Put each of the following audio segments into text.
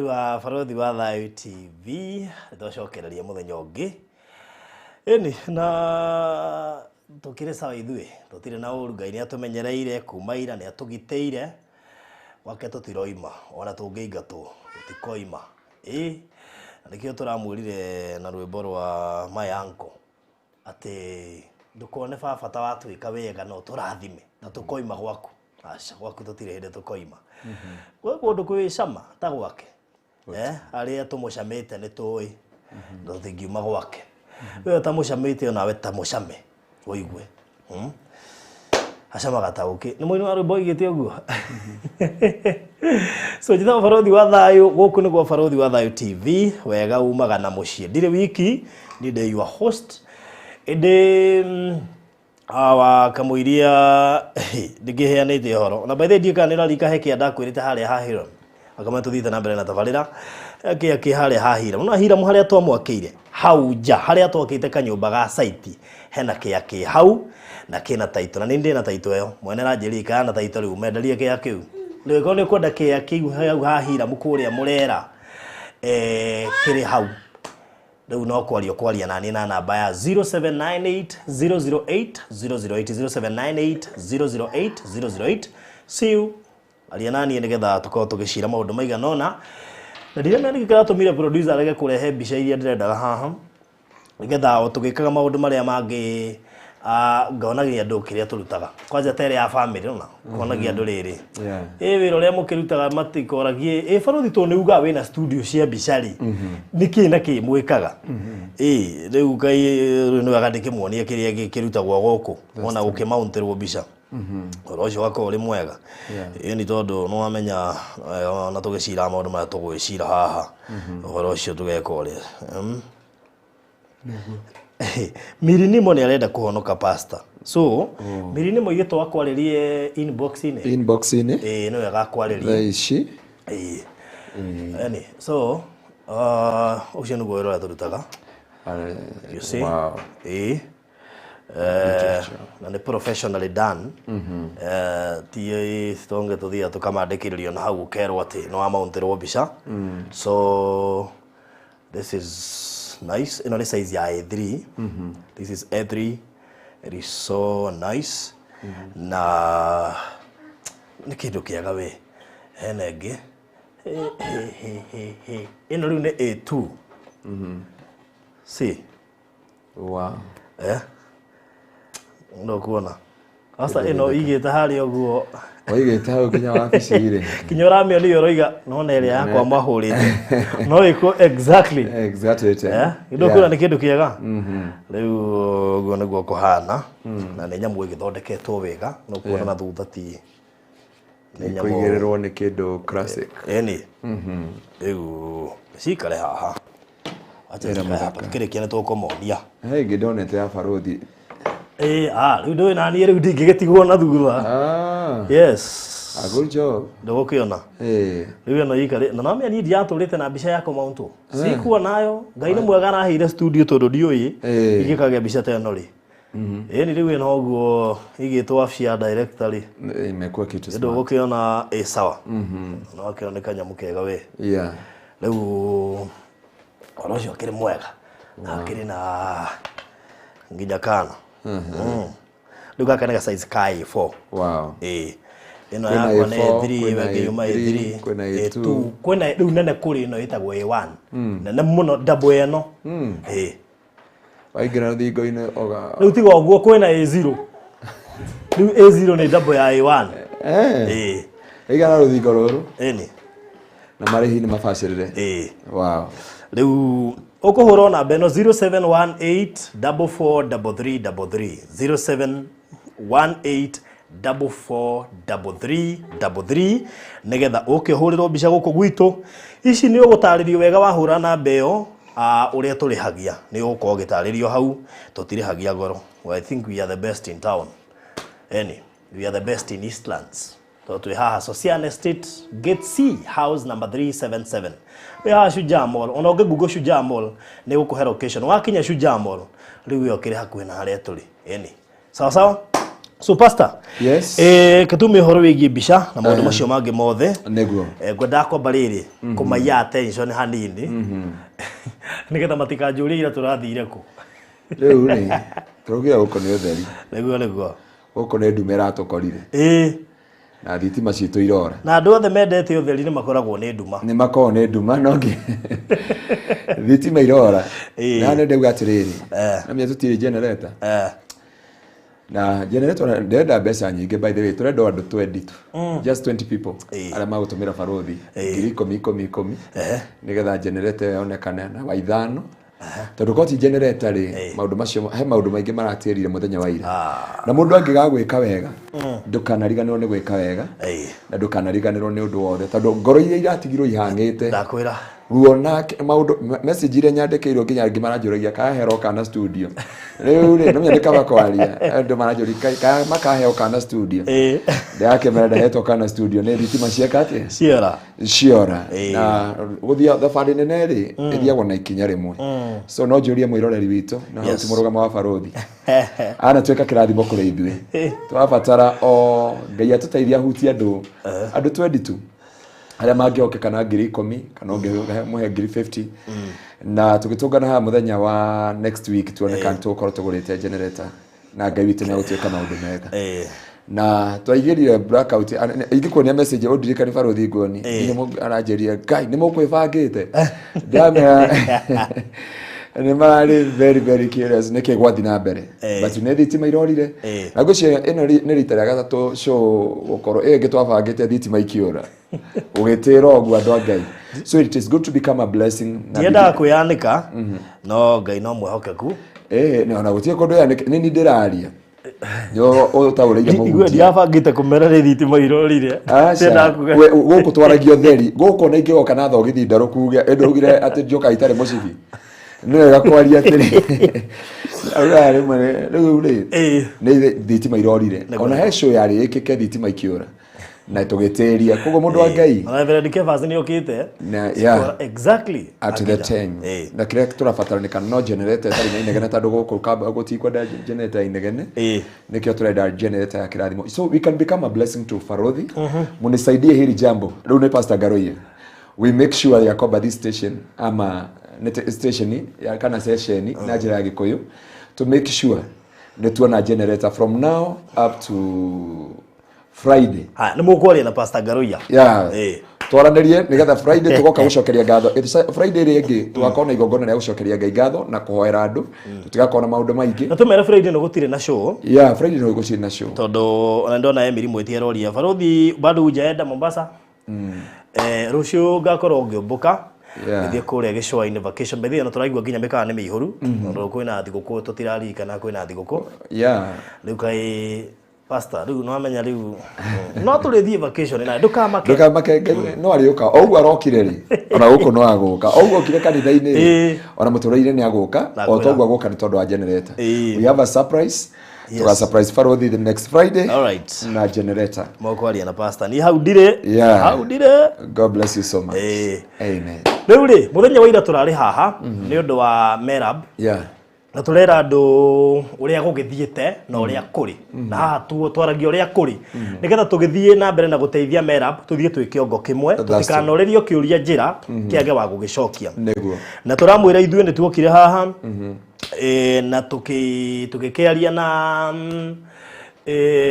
Mwĩroreri wa Barothi wa Thayũ TV, nĩtwacokereria mũthenya ũngĩ. Ĩni, na tũkĩrĩ sawa ithuĩ, tũtirĩ na ũru, Ngai nĩatũmenyereire kuma ira, nĩatũgitĩire, gwake tũtiroima, ona tũngĩingatwo tũtikoima. Ĩ, na nĩkĩo tũramwĩrire na rwĩmbo rwa My Uncle, atĩ ndũkone baba ta watwĩka wega no tũrathime, na tũkoima gwaku. Aca, gwaku tũtirĩ hĩndĩ tũkoima. Gwĩ kũndũ kwĩ cama ta gwake. Eh, arĩa tũmũcamĩte nĩ tũĩ na tũtingiuma gwake. We ũtamũcamĩte onawe ta mũcame ũigue. Acamaga ta ũkĩ. Nĩ mũini wa rwĩmbo oigĩte ũguo. So njĩtagwo Barothi wa Thayũ, gũkũ nĩguo Barothi wa Thayũ TV, wega umaga na mũciĩ. Ndirĩ wiki, niĩ ndĩ your host. Ĩndĩ awa kamũiria ndĩkĩheanĩte ũhoro na by the way ndiũĩ kana nĩ ũrarika he kĩa ndakwĩrĩte harĩa ha Hiram akamenya tũthiĩte na mbere na tabarĩra kĩa kĩ harĩa ha Hiram na Hiram harĩa twamwakĩire hau nja harĩa twakĩte kanyũmba ga site hena kĩa kĩ hau na kĩna title na nĩ ndĩ na title ĩyo mwene aranjĩrire ikara na title rĩu menderie kĩa kĩu rĩu ĩkorwo nĩ ũkwenda kĩa kĩu hau ha Hiram kũrĩa Mũrera kĩrĩ hau. Rĩu no kwaria kwaria naniĩ na namba ya 0798 008 008 0798 008 008. See you. Aria naniĩ nĩgetha tũkorwo tũgĩcira maũndũ maigana ũna. Na ndiramenya nĩkĩ kĩratũmire producer arege kũrehe mbica iria ndĩrendaga haha nĩgetha o tũgĩkaga maũndũ marĩa mangĩ ngonagia andũ kĩrĩa tũrutaga kwanja ta ĩrĩa ya family ona konagia andũ rĩrĩ. Ĩ wĩra ũrĩa mũkĩrutaga matikoragie ĩ barothi tondũ nĩ ugaga wĩna studio cia mbica rĩ, nĩ kĩ na kĩ mwĩkaga? Ĩ rĩu Ngai rĩu nĩ wega ndĩkĩmuonie kĩrĩa kĩrutagwo gũkũ ona gũkĩmountĩrwo mbica ũhoro ũcio ũgakorwo ũrĩ mwega. Ĩ nĩ tondũ nĩ wamenya ona tũgĩcira maũndũ marĩa tũgwĩcira haha ũhoro ũcio tũgeka ũrĩa. Mirinimo nĩ arenda kũhonoka pastor. So Mirinimo ithuĩ twakwarĩrie inbox-inĩ. Inbox-inĩ. Ĩĩ nĩwe agakwarĩria. Thaa ici. Ĩĩ. Yaani, so ũcio nĩguo wĩra ũrĩa tũrutaga. You see? Wow. Ĩĩ. Na nĩ professionally done. Ti tonge tũthiaga tũkamandĩkĩrĩrio na hau ũkerwo atĩ nĩ wamountĩrwo mbica. So this is nice. Ĩno nĩ size ya A3. This is A3. It is so nice. Na nĩ kĩndũ kĩega we. Hena ĩngĩ. He, he, he, he, he. Ĩno rĩu nĩ A2. See? Wow. No kuona. Asa ĩno igĩte harĩa ũguo. Waigĩte hau nginya wabici rĩ. Kinya ũramĩonia ũroiga nona ĩrĩa yakwa mahũrĩte. No ĩkwo exactly. Exactly. Nĩ kuona nĩ kĩndũ kĩega. Rĩu ũguo nĩguo kũhana. Na nĩ nyamũ ĩgĩthondeketwo wega. No kuona na thutha ti nĩ nyamũ kũigĩrĩrwo nĩ kĩndũ classic. Ĩni. Rĩu cikare haha. Acha cikare haha. Tukĩrĩkia nĩ tũkũmonia. He ĩngĩ ndonete ya barothi. Ĩĩ, rĩu ndũĩ naniĩ rĩu ndingĩgĩtigwo na thutha. Yes. A good job. Ndũgũkĩona. Rĩu ĩno ikare na namenya niĩ ndiratũrĩte na mbica ya kũmountwo. Sikuwa nayo. Ngai nĩ mwega araheire studio tondũ ndiũĩ ingĩkagĩa mbica ta ĩno rĩ. Ĩni rĩu ĩno ũguo igĩtwo wabici ya director rĩ. Imekuwa kitu smart. Ndũgũkĩona ĩ sawa. No akĩona nĩ kanyamũ kega we. Rĩu ũhoro ũcio ũkĩrĩ mwega. Na akĩrĩ na nginya kana. Rĩu gaka nĩ ga size ka A4. Wow. Ĩĩ. Ĩno Kwĩna yakwa nĩ A4, A3, kwĩna ĩyo ĩngĩ yuma A3, A3, kwĩna A2. A2. Kwĩna rĩu nene kũrĩ ĩno ĩtagwo A1. Nene mũno double ĩno. Ĩĩ. Waingĩra rũthingo-inĩ oga. Rĩu tiga ũguo kwĩna A0. Rĩu A0 nĩ double ya A1. Ĩĩ. Ĩigana rũthingo rũrũ. Ĩni. Na marĩhi nĩ mabacĩrĩre. Ĩĩ. Wow. Rĩu ũkũhũra namba ĩno 0718 44 33 33 0718 44 33 33 nĩgetha ũke ũhũrĩrwo mbica gũkũ gwitũ. Ici nĩ ũgũtarĩrio wega wahũra namba ĩyo ũrĩa tũrĩhagia. Nĩ ũgũkorwo ũgĩtarĩrio hau, tũtirĩhagia goro. Well, I think we are the best in town. Eni, we are the best in Eastlands. Tondũ twĩ haha Sosian Estate, Gate C, house number 377. Wĩ haha Shujaa Mall. Ona ũngĩ Google Shujaa Mall, nĩ gũkũhe location. Wakinya Shujaa Mall, rĩu ĩyo kĩrĩ hakuhĩ na harĩa tũrĩ. Eni. Sawa sawa? So pastor, Yes. Katume ũhoro wĩgiĩ mbica na maũndũ macio mangĩ mothe. Nĩguo. Ngwendaga kwamba rĩrĩ kũmaiya attention hanini nĩgetha matikanjũrie ira tũrathire kũ. Rĩu rĩ, tũraugire gũkũ nĩ ũtheri. Nĩguo nĩguo. Gũkũ nĩ ndume ĩratũkorire. Na thitima citũ irora. Na andũ othe mendete ũtheri nĩ makoragwo nĩ nduma. Nĩ makoragwo nĩ nduma no thitima irora. Na nĩ ndauga atĩrĩrĩ. Na menya tũtirĩ generator. Na generator ndĩrenda mbeca nyingĩ, by the way tũrenda o andũ 20 tu. Just 20 people arĩa magũtũmĩra barothi ngiri ikũmi ikũmi ikũmi nĩgetha generator ĩyo yonekane na wa ithano, tondũ ko ti generator rĩ, maũndũ macio, he maũndũ maingĩ maratĩrire mũthenya wa ira. Na mũndũ angĩgaga gwĩka wega, ndũkanariganĩrwo nĩ gwĩka wega na ndũkanariganĩrwo nĩ ũndũ wothe, tondũ ngoro iria iratigirwo ihang'ĩte Ndakwĩra. Ruo na maũndũ, message iria nyandĩkĩirwo, nginya angĩ maranjũragia kahero kana studio. Rĩu rĩ, no nĩ kaba kwaria, andũ maranjũria kana makaheo kana studio. Ndĩrakĩmera ndahetwo kana studio nĩ thitima cieka atĩa? Ciora. Ciora. Na gũthiĩ thabarĩ nene rĩ, ĩthiagwo na ikinya rĩmwe. So no njũrie mwĩroreri witũ na hau ti mũrũgamo wa barothi anatuĩka kĩrathimo kũrĩ ithuĩ. Tũrabatara o Ngai atũteithie ahutie andũ 20 tu arĩa mangĩhokeka na 10,000 kana ũngĩmũhe ngiri 50, na tũgĩtũngana haha mũthenya wa next week, tuone kana tũgũkorwo tũgũrĩte generator, na Ngai witũ nĩ agũtuĩka maũndũ mega. Na twaigĩrire blackout. Ingĩkuonia message ũndirikani barothi nguoni nginya mũndũ aranjĩria, "Ngai, nĩ mũkwĩbangĩte?" Ndamera nĩ mararĩ very very curious nĩkĩ gwathiĩ na mbere, but nĩ thitima irorire. Na ngwĩciria ĩno nĩ rita rĩa gatatũ show gũkorwo ĩyo ĩngĩ twabangĩte thitima ikiũra, ũgĩtĩra ũguo andũ a Ngai. So it is good to become a blessing na Ndiendaga kwĩyanĩka, no Ngai no mwĩhokeku. Nĩ ona gũtirĩ kũndũ yanĩka, nĩ ni ndĩraria nĩ ũtaũrĩire Igue. mũhunjia. Ndirabangĩte kũmera nĩ thitima irorire. Aca. Ndiendaga kuga. Gũkũ twaragia ũtheri gũkũ, ona ingĩgoka na thogithi ndarũkuge ĩndũ augire atĩ njoka itarĩ mũcibi, nĩ wega kwaria atĩrĩ, augaga rĩmwe rĩu rĩ nĩ thitima irorire. Ona he show yarĩ ĩkĩke, thitima ikĩũra na tũgĩtĩria. Koguo mũndũ wa Ngai, Ona Reverend Kefas nĩ okĩte. Na, yeah. Exactly. At the Akija. 10 na kĩrĩa tũrabatarĩka no generator ĩtarĩ na inegene, tondũ gũkũ kamba gũtikwenda generator ya inegene. Nĩkĩo tũrenda generator ya kĩrathimo, so we can become a blessing to Farodhi. Munisaidie hili jambo. Rĩu nĩ Pastor Garoye, we make sure ya kwamba this station ama nĩ station ya kana session na njĩra ya Gĩkũyũ, to make sure nĩ tuona generator from now up to Friday. Haya, nĩ mũkwaria na Pastor Garuya. Yeah. Twaranĩrie nĩgetha Friday tũgoka gũcokeria ngatho. Friday ĩrĩa ĩngĩ tũgakorwo na igongona rĩa gũcokeria Ngai ngatho na kũhoera andũ, tũtigakorwo na maũndũ maingĩ. Na tũmere Friday no gũtirĩ na show. Yeah, Friday no gũtirĩ na show. Tondũ ona ndona Emily Mwiti aroria, "Barothi, bado hujaenda Mombasa?" Rũciũ ngakorwo ngĩũmbũka ngĩthiĩ kũrĩa gĩcũa-inĩ vacation. By the way, ona tũraigua nginya mĩkawa nĩ mĩihũru tondũ kwĩna thigũkũ, tũtiraririkana kwĩna thigũkũ. Rĩu kaĩ pastor, rĩu nĩwamenya, rĩu no tũrĩthiĩ vacation na ndũkamake. Ndũkamake, Ngai no arĩũka o ũguo arokire rĩ, ona gũkũ no agũka o ũguo okire kanitha-inĩ rĩ, ona mũtũrĩre-inĩ nĩ agũka o Ndakwĩra. toguo agũka nĩ tondũ wa generator. We have a surprise. Tuga surprise Farodhi the next Friday All right. na generator. Mũkwaria na pastor, niĩ hau ndirĩ. Hau ndirĩ. God bless you so much. Amen. Rĩu rĩ, mũthenya wa ira tũrarĩ haha nĩ ũndũ wa Merab na tũrera andũ ũrĩa gũgĩthiĩte na ũrĩa kũrĩ, na haha tuo twaragia ũrĩa kũrĩ nĩgetha tũgĩthiĩ na mbere na gũteithia Merab, tũthiĩ twĩ kĩongo kĩmwe. That's Tũtikanorĩrio kĩũria njĩra kĩage wa gũgĩcokia. Na tũramwĩra ithuĩ nĩ tuokire haha na tũgĩkĩaria na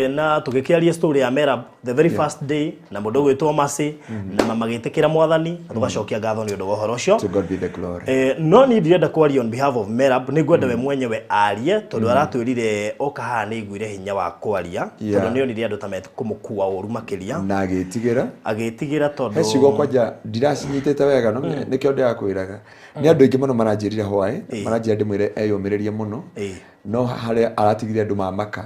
na tũgĩkĩaria story ya Merab the very first day na mũndũ ũgwĩtwo Mercy na mama magĩtĩkĩra Mwathani, na tũgacokia ngatho nĩ ũndũ wa ũhoro ũcio. To God be the glory. No niĩ ndirenda kwaria on behalf of Merab, nĩ ngwenda we mwenyewe arie, tondũ aratwĩrire oka haha nĩ aiguire hinya wa kwaria, tondũ nĩ onire andũ ta mekũmũkua ũru makĩria. Na agĩtigĩra. Agĩtigĩra tondũ He ciugo kwanja ndiracinyitĩte wega, no nĩkĩo ndĩrakwĩraga nĩ andũ aingĩ mũno maranjĩrire hwaĩ, maranjĩra ndĩmwĩre eyũmĩrĩrie mũno. No harĩa aratigire andũ mamaka.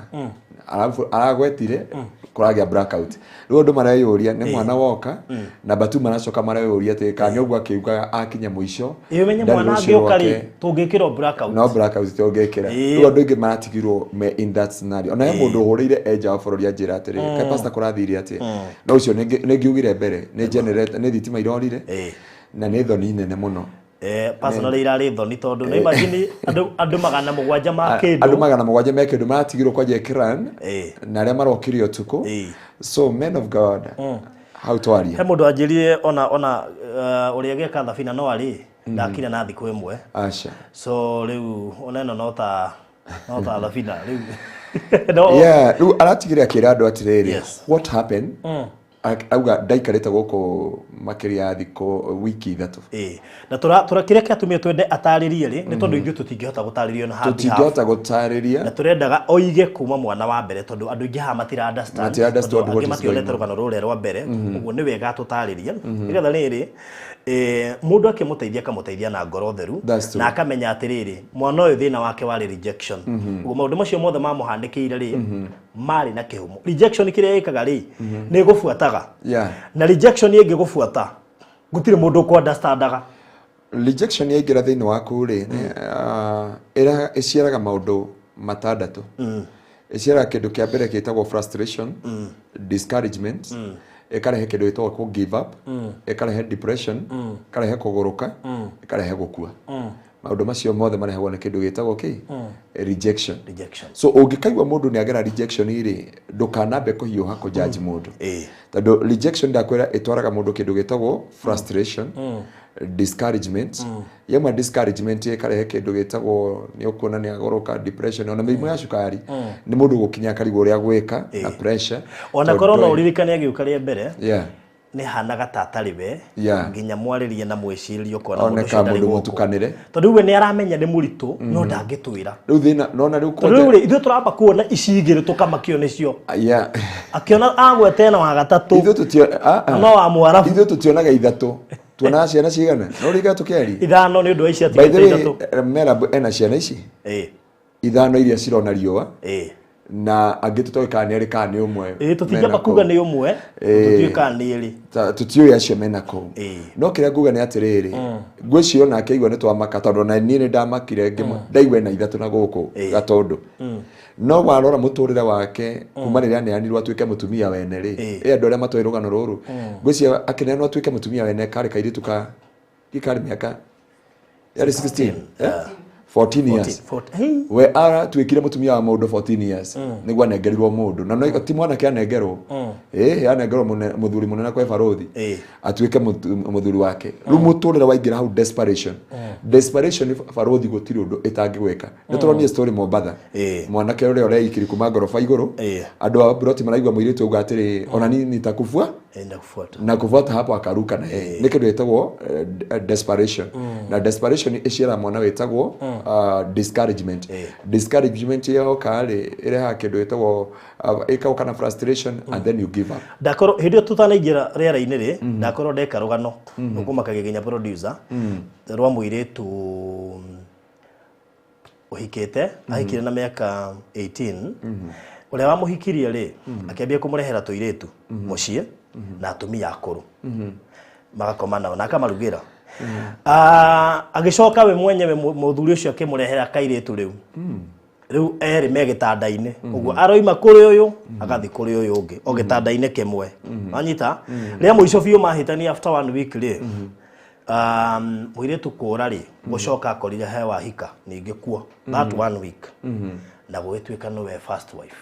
Arabu aragwetire kũragĩa blackout, rĩu andũ mareyũria nĩ mwana woka namba tu, maracoka mareyũria atĩ kana nĩ ũguo akiugaga akinya mũico. Ĩ ũmenye ndarĩ mwana rũciũ angĩũka rĩ, rwake. tũngĩkĩrwo blackout. No blackout tũngĩkĩra. Rĩu andũ aingĩ maratigirwo me in that scenario. Ona he mũndũ ũhũrĩire enja wa bũrũri anjĩra atĩrĩ, "Kaĩ pastor kũrathire atĩa?" No ũcio nĩ ngiugire mbere nĩ generator, nĩ thitima irorire na nĩ thoni nene mũno. Personally irarĩ thoni tondũ nĩ imagine andũ 700 ma kĩndũ. Andũ 700 me kĩndũ maratigirwo kwa Jekran na arĩa marokire ũtukũ. So men of God, hau twaria. He mũndũ anjĩrire ona ũrĩa gĩka thabina no arĩ ndakire na thikũ ĩmwe. Aca. So rĩu ona ĩno no ta thabina rĩu. No. Yeah, rĩu aratigire akĩra andũ atĩrĩrĩ, what happened? Auga ndaikarĩte gũkũ makĩria ya thikũ wiki 3. Na tũra kĩrĩa kĩatũmire twende atarĩrie rĩ nĩ tondũ ithuĩ tũtingĩhota gũtarĩria na haha. Tũtingĩhota gũtarĩria. Na tũrendaga oige kuma mwana wa mbere tondũ andũ aingĩ haha matira understand. Matira understand what angĩ is mationete going on. rũgano rũrĩa rwa mbere. Ũguo nĩ wega tũtarĩrie. Nĩgetha rĩrĩ mũndũ akĩmũteithia akamũteithia na ngoro theru na akamenya atĩrĩrĩ mwana ũyũ thĩna wake warĩ rejection. Ũguo maũndũ macio mothe mamũhanĩkĩire rĩ marĩ na kĩhumo. Rejection kĩrĩa ĩkaga rĩ nĩ gũbuataga. Na rejection ĩngĩgũbuata gũtirĩ mũndũ ũkũ understandaga. Rejection yaingĩra thĩinĩ waku rĩ ĩciaraga maũndũ matandatũ. Ĩciaraga kĩndũ kĩa mbere gĩtagwo frustration, discouragement, ĩkarehe kĩndũ gĩtagwo kũ give up, ĩkarehe depression, ĩkarehe kũgũrũka, ĩkarehe gũkua. Maũndũ macio mothe marehagwo nĩ kĩndũ gĩtagwo kĩ? Rejection. So ũngĩkaigua mũndũ nĩ agera rejection rĩ, ndũkanambe kũhiũha kũjudge mũndũ. Tondũ rejection ndakwĩra ĩtwaraga mũndũ kĩndũ gĩtagwo frustration, discouragement. Yauma discouragement ĩkarehe kĩndũ gĩtagwo nĩ ũkuona nĩ agũrũka, depression, ona mĩrimũ ya cukari. Nĩ mũndũ gũkinya akarigwo ũrĩa gwĩka na pressure. Ona korwo no ũririkane agĩũka rĩa mbere. Nĩ hanaga ta atarĩ we nginya mwarĩrie na mwĩcirĩrie ũkona mũndũ ũcio ndarĩ gũkũ mũtukanĩre tondũ we nĩ aramenya nĩ mũritũ no ndangĩtwĩra. Rĩu thĩna nona rĩu tondũ rĩu ithuĩ tũramba kuona ici igĩrĩ tũkamakio nĩcio. Akĩona agwete na wa gatatũ ithuĩ no wa Mwarabu. Ithuĩ tũtionaga ithatũ tuonaga ciana cigana no rĩga tũkĩaria ithano nĩ ũndũ wa ici atigĩte ithatũ. Merab ena ciana ici ithano iria cirona riũa na angĩ tũtoĩ kana nĩ erĩ kana nĩ ũmwe. Tũtingĩamba kuga nĩ ũmwe, tũtiũĩ kana nĩ erĩ. Tũtiũĩ acio mena kũu. No kĩrĩa nguga nĩ atĩrĩrĩ, ngwĩciria onake aigua nĩ twamaka tondũ ona niĩ nĩ ndamakire ndaigua ena ithatũ na gũkũ Gatũndũ. No warora mũtũrĩre wake kuma rĩrĩa aneanirwo atuĩke mũtumia wene rĩ, ĩ andũ arĩa matoĩ rũgano rũrũ, ngwĩciria akĩneanwo atuĩke mũtumia wene karĩ kairĩtu ka karĩ mĩaka yarĩ 16, 14 years. We aratuĩkire mũtumia wa mũndũ 14 years nĩguo anengerirwo mũndũ na no ti mwanake anengerwo anengerwo mũthuri mũnene kwa barũthi atuĩke mũthuri wake. Rĩu mũtũrĩre waingĩra hau desperation. Desperation barũthi gũtirĩ ũndũ ĩtangĩgwĩka. Nĩ tũronire story Mombatha mwanake ũrĩa ũreikiri kuma ngoroba igũrũ andũ a broti maraigua mũirĩtu auga atĩrĩ ona niĩ nitakufua na kufuata hapo akaruka na yeye. Nĩ kĩndũ gĩtagwo desperation. Na desperation ĩciaraga mwana wĩtagwo discouragement. Discouragement yoka rĩ ĩrehaga kĩndũ gĩtagwo ĩkaũka na frustration and then you give up. Ndakorwo hĩndĩ ĩyo tũtanaingĩra rĩera-inĩ rĩ ndakorwo ndeka rũgano ũkũmakagia nginya producer rwa mũirĩtu ũhikĩte ahikire na mĩaka 18 ũrĩa wamũhikirie rĩ akĩambia kũmũrehera tũirĩtu mũciĩ na atumia akũrũ magakoma nao na akamarugĩra. Agĩcoka we mwenyewe mũthuri ũcio akĩmũrehera kairĩtu rĩu rĩu erĩ me gĩtanda-inĩ ũguo aroima kũrĩ ũyũ agathiĩ kũrĩ ũyũ ũngĩ o gĩtanda-inĩ kĩmwe. Wanyita rĩa mũico biũ mahĩtania after 1 week rĩ mũirĩtu kũra rĩ gũcoka akorire he wahika ningĩ kuo that 1 week na gũgĩtuĩka nĩwe first wife.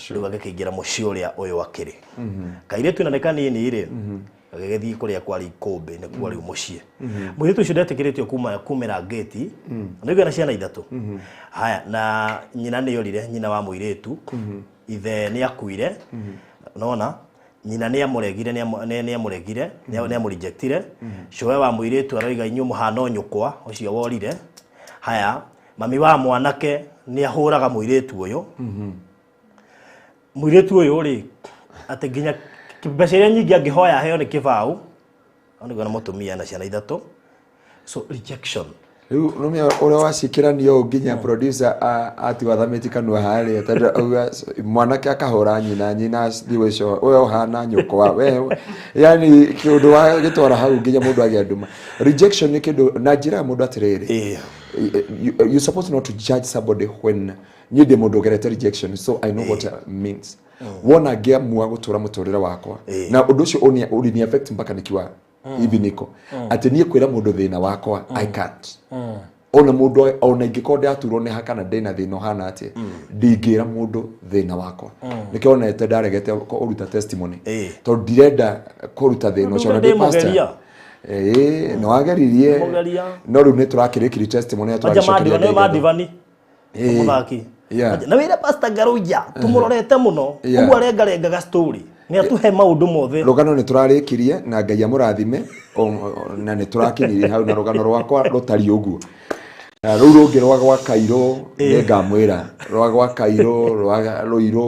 Rĩu agĩkĩingĩra mũciĩ ũrĩa ũyũ akĩrĩ kairĩtu na nĩ kanini rĩ agĩgĩthiĩ kũrĩa kwarĩ ikũmbĩ nĩkuo rĩu mũciĩ. Mũirĩtu ũcio ndetĩkĩrĩtio kumĩra ngĩti nĩguo na ciana ithatũ. Haya na nyina nĩ orire nyina wa mũirĩtu ithe nĩ akuire nona nyina nĩ amũregire nĩ amũregire nĩ amũrejectire. Cũwe wa mũirĩtu aroiga inyuĩ mũhana nyũkwa ũcio worire. Haya mami wa mwanake nĩ ahũraga mũirĩtu ũyũ. Mũirĩtu ũyũ rĩ atĩ nginya mbeca iria nyingĩ angĩhoya aheo nĩ kĩbaũ nĩguo na mũtumia na ciana ithatũ. So rejection. Rĩu nũmia ũrĩa wacikĩranio ũũ nginya producer atiwathamĩtie kanua harĩa tondũ mwanake akahũra nyina nyina thiĩ gwĩcoa we ũhana nyũkwa we yani kĩũndũ wa gĩtwara hau nginya mũndũ agĩa nduma. Rejection nĩ kĩndũ na njĩra ya mũndũ atĩrĩrĩ you supposed not to judge somebody when niĩ ndĩ mũndũ ũgerete rejection so I know what it means. Wona ngĩamua gũtũra mũtũrĩre wakwa na ũndũ ũcio ũrini affect mpaka nikiwa Hivi niko atĩ niĩ kwĩra mũndũ thĩna wakwa, I can't. Ona mũndũ ona ingĩkorwo ndĩraturwo nĩ ha kana ndĩna thĩna ũhana atĩa, ndingĩra mũndũ thĩna wakwa. Nĩkĩo onete ndaregete kũruta testimony, tondũ ndirenda kũruta thĩna ũcio. Ona ndĩ pastor. Ndĩmũgeria. Ĩĩ, nĩ wageririe. Ndĩmũgeria. No rĩu nĩ tũrakĩrĩkirie testimony na Manja tũragĩcokeria mandivani Ngai ngatho. mandivani. Mũthaki. Na wĩra Pastor Ngaruiya tũmũrorete mũno. Ũguo arengarengaga story nĩ atũhe maũndũ mothe. Rũgano nĩ tũrarĩkirie na Ngai amũrathime, na nĩ tũrakinyirie hau na rũgano rwakwa rũtariĩ ũguo. Na rũu rũngĩ rwa gwa Kairũ nĩ ngamwĩra, rwa gwa Kairũ, rwa Rũirũ,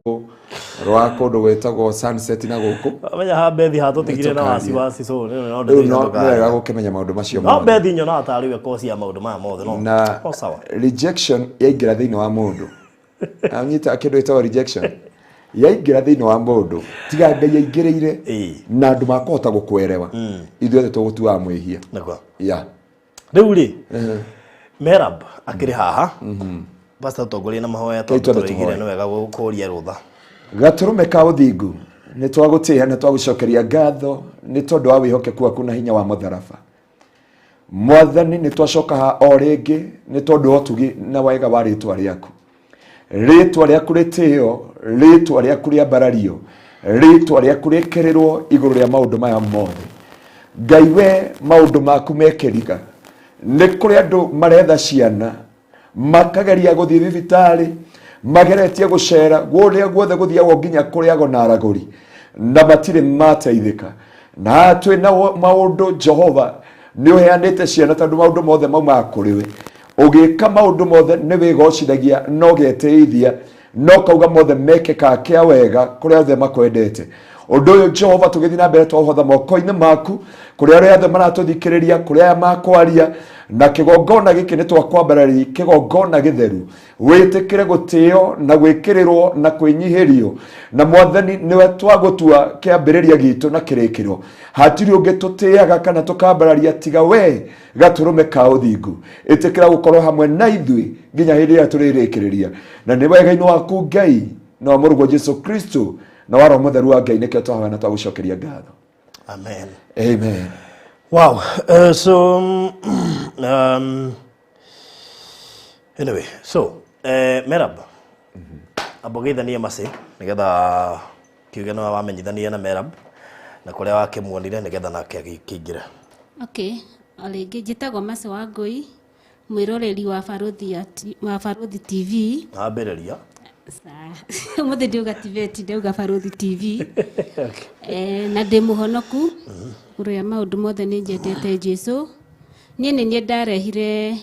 rwa kũndũ gwĩtagwo Sunset na gũkũ. Amenya ha Bethi hatũtigire na Nĩtũkaria. wasiwasi, so no Rĩu no nĩ wega gũkĩmenya maũndũ macio no mothe. Bethi nyonaga tarĩ we kosi ya maũndũ maya mothe, no Na no sawa. Rejection yaingĩra thĩinĩ wa mũndũ, anyita kĩndũ gĩtagwo rejection yaingĩra thĩinĩ wa mũndũ, tiga Ngai aingĩrĩire na andũ makũhota gũkwerewa, ithuothe tũgũtuaga mwĩhia. Nĩguo. Yeah. Rĩu rĩ, Merab akĩrĩ haha. Pastor, tũtongorie na mahoya tondũ twambe tũroigire tũhoe. nĩ wega gũkũria rũtha. Gatũrũme ka ũthingu, nĩ twagũtĩĩa na twagũcokeria ngatho nĩ tondũ wa wĩhokeku waku na hinya wa mũtharaba. Mwathani, nĩ twacoka ha o rĩngĩ nĩ tondũ wa ũtugi na wega wa rĩtwa rĩaku. Rĩtwa rĩaku rĩtĩo, rĩtwa rĩaku rĩambarario, rĩtwa rĩaku rĩkĩrĩrwo igũrũ rĩa maũndũ maya mothe. Ngai, we maũndũ maku mekĩriga. Nĩ kũrĩ andũ maretha ciana, makageria gũthiĩ thibitarĩ, mageretie gũcera kũrĩa guothe gũthiagwo, nginya kũrĩagwo na aragũri, na matirĩ mateithĩka. Na twĩ na maũndũ, Jehova, nĩ ũheanĩte ciana, tondũ maũndũ mothe maumaga kũrĩ we. Ũgĩka maũndũ mothe nĩ wĩgocithagia na ũgetĩithia na ũkauga mothe mekĩkaga kĩa wega kũrĩa othe makwendete. Ũndũ ũyũ, Jehova, tũgĩthiĩ na mbere twaũhotha moko-inĩ maku, kũrĩa arĩa othe maratũthikĩrĩria, kũrĩa aya makwaria na kĩgongona gĩkĩ, nĩ twakwambarari kĩgongona gĩtheru, wĩtĩkĩre gũtĩo na gwĩkĩrĩrwo na kwĩnyihĩrio. Na Mwathani, nĩwe twagũtua kĩambĩrĩria gitũ na kĩrĩkĩro. Hatirĩ ũngĩ tũtĩaga kana tũkambararia tiga we, gatũrũme ka ũthingu. Ĩtĩkĩra gũkorwo hamwe na ithuĩ nginya hĩndĩ ĩrĩa tũrĩrĩkĩrĩria, na nĩ wega-inĩ waku Ngai na wa mũrũguo Jesu Kristo na wa Roho Mũtheru wa Ngai nĩkĩo twahoya na twagũcokeria ngatho. Amen. Amen. Wow. So anyway, so Merab, amba ũgeithanie Mercy nĩgetha kiuge nĩwe wamenyithanie na Merab na kũrĩa wakĩmuonire nĩgetha nake agĩkĩingĩre. Okay, o rĩngĩ njĩtagwo Mercy wa Ngũi, mwĩroreri wa Barũthi ya wa Barũthi TV. Ambĩrĩria. Ũmũthĩ ndiuga Tibeti, ndauga Barũthi TV. Na ndĩ mũhonoku ũrĩa maũndũ mothe, nĩ njendete Jesu. Niĩ nĩ niĩ ndarehire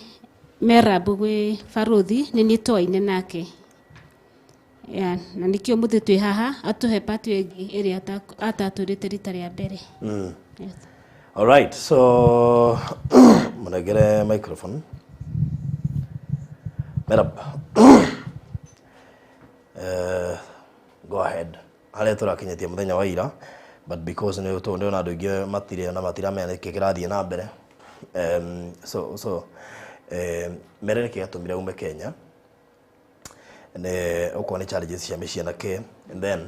Merab gwĩ Barũthi, nĩ niĩ twaine nake. Yeah, na nĩkĩo mũthĩ twĩ haha atũhe part ĩngĩ ĩrĩa atatwĩrĩte rita rĩa mbere. Yes. All right, so munegere microphone. Merab. Go ahead. Harĩa tũrakinyĩtie mũthenya wa ira, but because nĩ tondũ ndĩrona andũ aingĩ matirĩ na matiramenya nĩkĩ kĩrathiĩ na mbere. So mere nĩkĩ gĩatũmire ume Kenya, nĩ okorwo nĩ challenges cia mĩciĩ na kĩ, and then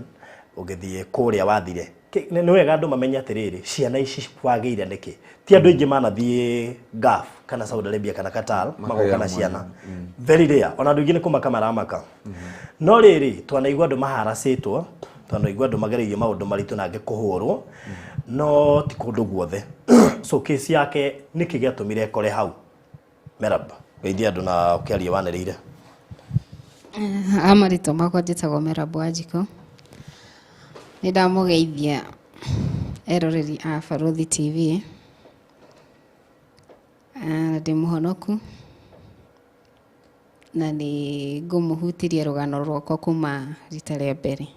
ũgĩthiĩ kũrĩa wathire. Nĩ wega andũ mamenye atĩrĩrĩ, ciana ici wagĩire nĩkĩ? Ti andũ aingĩ manathiĩ Gulf kana Saudi Arabia kana Qatar magoka na ciana, very rare. Ona andũ aingĩ nĩ kũmaka maramaka. No rĩrĩ, twanaigua andũ maharacĩtwo, twanaigua andũ magereirio maũndũ maritũ na angĩ kũhũrwo, no ti kũndũ guothe. So case yake, nĩkĩ gĩatũmire ĩkore hau? Merab, geithia andũ na ũkĩarie wanĩrĩire. A marĩtwa makwa njĩtagwo Merab Wanjikũ. Nĩ ndamũgeithia eroreri a Barũthi TV. Ah, ndĩ mũhonoku na nĩ ngũmũhutĩria rũgano rwakwa kuma rita rĩa mbere.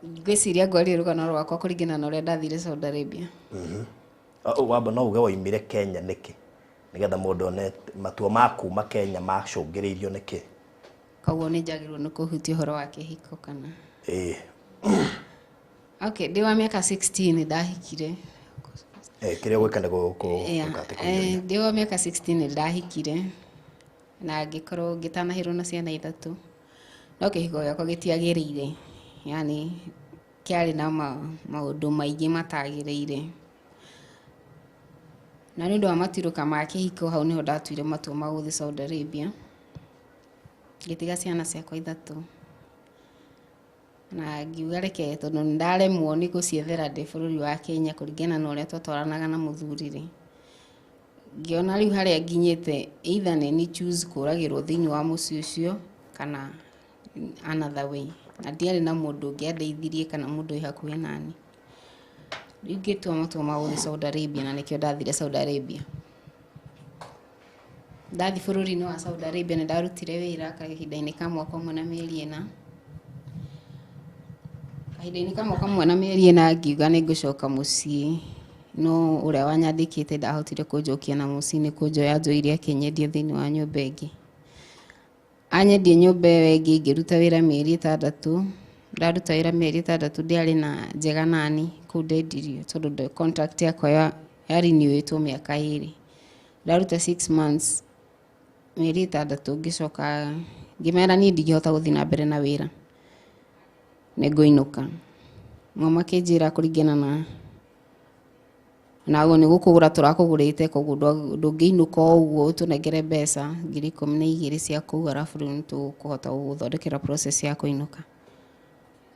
Ngwĩciria ngwaria rũgano rwakwa kũringana na ũrĩa ndathire Saudi Arabia. Wamba no uge waimire Kenya nĩkĩ, nĩgetha mũndũ one matua ma kuma Kenya macũngĩrĩirio nĩkĩ. Koguo nĩ njagĩrĩirwo nĩ kũhutia ũhoro wa kĩhiko kana? Ĩĩ. Okay, ndĩ wa mĩaka 16 nĩ ndahikire. Kĩrĩa ũgwĩka nĩ Yeah, gũka atĩ kũhiũria. Ndĩ wa mĩaka 16 nĩ ndahikire na ngĩkorwo ngĩtanahĩrwo na ciana ithatũ. No kĩhiko gĩakwa gĩtiagĩrĩire, yani kĩarĩ na maũndũ maingĩ matagĩrĩire. Na nĩ ũndũ wa matirũka ma kĩhiko hau nĩho ndatuire matua ma gũthiĩ Saudi Arabia. Ngĩtiga ciana ciakwa ithatũ. Na ngiuga reke tondũ nĩ ndaremwo nĩ gũciethera ndĩ bũrũri wa Kenya kũringana na ũrĩa twatwaranaga na mũthuri rĩ. Ngĩona rĩu harĩa nginyĩte either nĩ ni choose kũragĩrwo thĩinĩ wa mũciĩ ũcio kana another way. Na ndiarĩ na mũndũ ũngĩ andeithirie kana mũndũ wĩ hakuhĩ nani. Rĩu ngĩtua matua ma gũthiĩ Saudi Arabia na nĩkĩo ndathire Saudi Arabia. Ndathiĩ bũrũri-inĩ wa Saudi Arabia nĩ ndarutire wĩra kahinda-inĩ ka mwaka ũmwe na mĩeri ĩna. Kahinda-inĩ ka mwaka ũmwe na mĩeri ĩna ngiuga nĩ ngũcoka mũciĩ, no ũrĩa wanyandĩkĩte ndahotire kũnjokia na mũciĩ nĩ kũnjoya anjoire akĩnyendia thĩinĩ wa nyũmba ĩngĩ. Anyendia nyũmba ĩyo ĩngĩ ngĩruta wĩra mĩeri ĩtandatũ, ndaruta wĩra mĩeri ĩtandatũ ndĩarĩ na njega nani kũu ndendirio tondũ contract yakwa ya renewĩtwo mĩaka ĩrĩ. Ndaruta 6 months mĩeri ĩtandatũ ngĩcoka ngĩmera niĩ ndingĩhota gũthiĩ na mbere na wĩra, nĩ ngũinũka. Nao makĩnjĩra kũringana na naguo nĩ gũkũgũra tũrakũgũrĩte koguo ndũngĩinũka o ũguo ũtũnengere mbeca 12,000 cia kũu arabu rĩu nĩ tũkũhota gũgũthondekera process ya kũinũka.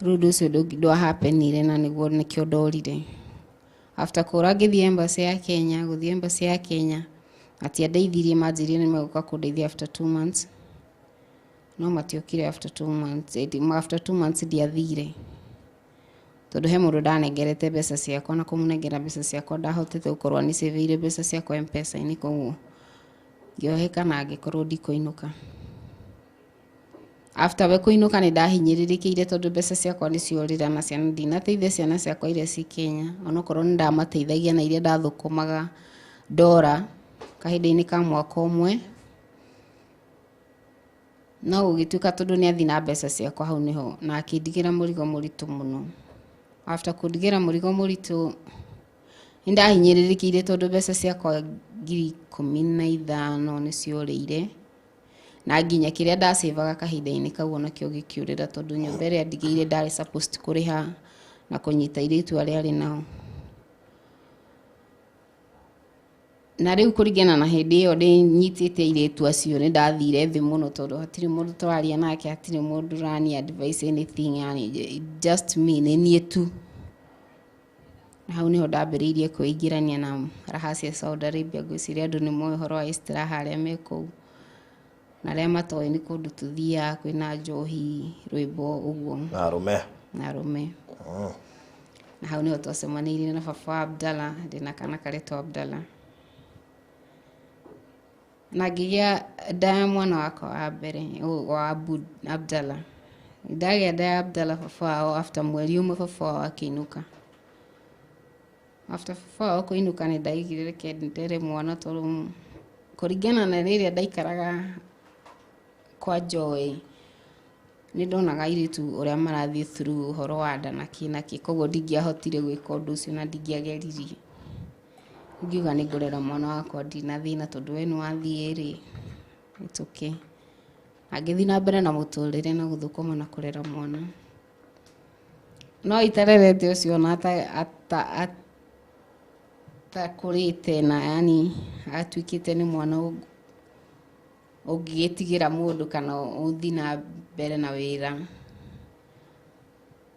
Rĩu ũndũ ũcio ndwahapenire na nĩguo nĩkĩo ndorire. After kũra ngĩthiĩ embassy ya Kenya, gũthiĩ embassy ya Kenya matiandeithirie, manjĩrire nĩ megũka kũndeithia after 2 months, no matiokire after 2 months. After 2 months ndiathire tondũ he mũndũ ndanengerete mbeca ciakwa na kũmũnengera mbeca ciakwa ndahotete gũkorwo nĩ save-ire mbeca ciakwa M-Pesa-inĩ, koguo ngĩoheka na ngĩkorwo ndikũinũka. After we kũinũka nĩ ndahinyĩrĩrĩkĩire tondũ mbeca ciakwa nĩ ciorĩra na ciana ndinateithia ciana ciakwa iria ci Kenya, onokorwo nĩ ndamateithagia na iria ndathũkũmaga ndora kahinda-inĩ ka mwaka ũmwe. No gũgĩtuĩka tondũ nĩ athiĩ na mbeca ciakwa hau nĩho na akĩndigĩra mũrigo mũritũ mũno. After kũndigĩra mũrigo mũritũ nĩ ndahinyĩrĩrĩkĩire tondũ mbeca ciakwa 15,000 nĩ ciorĩire, na nginya kĩrĩa ndacĩvaga kahinda-inĩ kau onakĩo gĩkĩũrĩra tondũ nyũmba ĩrĩa ndigĩire ndarĩ supposed kũrĩha na kũnyita airĩtu arĩa arĩ nao. Na rĩu kũringana na hĩndĩ ĩyo ndĩnyitĩte airĩtu acio nĩ ndathire thĩ mũno tondũ hatirĩ mũndũ tũraria nake, hatirĩ mũndũ ũrani advice anything, yani just me, nĩ niĩ tu. Na hau nĩho ndambĩrĩirie kwĩingĩrania na raha cia Saudi Arabia. Ngwĩciria andũ nĩ moĩ ũhoro wa istiraha arĩa me kũu, na arĩa matoĩ nĩ kũndũ tũthiaga kwĩna njohi, rwĩmbo ũguo na arũme. Na arũme. Na hau nĩho twacemanĩirie na baba wa Abdalla, ndĩna kana karetwo Abdalla. Na ngĩgĩa nda ya mwana wakwa wa mbere wa Abdalla. Ndagĩa nda ya Abdalla baba wao after mweri ũmwe baba wao akĩinũka. After baba wao kũinũka nĩ ndaigire reke ndere mwana tondũ kũringana na rĩrĩa ndaikaraga kwa Joy nĩ ndonaga airĩtu ũrĩa marathiĩ through ũhoro wa nda na kĩ na kĩ, koguo ndingĩahotire gwĩka ũndũ ũcio na ndingĩageririe. Ngiuga nĩ ngũrera mwana wakwa ndina thĩna tondũ we nĩ wathiĩ rĩ, it's okay. Na ngĩthiĩ na mbere na mũtũrĩre na gũthũkũma na kũrera mwana. No itarerete ũcio ona atakũrĩte na yani atuĩkĩte nĩ mwana ũngĩgĩtigĩra mũndũ kana ũthiĩ na mbere na wĩra.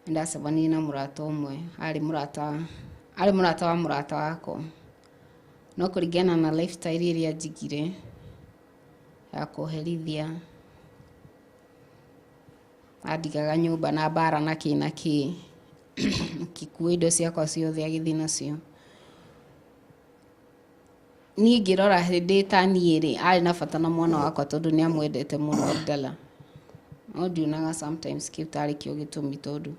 Nĩndacemanirie na mũrata ũmwe, arĩ mũrata wa mũrata wakwa. No kũringana na lifestyle ĩrĩa njigire ya kũherithia, andigaga nyũmba na mbara na kĩ na kĩ, akĩkua indo ciakwa ciothe agĩthiĩ nacio. Niĩ ngĩrora hĩndĩ ta niĩ rĩ, arĩ na bata na mwana wakwa tondũ nĩ amwendete mũno Abdalla. No ndionaga sometimes kĩu tarĩ kĩo gĩtũmi tondũ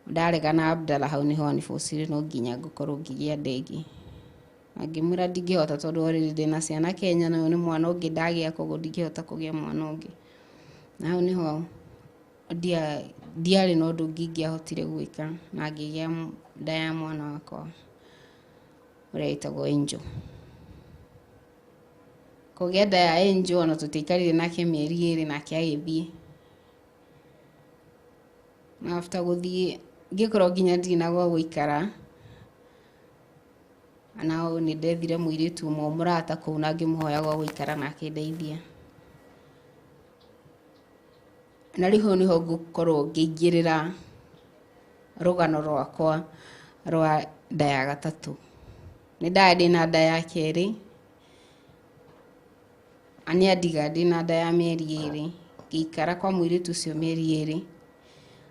ndarega na Abdalla hau nĩho anibocire no nginya ngũkorwo ngĩgĩa nda ĩngĩ. Na ngĩmwĩra ndingĩhota tondũ already ndĩna ciana Kenya na ũyũ nĩ mwana ũngĩ ndagĩa koguo ndingĩhota kũgĩa mwana ũngĩ. Na hau nĩho ndiarĩ na ũndũ ũngĩ ingĩahotire gwĩka na ngĩgĩa nda ya mwana wakwa ũrĩa wĩtagwo Angel. Kũgĩa nda ya Angel ona tũtiaikarire nake mĩeri ĩrĩ nake agĩthiĩ. Na after gũthiĩ ngĩkorwo nginya ndirĩ na gwa gũikara, na nĩ ndethire mũirĩtu ũmwe mũrata kũu na ngĩmũhoya gwa gũikara na akĩndeithia. Na rĩu hau nĩho ngũkorwo ngĩingĩrĩra rũgano rwakwa rwa nda ya gatatũ. Nĩ ndarĩ ndĩna nda ya kerĩ, nĩ andiga ndĩna nda ya mĩeri 2, ngĩikara kwa mũirĩtu ũcio mĩeri 2.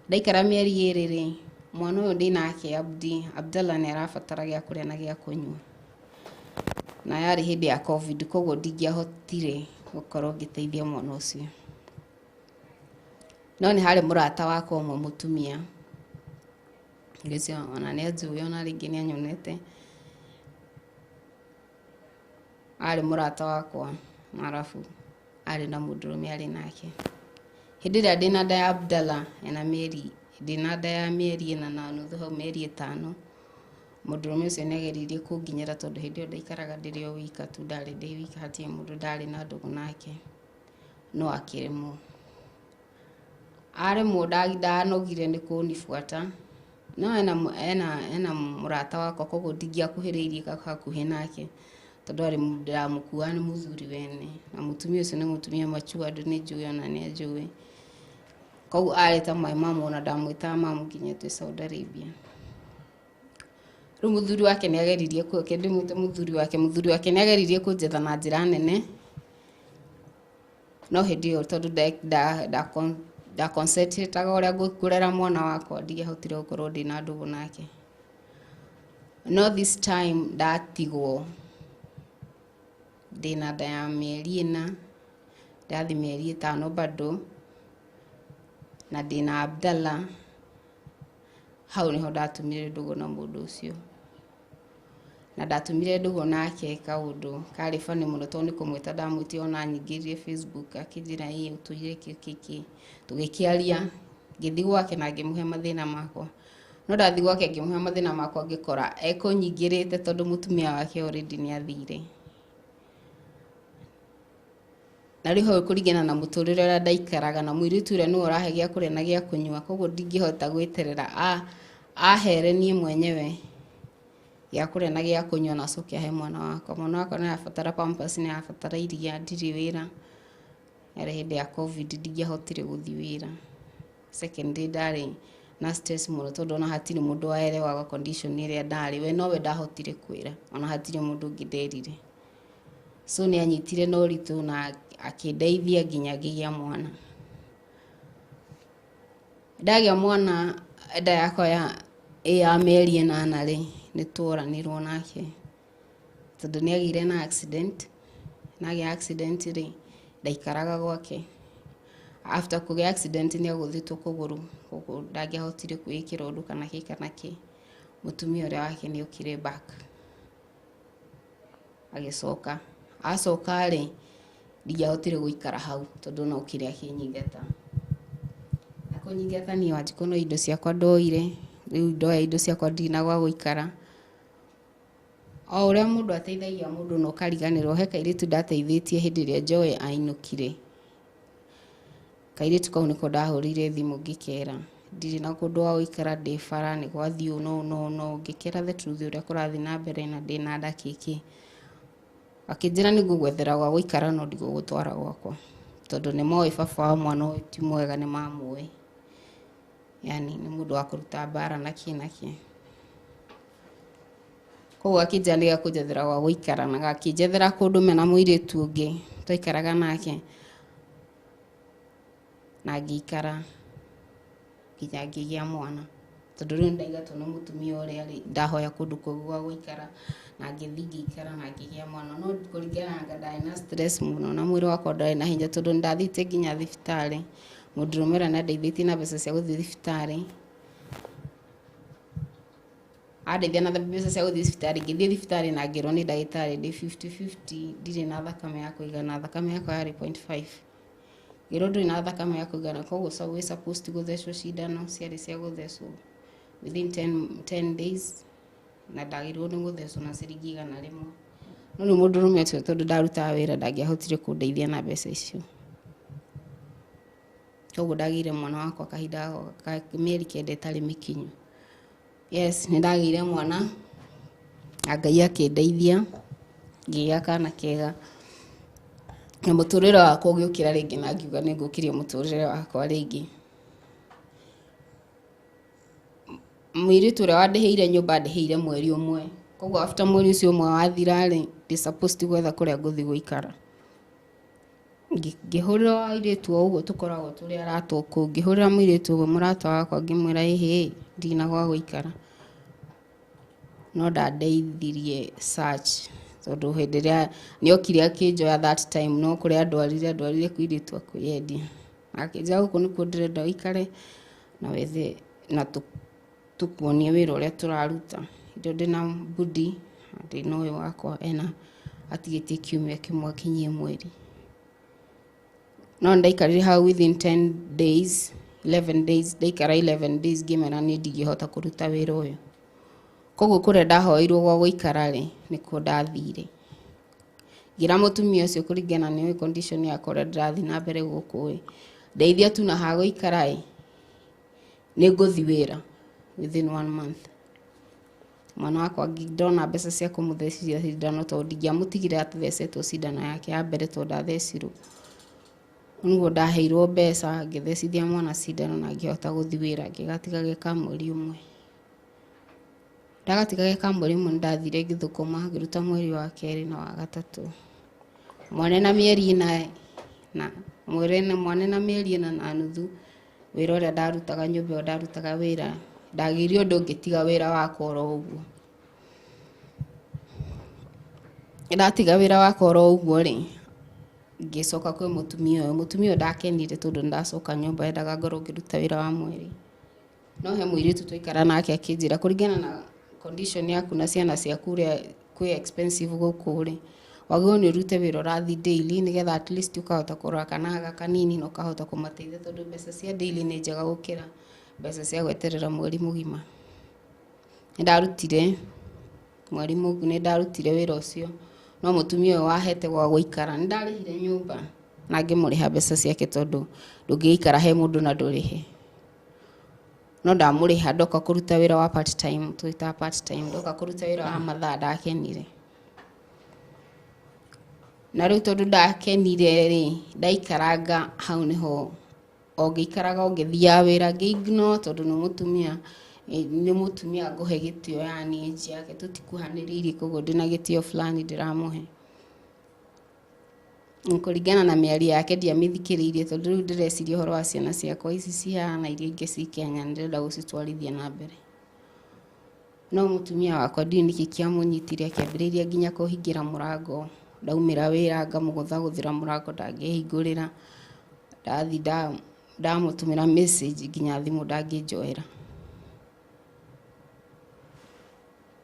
Ndaikara mĩeri 2 rĩ, mwana ũyũ ndĩnake Abdi, Abdallah nĩ arabatara gĩa kũrĩa na gĩa kũnyua. Na yarĩ hĩndĩ ya COVID, koguo ndingĩahotire gũkorwo ngĩteithia mwana ũcio. No nĩ harĩ mũrata wakwa ũmwe mũtumia, ngĩciria ona nĩ anjũĩ ona rĩngĩ nĩ anyonete. Arĩ mũrata wakwa, arabu arĩ na mũndũrũme arĩ nake. Hĩndĩ ĩrĩa ndĩna nda ya Abdallah ena mĩeri, ndĩna nda ya mĩeri 4.5 hau mĩeri 5, mũndũrũme ũcio nĩ ageririe kũnginyĩra tondũ hĩndĩ ĩyo ndaikaraga ndĩrĩ o wika tu, ndarĩ ndĩ wika, hatirĩ mũndũ ndarĩ na ndũgũ nake, no akĩremwo. Aremwo ndanogire nĩ kũnibuata, no ena mũrata wakwa koguo ndingĩakuhĩrĩirie hakuhĩ nake tondũ arĩ ndĩramũkuaga nĩ mũthuri wene, na mũtumia ũcio nĩ mũtumia mature, andũ nĩ njũĩ ona nĩ anjũĩ. Koguo arĩ ta my mom, ona ndamwĩtaga mamu nginya twĩ Saudi Arabia. Rĩu mũthuri wake nĩ ageririe reke ndĩmwĩte mũthuri wake nĩ ageririe kũnjetha na njĩra nene, no hĩndĩ ĩyo tondũ nda concentrate-aga ũrĩa ngũrera mwana wakwa, ndingĩahotire gũkorwo ndĩna ndũgũ nake. No this time ndatigwo ndĩna nda ya mĩeri 4, ndathiĩ mĩeri 5 bado, na ndĩna Abdallah. Hau nĩho ndatumire ndũgũ na mũndũ ũcio. Na ndatumire ndũgũ nake kaũndũ karĩ funny mũno tondũ nĩ kũmwĩta ndamwĩtire ona anyingĩrire Facebook akĩnjĩra ĩ ũtũire kĩ kĩ kĩ, tũgĩkĩaria, ngĩthiĩ gwake na ngĩmũhe mathĩna makwa. No ndathiĩ gwake ngĩmũhe mathĩna makwa ngĩkora ekũnyingĩrĩte tondũ mũtumia wake already nĩ athire. Na rĩu hau kũringana na mũtũrĩre ũrĩa ndaikaraga na mũirĩtu ũrĩa nĩwe ũrahe gĩa kũrĩa na gĩa kũnyua, koguo ndingĩhota gwĩterera ahere niĩ mwenyewe gĩa kũrĩa na gĩa kũnyua na acoke ahe mwana wakwa. Mwana wakwa nĩ arabatara pampers, nĩ arabatara iria, ndirĩ wĩra. Yarĩ hĩndĩ ya COVID, ndingĩahotire gũthiĩ wĩra. Second day ndarĩ na stress mũno tondũ ona hatirĩ mũndũ waerewaga condition ĩrĩa ndarĩ, we nowe ndahotire kwĩra, ona hatirĩ mũndũ ũngĩ nderire. So nĩ anyitire na ũritũ na akĩndeithia nginya ngĩgĩa mwana. Ndagĩa mwana nda yakwa ya mĩeri 8 rĩ, nĩ tworanirwo nake tondũ nĩ agĩire na accident. Na agĩa accident rĩ, ndaikaraga gwake. After kũgĩa accident nĩ agũthĩtwo kũgũrũ, koguo ndangĩahotire kwĩĩkĩra ũndũ kana kĩ kana kĩ. Mũtumia ũrĩa wake nĩ okire back agĩcoka. Acoka rĩ, ndingĩahotire gũikara hau tondũ no okire akĩnyingata. Akũnyingata niĩ Wanjikũ no indo ciakwa ndoire, rĩu ndoya indo ciakwa ndirĩ na gwa gũikara. O ũrĩa mũndũ ateithagia mũndũ na ũkariganĩrwo, he kairĩtu ndateithĩtie hĩndĩ ĩrĩa Joy ainũkire. Kairĩtu kau nĩko ndahũrĩire thimũ ngĩkera ndirĩ na kũndũ gwa gũikara, ndĩ bara, nĩ gwathiĩ ũũ no no no, ngĩkera the truth ũrĩa kũrathiĩ na mbere na ndĩna nda kĩkĩ. Akĩnjĩra nĩ ngũgwethera gwa gũikara no ndigũgũtwara gwakwa tondũ nĩ moĩ baba wa mwana ũyũ ti mwega, nĩ mamũĩ, yani nĩ mũndũ wa kũruta mbara na kĩ na kĩ. Koguo akĩnjĩra nĩ egũnjethera gwa gũikara na akĩnjethera kũndũ mena mũirĩtu ũngĩ twaikaraga nake, na ngĩikara nginya ngĩgĩa mwana tondũ rĩu nĩndaigatwo nĩ mũtumia ũrĩa rĩ, ndahoya kũndũ kũngĩ gwa gũikara na ngĩthiĩ ngĩikara na ngĩgĩa mwana. No kũringana na ndarĩ na stress mũno na mwĩrĩ wakwa ndwarĩ na hinya tondũ nĩndathiĩte nginya thibitarĩ. Mũndũrũme ũrĩa nĩandeithĩtie na mbeca cia gũthiĩ thibitarĩ, andeithia na mbeca cia gũthiĩ thibitarĩ, ngĩthiĩ thibitarĩ na ngĩrwo nĩ ndagĩtarĩ ndĩ 50-50, ndirĩ na thakame ya kũigana, thakame yakwa yarĩ 0.5. Ngĩrwo ndũrĩ na thakame ya kũigana, koguo wĩ supposed gũthecwo cindano ciarĩ cia gũthecwo within 10 days, na ndagĩrĩirwo nĩ gũthecwo na ciringi 100. No rĩu mũndũrũme ũcio tondũ ndarutaga wĩra ndangĩahotire kũndeithia na mbeca icio. Koguo ndagĩire mwana wakwa kahinda ka mĩeri 9 ĩtarĩ mĩkinyu. Yes, nĩ ndagĩire mwana na Ngai akĩndeithia ngĩgĩa kana kega na mũtũrĩre wakwa ũgĩũkĩra rĩngĩ na ngiuga nĩ ngũkĩria mũtũrĩre wakwa rĩngĩ. Mũirĩtu ũrĩa wandĩhĩire nyũmba andĩhĩire mweri ũmwe, koguo after mweri ũcio ũmwe wathira rĩ, ndĩ supposed gwetha kũrĩa ngũthiĩ gũikara. Ngĩhũrĩra airĩtu o ũguo tũkoragwo tũrĩ arata kũu, ngĩhũrĩra mũirĩtu ũmwe mũrata wakwa ngĩmwĩra ĩhĩ ndirĩ gwa gũikara, no ndandeithirie search tondũ hĩndĩ ĩrĩa nĩokire akĩnjoya that time no kũrĩa andwarire andwarire kwĩ airĩtu a kwĩyendia, akĩnjĩra gũkũ nĩkuo ndĩrenda ũikare na wethe na tũkuonie wĩra ũrĩa tũraruta. Hĩndĩ ĩyo ndĩna mbudi na ndĩna ũyũ wakwa ena atigĩtie kiumia kĩmwe akinyie mweri. No ndaikarire hau within 10 days, 11 days, ndaikara 11 days ngĩmera niĩ ndingĩhota kũruta wĩra ũyũ. Koguo kũrĩa ndahoeirwo gwa gũikara rĩ, nĩkuo ndathire. Ngĩra mũtumia ũcio kũringana nĩ condition yakwa ũrĩa ndĩrathiĩ na mbere gũkũ ĩ, ndeithia tu na ha gũikara ĩ, nĩ ngũthiĩ wĩra within 1 month. Mwana wakwa ndona mbeca cia kũmũthecithia cindano tondũ ndingĩamũtigire athecetwo cindano yake ya mbere tondũ ndathecirwo. Nĩguo ndaheirwo mbeca ngĩthecithia mwana cindano na ngĩhota gũthiĩ wĩra ngĩgatiga ge ka mweri ũmwe. Ndagatiga ge ka mweri ũmwe nĩndathire ngĩthũkũma ngĩruta mweri wa kerĩ na wa gatatũ. Mwana ena mĩeri ĩna na mwana ena mĩeri ĩna na nuthu, wĩra ũrĩa ndarutaga nyũmba ĩyo ndarutaga wĩra ndagĩire ũndũ ngĩtiga wĩra wakwa oro ũguo. Ndatiga wĩra wakwa oro ũguo rĩ, ngĩcoka kwĩ mũtumia ũyũ. Mũtumia ũyũ ndakenire tondũ nĩndacoka nyũmba endaga ngorwo ngĩruta wĩra wa mweri. No he mũirĩtu twaikara nake akĩnjĩra kũringana na condition yaku na ciana ciaku ũrĩa kwĩ expensive gũkũ rĩ, wagĩrĩirwo nĩ ũrute wĩra ũrathiĩ daily nĩgetha at least ũkahota kũrora kana gaka kanini na ũkahota kũmateithia tondũ mbeca cia daily nĩ njega gũkĩra mbeca cia gweterera mweri mũgima. Nĩndarutire mweri mũgima, nĩndarutire wĩra ũcio no mũtumia ũyũ wahete gwa gũikara nĩndarĩhire nyũmba na ngĩmũrĩha mbeca ciake tondũ ndũngĩikara he mũndũ na ndũrĩhe. No ndamũrĩha ndoka kũruta wĩra wa part time, twĩtaga part time, ndoka kũruta wĩra wa mathaa ndakenire. Na rĩu tondũ ndakenire rĩ, ndaikaranga hau nĩho o ngĩikaraga o ngĩthiaga wĩra ngĩ-ignore tondũ nĩ mũtumia ngũhe gĩtĩo yani age yake tũtikuhanĩrĩirie koguo ndĩna gĩtĩo fulani ndĩramũhe. Kũringana na mĩario yake ndiamĩthikĩrĩirie tondũ rĩu ndĩreciria ũhoro wa ciana ciakwa ici cihana iria ingĩ ci Kenya ndĩrenda gũcitwarithia na mbere. No mũtumia wakwa ndiũĩ nĩkĩ kĩamũnyitire akĩambĩrĩria nginya kũhingĩra mũrango, ndaumĩra wĩra ngamũgũthagũthĩra mũrango ndangĩhingũrĩra, ndathiĩ ndamũtũmĩra message nginya thimũ ndangĩnjoera.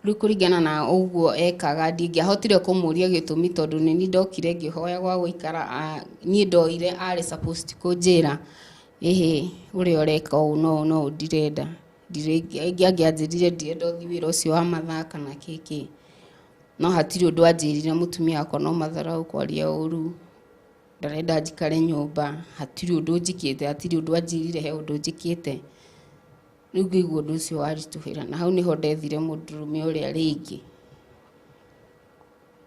Rĩu kũringana na ũguo ekaga ndingĩahotire kũmũria gĩtũmi tondũ nĩ niĩ ndokire ngĩhoya gwa gũikara, niĩ ndoire arĩ supposed kũnjĩra ĩhĩ ũrĩa ũreka ũũ no no ndirenda, angĩanjĩrire ndirenda ũthiĩ wĩra ũcio wa mathaa kana kĩkĩ, no hatirĩ ũndũ anjĩrire mũtumia wakwa no matharaũ kwaria ũru, ndarenda njikare nyũmba, hatirĩ ũndũ njĩkĩte, hatirĩ ũndũ anjĩrire he ũndũ njĩkĩte. Rĩu ngĩigua ũndũ ũcio waritũhĩra na hau nĩho ndethire mũndũrũme ũrĩa rĩngĩ.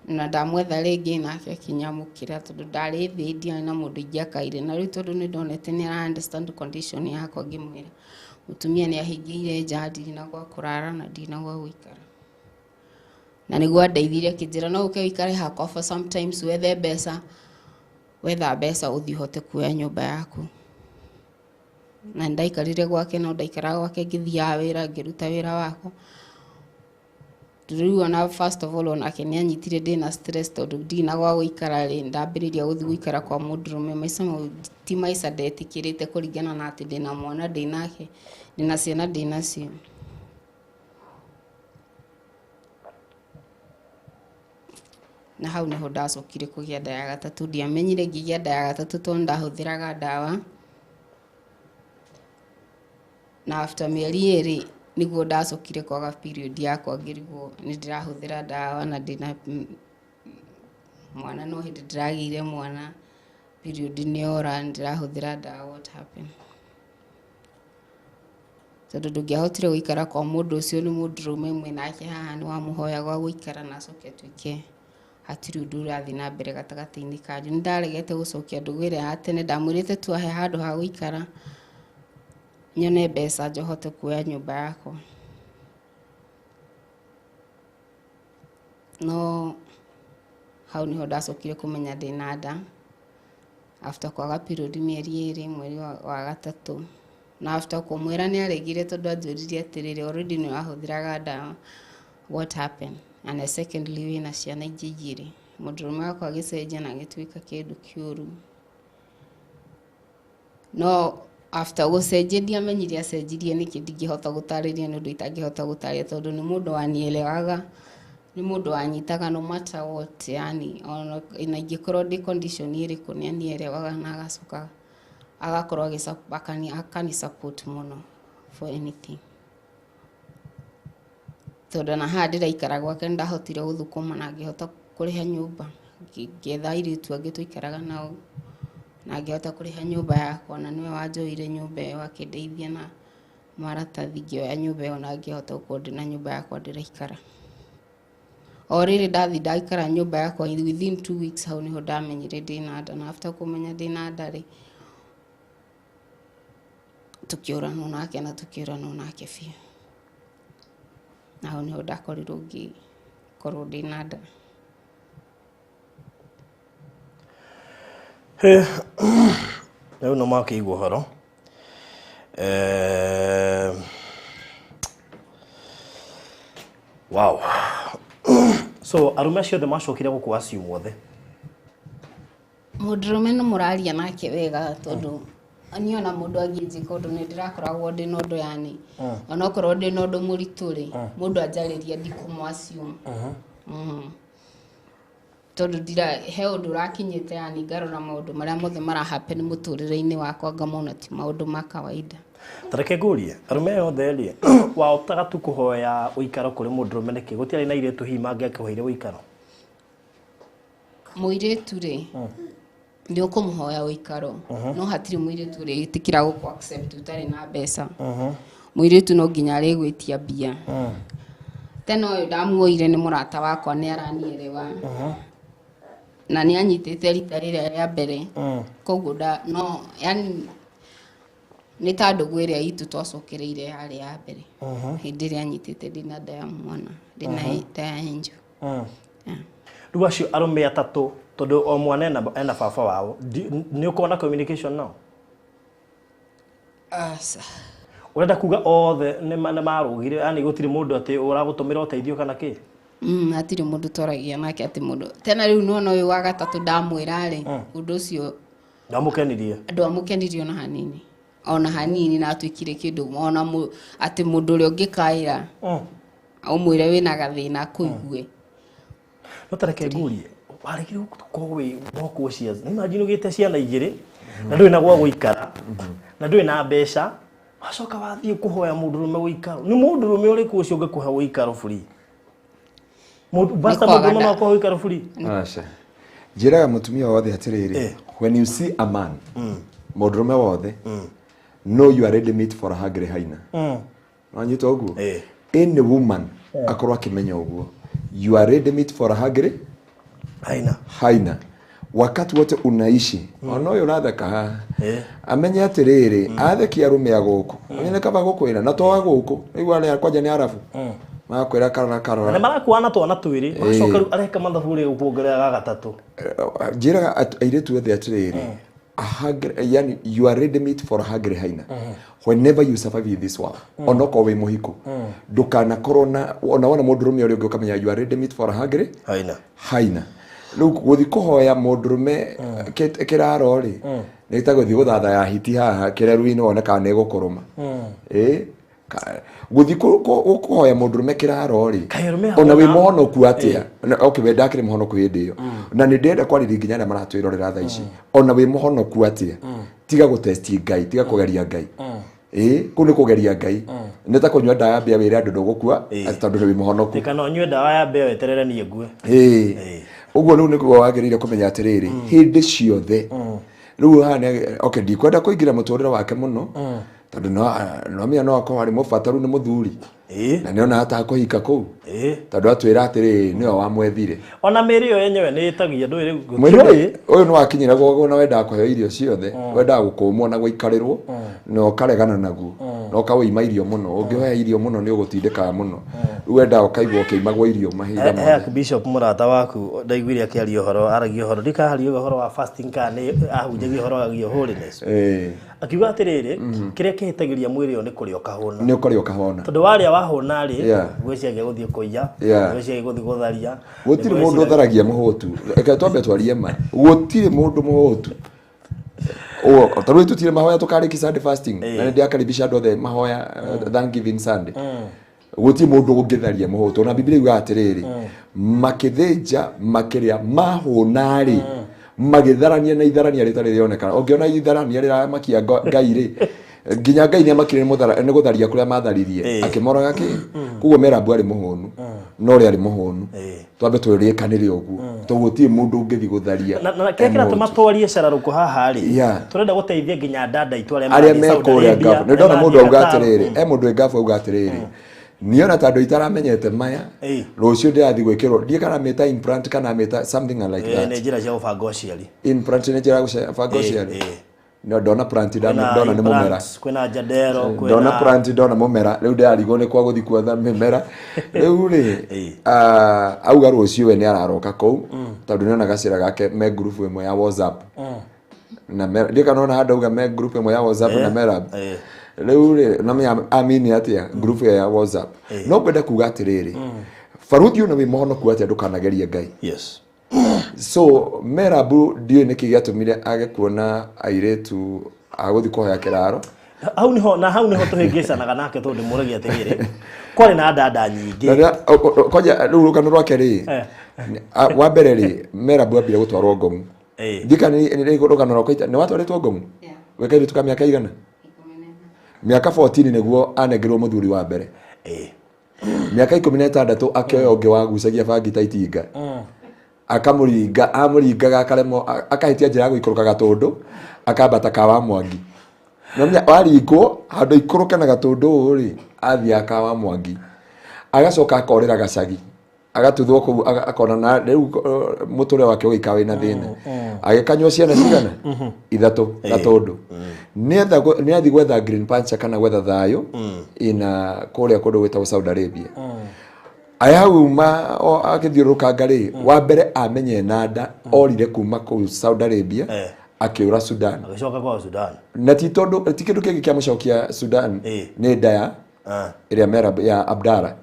Na ndamwetha rĩngĩ nake akĩnyamũkĩra tondũ ndarĩ thĩ ndiarĩ na mũndũ ingĩakaire, na rĩu tondũ nĩndonete nĩ ara understand condition yakwa ngĩmwĩra mũtumia nĩ ahingĩire nja ndirĩ na gwa kũrara na ndirĩ na gwa gũikara. Na nĩguo andeithirie akĩnjĩra no ũke ũikare hakwa for sometimes wethe mbeca, wetha mbeca ũthiĩ ũhote kuoya nyũmba yaku. Na nĩndaikarire gwake no ndaikaraga gwake ngĩthiaga wĩra ngĩruta wĩra wakwa. Rĩu ona first of all onake nĩanyitire ndĩna stress tondũ ndirĩ na gwa gũikara rĩ, ndambĩrĩria gũthiĩ gũikara kwa mũndũrũme. Maica mau ti maica ndetĩkĩrĩte kũringana na atĩ ndĩna mwana ndĩnake, ndĩna ciana ndĩnacio. Na hau nĩho ndacokire kũgĩa nda ya gatatũ, ndiamenyire ngĩgĩa nda ya gatatũ tondũ ndahũthĩraga ndawa. Na after mĩeri ĩrĩ nĩguo ndacokire kwaga period yakwa ngĩrigwo nĩ ndĩrahũthĩra ndawa na ndĩna mwana no hĩndĩ ndĩragĩire mwana, Period nĩ yora, ndĩrahũthĩra ndawa, what happened? Tondũ ndũngĩahotire gũikara kwa mũndũ ũcio, nĩ mũndũrũme mwĩ nake haha, nĩ wamũhoya gwa gũikara na acoke atuĩke hatirĩ ũndũ ũrathiĩ na mbere gatagatĩ-inĩ kanyu. Nĩ ndaregete gũcokia ndũgũ ĩrĩa ya tene, ndamwĩrĩte tu ahe handũ ha gũikara, nyone mbeca njohote kuoya nyũmba yakwa. No hau niho ndacokire kũmenya ndĩna nda after kwaga period mĩeri 2, mweri wa gatatũ. Na after kũmwĩra nĩ aregire, tondũ anjũririe atĩrĩrĩ, already nĩ wahũthĩraga ndawa, what happened? And secondly, wĩna ciana ingĩ igĩrĩ. Mũndũrũme wakwa agĩcenjia na agĩtuĩka kĩndũ kĩũru. No after gũcenjia ndiamenyire acenjirie nĩkĩ, ndingĩhota gũtarĩria, nĩ ũndũ itangĩhota gũtarĩria, tondũ nĩ mũndũ wanielewaga, nĩ mũndũ wanyitaga no matter what, yani ona na ingĩkorwo ndĩ condition ĩrĩkũ, nĩ anielewaga na agacoka agakorwo akani support mũno for anything. Tondũ ona haha ndĩraikara gwake, nĩndahotire gũthũkũma na ngĩhota kũrĩha nyũmba, ngĩetha airĩtu angĩ tũikaraga nao na ngĩhota kũrĩha nyũmba yakwa, na nĩwe wanjoire nyũmba ĩyo, akĩndeithia na maratathi, ngĩoya nyũmba ĩyo na ngĩhota gũkorwo ndĩna nyũmba yakwa ndĩraikara. O rĩrĩ ndathi ndaikara nyũmba yakwa, within 2 weeks hau nĩho ndamenyire ndĩna nda. Na after kũmenya ndĩna nda rĩ, tũkĩũranwo nake, na tũkĩũranwo nake biũ, na hau nĩho ndakorirwo ngĩkorwo ndĩna nda. Rĩu no makĩigua ũhoro. Wow, so arũme acio othe macokire gũkũ assume othe? Mũndũrũme nĩ mũraria nake wega, tondũ niĩ ona mũndũ angĩnjĩka ũndũ, nĩ ndĩrakoragwo ndĩna ũndũ, yani onokorwo ndĩna ũndũ mũritũ rĩ, mũndũ anjarĩria ndikũmũ assume, tondũ ndira he ũndũ ũrakinyĩte, yani ngarora maũndũ marĩa mothe mara happen mũtũrĩre-inĩ wakwa, ngamona ti maũndũ ma kawaida. Ta reke ngũrie, arũme aya othe rĩ, waotaga tu kũhoya ũikaro kũrĩ mũndũrũme nĩkĩ? Gũtiarĩ na airĩtu hihi mangĩakũheire ũikaro? Mũirĩtu rĩ, nĩ ũkũmũhoya ũikaro, no hatirĩ mũirĩtu ũrĩtĩkĩra gũkũ accept ũtarĩ na mbeca. Mũirĩtu no nginya arĩgwĩtia mbia. Tena ũyũ ndamuoire nĩ mũrata wakwa, nĩ aranielewa na nĩ anyitĩte rita rĩrĩa rĩa mbere, koguo nda no yani nĩ ta ndũgũ ĩrĩa itũ twacokereire yarĩ ya mbere, hĩndĩ ĩrĩa anyitĩte ndĩna nda ya mwana, ndĩna nda ya Angel. Yeah. Rĩu acio arũme atatũ, tondũ o mwana ena baba wao, nĩ ũkorwo na communication nao? Aca. Ũrenda kuga othe nĩ marũgire, yani gũtirĩ mũndũ atĩ ũragũtũmĩra ũteithio kana kĩ? Hatirĩ mũndũ twaragia nake atĩ mũndũ tena. Rĩu nona ũyũ wa gatatũ ndamwĩra rĩ, ũndũ ũcio Ndamũkenirie? Ndwamũkenirie ona hanini, ona hanini, na atuĩkire kĩndũ ona atĩ mũndũ ũrĩa ũngĩkaĩra ũmwĩre wĩna gathĩna kũigue. No ta reke ngurie, waregire gũkorwo wĩ moko cia, imagine ũgĩte ciana igĩrĩ na ndũrĩ na gwa gũikara na ndũrĩ na mbeca, wacoka wathiĩ kũhoya mũndũrũme ũikaro. Nĩ mũndũrũme ũrĩkũ ũcio ũngĩkũhe ũikaro free? Mũndũ basta kwaga mũndũrũme no akũhe ũikaro free? Aca, njĩraga mũtumia wothe atĩrĩrĩ, when you see a man, mũndũrũme wothe, know you are ready meat for a hungry hyena. Wanyita ũguo? Eh. Any woman akorwo akĩmenya ũguo, you are ready meat for a hungry Aina. Hyena wakati wote unaishi. Ona ũyũ ũratheka haha, amenye atĩrĩrĩ, athekia arũme a gũkũ, amenye nĩ kaba gũkwĩra na to wa gũkũ rĩu, arĩa kwanja nĩ arabu makwĩra karora Na nĩ karora. marakuana twana twĩrĩ, magacoka rĩu areka mathabu rĩ, gũkuongerera ga gatatũ. Njĩraga airĩtu othe atĩrĩrĩ, a hungry, yani you are ready meat for a hungry hyena whenever you survive in this world. Onokorwo wĩ mũhiku, ndũkanakorwo na ona wona mũndũrũme ũrĩa ũngĩ, ũkamenya you are ready meat for a hungry Aina. Hyena. Rĩu gũthi kũhoya mũndũrũme kĩraro rĩ, nĩ ta gũthiĩ gũthathaya hiti haha kĩreru-inĩ, wone kana nĩ ĩgũkũrũma. Ĩ gũthiĩ kũhoya mũndũrũme kĩraro rĩ, Kaĩ arũme ona wĩ ahona? mũhonoku atĩa? Okay, we ndakĩrĩ mũhonoku hĩndĩ ĩyo, na nĩ ndĩrenda kwarĩria nginya arĩa maratwĩrorera thaa ici, ona wĩ mũhonoku atĩa, tiga gũtesti Ngai, tiga kũgeria Ngai. Ĩ kũu nĩ kũgeria Ngai, nĩ ta kũnyua ndawa ya mbĩa wĩre andũ ndũgũkua atĩ tondũ wĩ mũhonoku. Kana ũnyue ndawa ya mbĩa weterere niĩ ngue. Ĩĩ, ũguo rĩu nĩguo wagĩrĩire kũmenya atĩrĩrĩ, hĩndĩ ciothe Rĩu haha okay, ndikwenda kũingĩra mũtũrĩre wake mũno, tondũ no menya no akorwo arĩ mũbataru nĩ mũthuri. Na nĩona atakũhika kũu, tondũ atwĩra atĩrĩ nĩwe wamwethire. Ona mĩĩrĩ ĩyo yenyewe nĩ ĩtagia ndũĩ rĩu. Mwĩrĩ ũyũ nĩ wakinyĩra gwaguo na wendaga kũheo irio ciothe, wendaga gũkũmwo na gũikarĩrwo, na ũkaregana naguo, na ũkawĩima irio mũno. Ũngĩhoya irio mũno nĩ ũgũtindĩkaga mũno. Rĩu wendaga ũkaigua ũkĩimagwo irio mahinda He mothe. Archbishop mũrata waku ndaiguire akĩaria ũhoro, aragia ũhoro, ndikaharia ũhoro wa fasting kana nĩ ahunjagia ũhoro wagiĩ holiness. Akiuga atĩrĩrĩ, kĩrĩa kĩhĩtagĩria mwĩrĩ ũyũ nĩ kũrĩa ũkahũna. Nĩ ũkũrĩa ũkahona. Tondũ warĩa wahũna rĩ, ngwĩciria gũthiĩ kũiya, ngwĩciria gũthiĩ gũtharia. Gũtirĩ mũndũ ũtharagia mũhũtu. Reke twambe twarie ma. Gũtirĩ mũndũ mũhũtu. Ta rĩu tũtirĩ mahoya tũkarĩki Sunday fasting. Na nĩ ndĩrakaribisha andũ othe mahoya Thanksgiving Sunday. Gũtirĩ mũndũ ũngĩtharia mũhũtu. Ona Biblia yugaga atĩrĩrĩ, makĩthĩnja makĩrĩa mahũna rĩ, magĩtharania na itharania rĩtarĩ rĩonekana. Ũngĩona itharania rĩramakia Ngai rĩ, nginya Ngai nĩamakire nĩ gũtharia kũrĩa matharirie, akĩmoraga kĩ. Koguo Merabu arĩ mũhũnu, no ũrĩa arĩ mũhũnu. Twambe twĩrĩkanĩre ũguo, tondũ gũtirĩ mũndũ ũngĩthiĩ gũtharia Na kĩrĩa kĩratũma twarie cararũkũ haha rĩ, tũrenda gũteithia nginya dada aitũ arĩa arĩa marathiĩ me Saudi kũrĩa Arabia, Ngabu. Nĩ ndona arĩa mũndũ marathiĩ auga Qatar. atĩrĩrĩ, he mũndũ wĩ Ngabu auga atĩrĩrĩ, niona ta andũ itaramenyete maya, rũciũ ndĩrathiĩ gwĩkĩrwo, ndiĩ kana mĩta implant kana mĩta something like that. Nĩ njĩra cia gũbanga ũciari. Implant nĩ njĩra ya gũbanga ũciari. No ndona plant, ndona nĩ mũmera. Kwĩna Jadero, kwĩna ndona plant, ndona mũmera. Rĩu ndĩrarigwo nĩ kwa gũthiĩ kuetha mĩmera. Rĩu rĩ, auga rũciũ we nĩ araroka kũu, tondũ nĩona gacĩra gake me ngurubu ĩmwe ya WhatsApp. Na ndiũ kana ona handũ auga me group ĩmwe ya WhatsApp na Merab. Rĩu rĩ, na menya amini atĩa group ĩyo ya WhatsApp. No ngwenda kuga atĩrĩrĩ, baruthi ona wĩ mũhonoku atĩa ndũkanagerie Ngai. Yes. So Merabu ndiũĩ nĩkĩ gĩatũmire age kuona airĩtu a gũthiĩ kũhoya kĩraro. Hau niho, na hau niho tũhĩngĩcanaga nake tondũ ndĩmũragia atĩrĩrĩ, kwarĩ na dada nyingĩ. Na kwanja rĩu rũgano rwake rĩ, wa mbere rĩ, Merabu ambire gũtwarwo Ngomu. Ndika nĩ rũgano rwakwa nĩ watwarĩtwo Ngomu? Wĩ kairĩtu ka mĩaka igana? Mĩaka 14 nĩguo anengerwo mũthuri wa mbere. Mĩaka 16 akĩoya ũngĩ wagucagia bangi ta itinga. Akamũringa, amũringaga akaremwo, akahĩtia njĩra ya gũikũrũka Gatũndũ, akambata Kawa Mwangi. Na waringwo handũ ikũrũke na Gatũndũ ũũ rĩ, athiaga Kawa Mwangi. Agacoka akorĩra Gacagi. Agatuthwo kũu, akona na rĩu mũtũrĩre wake ũgĩikara wĩna thĩna. Agĩkanyua ciana cigana? 3 Gatũndũ. Nĩathiĩ gwetha Green Puncher kana gwetha thayũ ina kũrĩa kũndũ gwĩtagwo Saudi Arabia. Aya hau ma akĩthiũrũrũkanga rĩ, wa mbere amenye nanda orire kuma kũu Saudi Arabia, akĩũra Sudan. Agĩcoka kwao Sudan. Na ti tondũ ti kĩndũ kĩngĩ kĩamũcokia Sudan, nĩ nda ya ĩrĩa Merab ya Abdara.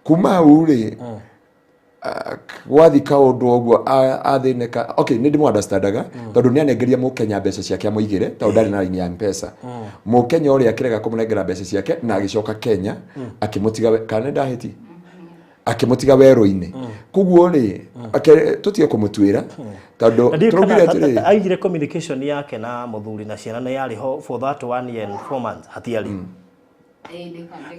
Kuma hau rĩ, gwathi kaũndũ ũguo athĩnĩka. Okay, nĩ ndĩmũ understandaga tondũ nĩ anengeria mũkenya mbeca ciake amũigĩre, tondũ ndarĩ na line ya M-Pesa. Mũkenya ũrĩa akĩrega kũmũnengera mbeca ciake na agĩcoka Kenya akĩmũtiga, kana nĩ ndahĩti? Akĩmũtiga werũ-inĩ. Koguo rĩ, tũtige kũmũtuĩra tondũ tũraugire atĩrĩ, aigire communication yake na mũthuri na ciana nĩ yarĩ ho for that 1 year and 4 months hatiarĩ.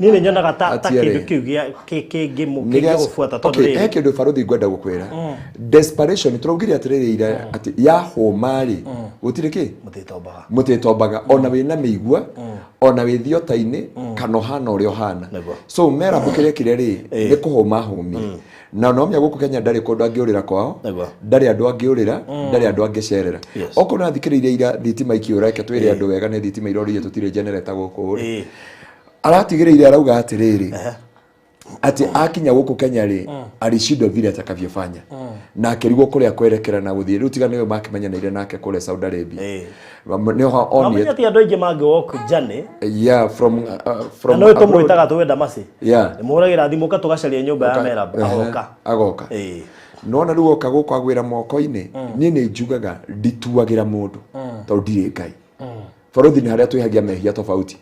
Niĩ nĩ nyonaga ta kĩndũ kĩu kĩngĩgũbuata tondũ rĩ, he kĩndũ baruthi ngwenda gũkwĩra. Desperation tũraugire atĩrĩrĩ ira atĩ yahũma rĩ, gũtirĩ kĩ mũtĩtombaga, ona wĩna mĩigua, ona wĩ thiota-inĩ, kana ũhana ũrĩa ũhana. So Merabu kĩrĩa ekire rĩ, nĩ kũhũma ahũmire. Na no menya gũkũ Kenya ndarĩ kũndũ angĩũrĩra kwao, ndarĩ andũ angĩũrĩra, ndarĩ andũ angĩcerera. Okorwo nĩathikĩrĩirie ira thitima ikĩũra, reke twĩre andũ wega nĩ thitima irorire, tũtirĩ generator gũkũ rĩ. Aratigĩrĩire arauga atĩrĩrĩ, atĩ akinya gũkũ Kenya rĩ, alishindwa vile atakavyofanya. Na akĩrigwo kũrĩa kwerekera na gũthiĩ. Rĩu tiga nĩwe makĩmenyanĩire nake kũrĩa Saudi Arabia. Nĩho onire. Mamenya ti andũ aingĩ mangĩ walk journey. Yeah, from Na no tũmwĩtaga twenda maci. Yeah. Nĩmũhũragĩra thimũ ũka tũgacaria nyũmba ya Merab, agoka. Agoka. Nona rĩu oka gũkũ agwĩra moko-inĩ, niĩ nĩ njugaga ndituagĩra mũndũ tondũ ndirĩ Ngai. Baruthi nĩ harĩa twĩhagia mehia tofauti.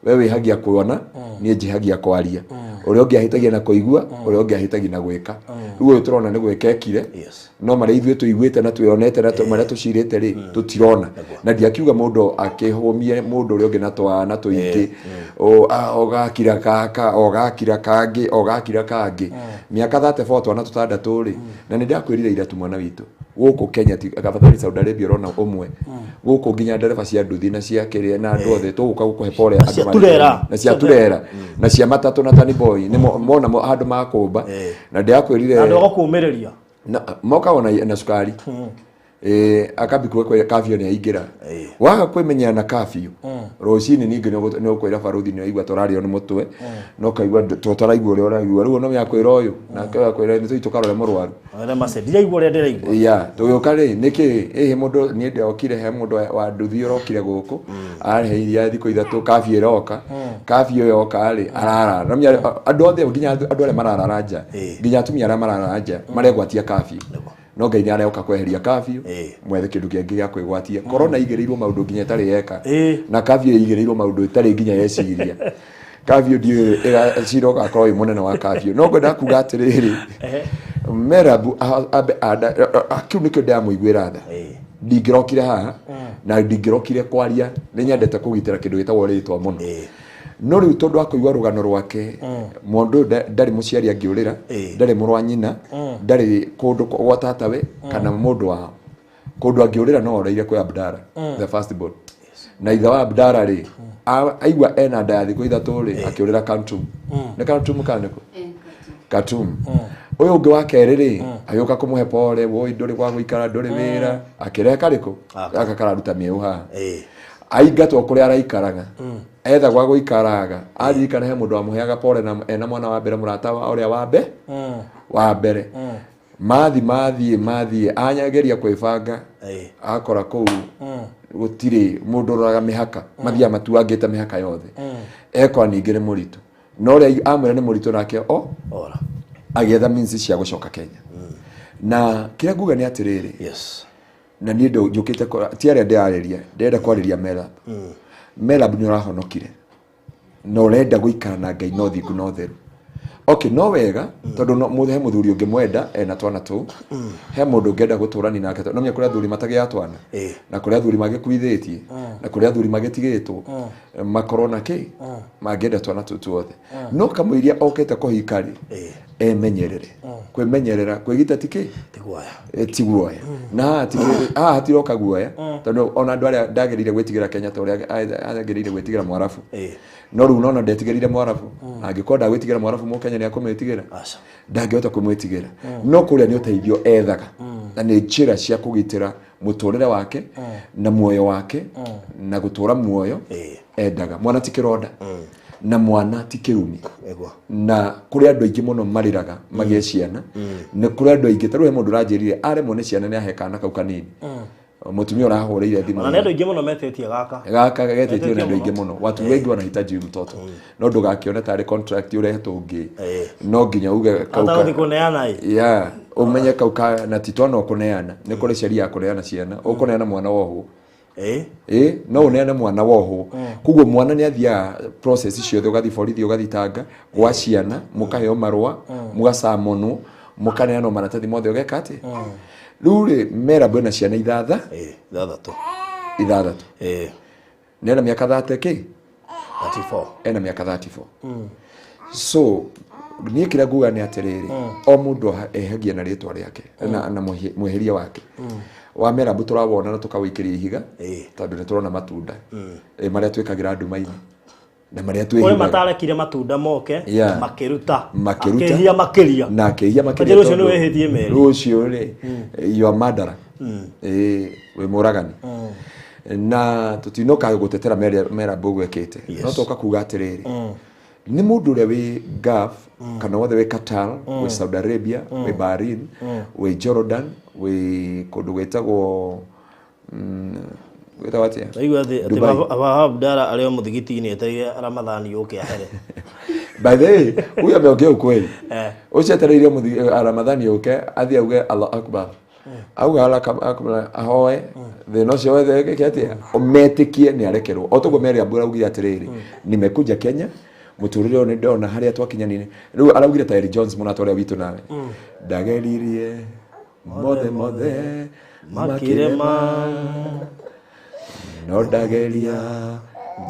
We wĩhagia kuona, niĩ njĩhagia kwaria. Ũrĩa ũngĩ ahĩtagia na kũigua, ũrĩa ũngĩ ahĩtagia na gwĩka. Rĩu ũyũ tũrona nĩ gwĩka ekire. No marĩa ithuĩ tũiguĩte na twĩonete na marĩa tũcirĩte rĩ, tũtirona. Na ndiakiuga mũndũ akĩhũmie mũndũ ũrĩa ũngĩ na twana tũingĩ, ũgakira gaka, ũgakira kangĩ, ũgakira kangĩ. Mĩaka 34 twana tũtandatũ rĩ, na nĩ ndakwĩrire ira tu mwana witũ gũkũ Kenya ti afadhali Saudi Arabia ũrona ũmwe, gũkũ nginya ndereba cia nduthi na cia kĩrĩa na andũ othe tũgũka gũkũhe pole. Na cia turera. Na cia turera na cia matatũ na tani boy nĩ mona handũ makũmba na ndĩrakwĩrire. Andũ agakũmĩrĩria. Na mokaga na cukari, akambi kwe kafio nĩ aingĩra. Waga kwĩmenyera na kafio rũcinĩ, ningĩ nĩ ũkwĩra baruthi nĩ waigua tũrarĩo nĩ mũtwe, no kaigua tũtaraigua ũrĩa ũraigua. Rĩu no yakwĩra ũyũ nake akwĩra nĩ tũthiĩ tũkarore mũrwaru. Arĩa mace ndiraigua ũrĩa ndĩraigua. Ya tũgĩũka rĩ nĩkĩ ĩhĩ mũndũ niĩ ndĩrokire he mũndũ wa nduthi ũrokire gũkũ arehe thikũ 3 kafio ĩroka, kafio yoka rĩ ararara. No andũ othe, nginya andũ arĩa mararara nja, nginya atumia arĩa mararara nja maregwatia kafio, no Ngai nĩ aroka kweheria kafio. Mwethe kĩndũ kĩngĩ gĩa kwĩgwatia. Corona igĩrĩirwo maũndũ nginya ĩtarĩ yeka, na kafio ĩigĩrĩirwo maũndũ ĩtarĩ nginya yeciria. Kafio ndiũĩ cira ũgakorwo wĩ mũnene wa kafio, no ngwenda kuga atĩrĩrĩ, Merabu ambe kĩu nĩkĩo ndĩramũiguĩra tha. Ndingĩrokire haha na ndingĩrokire kwaria, nĩ nyendete kũgitĩra kĩndũ gĩtagwo rĩtwa mũno, no rĩu tondũ wa kũigua rũgano rwake, mũndũ ũyũ ndarĩ mũciari angĩũrĩra, ndarĩ mũrũ wa nyina, ndarĩ kũndũ gwa tatawe kana mũndũ wao kũndũ angĩũrĩra, no orĩire kwĩ Abdara the first born. Na ithe wa Abdara rĩ, aigua ena nda ya thikũ 3 rĩ, akĩũrĩra Khartoum. Nĩ Khartoum kana nĩkũ Khartoum? Ũyũ ũngĩ wa kerĩ rĩ, agĩũka kũmũhe pole, woi ndũrĩ gwa gũikara, ndũrĩ wĩra, akĩrehe karĩkũ gaka kararuta mĩeũ haha. Aingatwo kũrĩa araikaraga, etha gwa gũikaraga, aririkana he mũndũ wamũheaga pole na ena mwana wa mbere, mũrata wa ũrĩa wa mbere mathi mathiĩ mathiĩ anyageria kwĩbanga, akora kũu gũtirĩ mũndũ ũroraga mĩhaka, mathiaga matuangĩte mĩhaka yothe. Ekora ningĩ nĩ mũritũ, no ũrĩa amwĩra nĩ mũritũ nake o ora agĩetha means cia gũcoka Kenya. Na kĩrĩa nguga nĩ atĩrĩrĩ, na niĩ njũkĩte ti arĩa ndĩrarĩria, ndĩrenda kwarĩria Merab. Merab, nĩ ũrahonokire na ũrenda gũikara na Ngai no thingu no theru, okay, no wega, tondũ no he mũthuri ũngĩmwenda ena twana tũu, he mũndũ ũngĩenda gũtũrani nake, no menya kũrĩ athuri matagĩaga twana, na kũrĩ athuri magĩkuithĩtie, na kũrĩ athuri magĩtigĩtwo makorwo na kĩ mangĩenda twana tũu tuothe. No kamũiria okĩte kũhika rĩ, emenyerere kwĩmenyerera, kwĩgita ti kĩ. Ti guoya. Ti guoya, na haha hatiroka guoya, tondũ ona andũ arĩa ndagĩrĩire gwĩtigĩra Kenya ta ũrĩa agĩrĩire gwĩtigĩra Mwarabu, no rĩu nona ndetigĩrire Mwarabu. Angĩkorwo ndagwĩtigĩra Mwarabu, Mũkenya nĩ akũmwĩtigĩra? Aca. Ndangĩhota kũmwĩtigĩra. No kũrĩa nĩ ũteithio ethaga na nĩ njĩra cia kũgitĩra mũtũrĩre wake na muoyo wake na gũtũra muoyo. Endaga mwana ti kĩronda na mwana ti kĩrumi. Na kũrĩ andũ aingĩ mũno marĩraga magĩe ciana. Nĩ kũrĩ andũ aingĩ, ta rĩu he mũndũ ũranjĩrire aremwo nĩ ciana nĩ ahe kana kau kanini, mũtumia ũrahũrĩire thimũ. Ona nĩ andũ aingĩ mũno metĩtie gaka. Gaka getĩtio nĩ andũ aingĩ mũno. Watu wengi wanahitaji huyu mtoto, no ndũgakĩone tarĩ contract ũrehetwo ũngĩ, no nginya uge kau ata gũthiĩ kũneana ĩ. Ya ũmenye kau ka na ti twana ũkũneana, nĩ kũrĩ sheria ya kũneana ciana. Ũkũneana mwana wohwo? Ĩ, no ũneane mwana wohwo. Koguo mwana nĩ athiaga process ciothe, ũgathiĩ borithi, ũgathitanga gwa ciana, mũkaheo marũa, mũgacamonwo, mũkaneanwo maratathi mothe, ũgeka atĩ rĩu rĩ Merab ena ciana ithatha. 6. 6. Nĩ ena mĩaka 30 kĩ. 34. Ena mĩaka 34. So niĩ kĩrĩa nguga nĩ atĩrĩrĩ, o mũndũ ehagia na rĩtwa rĩake na mwĩhĩria wake wa Merabu tũrawona na tũkawĩikĩria ihiga, tondũ nĩ tũrona matunda marĩa twĩkagĩra nduma-inĩ na marĩa kũrĩ twĩhithaga. Matarekire matunda moke, makĩruta. Makĩruta. Akĩhia makĩria. Na akĩhia makĩria. Kwanjĩra ũcio nĩ Tondũ wĩhĩtie merĩ. Rĩu ũcio rĩ, you are murderer, wĩ mũragani, na tũtinoka gũtetera Merabu ũguo ekĩte, no toka kuga atĩrĩrĩ, nĩ mũndũ ũrĩa wĩ Gulf kana wothe wĩ Qatar, wĩ Saudi Arabia, wĩ Bahrain, wĩ Jordan, wĩ kũndũ gwĩtagwo gwĩtagwo atĩa? Ndaigua atĩ Dubai. Baba Abdara arĩ o mũthigiti-inĩ etereire Ramadhani yũke ahere. By the way, huyu ameongea ukweli. Ũcio etereire Ramadhani yũke athiĩ auge Allah Akbar, auga Allah Akbar, ahoe thĩna ũcio wothe ĩke atĩa, metĩkie nĩ arekerwo. O toguo Mary Ambura augire atĩrĩrĩ, nimekuja Kenya, Mũtũrĩre ũyũ nĩ ndona harĩa twakinyanire. Rĩu araugire ta Eric Jones mũrata ũrĩa witũ nawe. Ndageririe mothe mothe makĩrema, no ndageria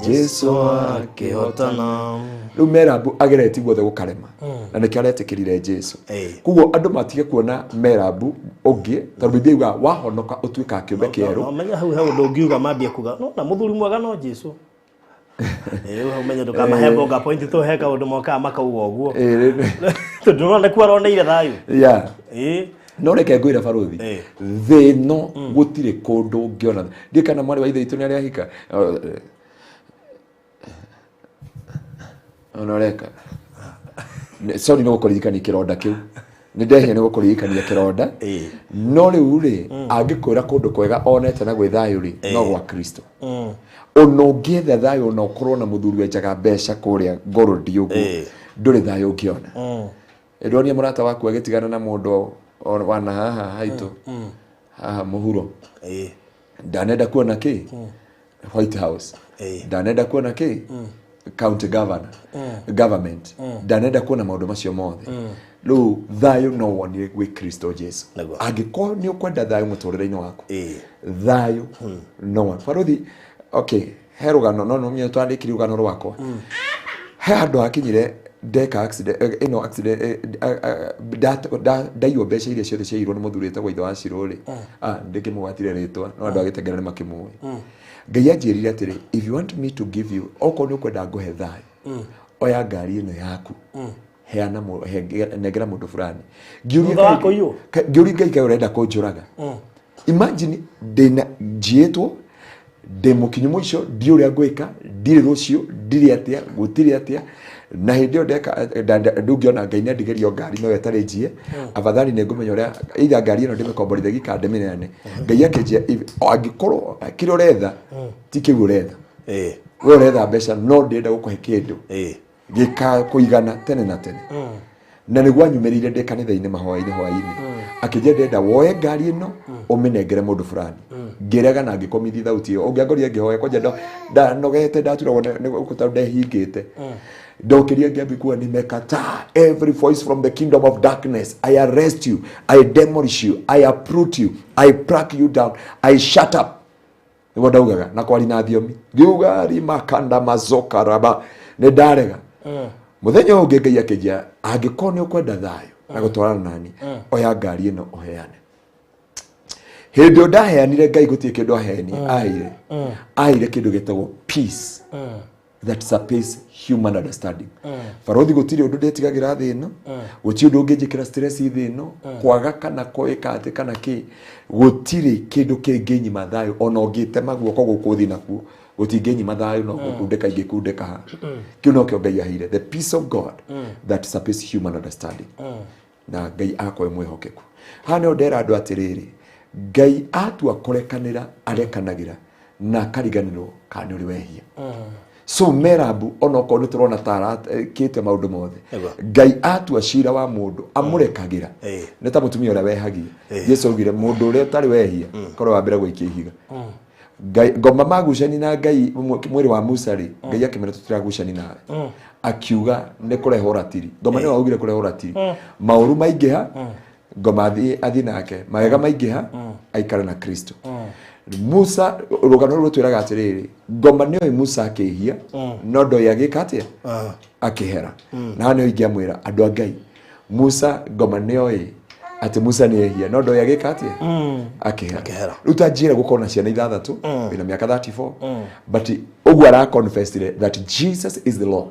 Jesu akĩhotana. Rĩu Merabu ageretie guothe gũkarema, na nĩkĩo aretĩkĩrire Jesu. Koguo andũ matige kuona Merabu ũngĩ, tondũ Biblia yugaga wahonoka ũtuĩkaga kĩũmbe kĩerũ. No menya hau he ũndũ ũngiuga, mambie kuga no na mũthuri mwega no Jesu. Rĩu hau menye ndũkamahe bonga point, tũhe kaũndũ mokaga makauga ũguo, tondũ ũrona nĩkuo aroneire thayũ. No reke ngwĩre barũthi, thĩ ĩno gũtirĩ kũndũ ũngĩona. Ndiĩ kana mwarĩ wa ithe witũ nĩ arĩa ahika ona ũreka. Sorry, nĩ gũkũririkania kĩronda kĩu, nĩ ndehia nĩ gũkũririkania kĩronda. No rĩu rĩ, angĩkwĩra kũndũ kwega onete na gwĩ thayũ rĩ, no gwa Kristo. Ona ũngĩetha thayũ ona ũkorwo na mũthuri wenjaga mbeca kũrĩa ngorodi ũguo, ndũrĩ thayũ ũngĩona. Ndonire mũrata waku agĩtigana na mũndũ wana haha haitũ haha mũhuro. Ndanenda kuona kĩ White House, ndanenda kuona kĩ county governor, government, ndanenda kuona maũndũ macio mothe. Rĩu thayũ no wonire gwĩ Kristo Jesu. Angĩkorwo nĩ ũkwenda thayũ mũtũrĩre-inĩ waku, thayũ no wone barũthi. Okay, he rũgano no no menya twandĩkire rũgano rwakwa. He handũ hakinyire ndeka accident, ĩno accident, ndaiywo mbeca iria ciothe ciairwo nĩ mũthuri wĩtagwo ithe wa Cirũ rĩ. Ah, ndĩkĩmũgwatire rĩtwa, no andũ a Gĩtengera nĩ makĩmũĩ. Ngai anjĩrire atĩrĩ, "If you want me to give you, okorwo nĩ ũkwenda ngũhe thayũ, oya ngari ĩno yaku, heana, nengera mũndũ fulani." Ngĩũria Thutha wa kũiywo? Ngĩũria Ngai, kaĩ ũrenda kũnjũraga? Imagine ndĩna njiĩtwo, ndĩ mũkinyu mũico, ndiũ ũrĩa ngwĩka, ndirĩ rũciũ, ndirĩ atĩa, gũtirĩ atĩa. Na hĩndĩ ĩyo ndeka ndũngĩona Ngai nĩ andigerio ngari no ĩtarĩ njie, afadhali nĩ ngũmenya ũrĩa either ngari ĩno ndĩmĩkomborithagia kana ndĩmĩneane. Ngai akĩnjia, angĩkorwo kĩrĩa ũretha ti kĩu ũretha, we ũretha mbeca, no ndĩrenda gũkũhe kĩndũ gĩkakũigana tene na tene. Na nĩguo anyumĩrĩire ndĩ kanitha-inĩ mahoya-inĩ hwaĩ-inĩ, akĩnjĩra, "Ndĩrenda woe ngari ĩno ũmĩnengere mũndũ fulani." Ngĩrega na ngĩkomithia thauti ĩyo. Ũngĩangorire ngĩhoya kwanja ndanogete, ndaturagwo nĩ gũkũ ndehingĩte, ndokĩria ngĩambia kuga, "Nimekataa every voice from the kingdom of darkness. I arrest you, I demolish you, I uproot you, I pluck you down, I shut up." Nĩguo ndaugaga na kwari na thiomi, ngiuga rimakanda mazoka raba, nĩ ndarega. Mũthenya ũyũ ũngĩ Ngai akĩnjia, "Angĩkorwo nĩ ũkwenda thayũ na gũtwarana nani, oya ngari ĩno ũheane." Hĩndĩ ĩyo ndaheanire, Ngai gũtirĩ kĩndũ aheanie aheire, aheire kĩndũ gĩtagwo peace that surpass human understanding. Barothi, gũtirĩ ũndũ ndĩtigagĩra thĩ ĩno, gũtirĩ ũndũ ũngĩnjĩkĩra stress thĩ ĩno, kwaga kana kwĩka atĩ kana kĩ, gũtirĩ kĩndũ kĩngĩnyima thayũ. Ona ũngĩtema guoko gũkũ thĩ nakuo gũtingĩnyima thayũ, no gũkundĩka ingĩkundĩka ha kĩu nokĩo Ngai aheire, the peace of God that surpass human understanding. Na Ngai akorwo mwĩhokeku. Haha nĩho ndera andũ atĩrĩrĩ, Ngai atua kũrekanĩra, arekanagĩra na akariganĩrwo kana nĩ ũrĩ wehia. So Merabu, onokorwo nĩ tũrona ta arakĩte maũndũ mothe, Ngai atua cira wa mũndũ amũrekagĩra. Nĩ ta mũtumia ũrĩa wehagia. Jesu augire mũndũ ũrĩa ũtarĩ wehia korwo wa mbere gũikia ihiga. Ngai ngoma magucani na Ngai mwĩrĩ wa Musa rĩ, Ngai akĩmera, "Tũtiragucani nawe." Akiuga nĩ kũrehwo ratiri. Ngoma nĩwe augire kũrehwo ratiri. Maũru maingĩha, ngoma athiĩ nake, mawega maingĩha, aikare na Kristo. Musa, rũgano rũrũ rũtwĩraga atĩrĩrĩ, ngoma nĩoĩ Musa akĩhia, no ndoĩ agĩka atĩa, akĩhera. Na haha nĩho ingĩamwĩra andũ a Ngai, Musa, ngoma nĩoĩ atĩ Musa nĩ ehia, no ndoĩ agĩka atĩa, akĩhera. Akĩhera. Rĩu ta njĩra gũkorwo na ciana ithathatũ, wĩna mĩaka 34, but ũguo ara confessire that Jesus is the Lord.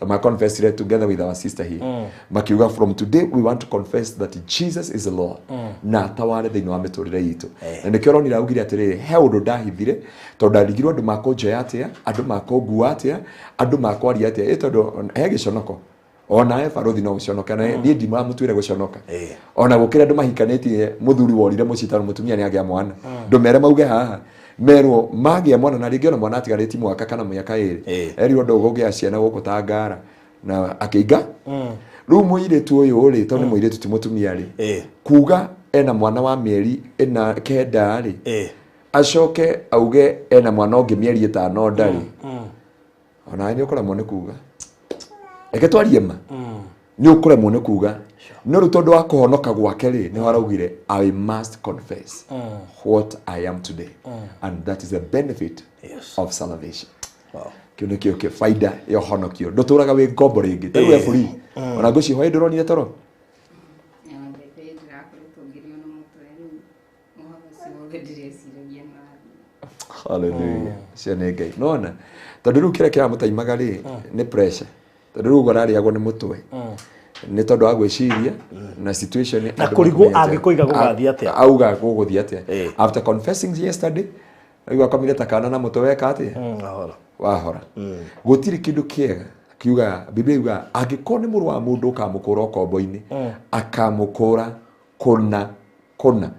Ma confessire together with our sister here, makiuga, "From today we want to confess that Jesus is the Lord na ataware thĩinĩ wa mĩtũrĩre itũ." Na nĩkĩo ũronire augire atĩrĩrĩ, he ũndũ ndahithire tondũ ndarigirwo andũ makũnjoya atĩa, andũ makũngua atĩa, andũ makwaria atĩa, ĩ tondũ he gĩconoko onawe barothi no ũconoke na niĩ ndimamũtuĩre gũconoka. Ona gũkĩra andũ mahikanĩtie, mũthuri worire mũciĩ tondũ mũtumia nĩ agĩa mwana, ndũmere mauge haha merwo magĩa mwana na rĩngĩ ona mwana atigarĩtie mwaka kana mĩaka 2, erirwo ndũgũgĩa ciana gũkũ ta ngara na akĩinga. Rĩu mũirĩtu ũyũ rĩ, tondũ nĩ mũirĩtu ti mũtumia rĩ, kuga ena mwana wa mĩeri 9 rĩ, acoke auge ena mwana ũngĩ mĩeri 5 ndarĩ, onawe nĩ ũkũremwo nĩ kuga. Reke twarie ma. Nĩ ũkũremwo nĩ kuga. No rĩu tondũ wa kũhonoka gwake rĩ, nĩho araugire I must confess what I am today. And that is the benefit of salvation. Wow. Kĩu nĩkĩo kĩ baida ya ũhonokio. Ndũtũraga wĩ ngombo rĩngĩ. Ta rĩu we free. Ona ngwĩciria hwaĩ ndũronire toro. Mbembe ndĩrakoretwo ngĩrĩo nĩ mũtwe rĩu mũhaka ũcio wothe ndĩreciragia nĩ wathiĩ. Hallelujah. Cio nĩ Ngai. Nona tondũ rĩu kĩrĩa kĩramũtaimaga rĩ nĩ pressure. Tondũ rĩu ũguo ararĩagwo nĩ mũtwe. Nĩ tondũ wa gwĩciria na situation Na andũ kũrigwo makumenyete. angĩkoiga gũgathiĩ atĩa. Auga gũgũthiĩ atĩa. Ĩĩ. After confessing yesterday, rĩu akomire ta kana na mũtwe weka atĩa? Ahora. Wahora. Gũtirĩ kĩndũ kĩega kiuga Biblia yuga angĩkorwo nĩ mũrũ wa mũndũ ũkamũkũra ũkombo-inĩ akamũkũra kũna kũna.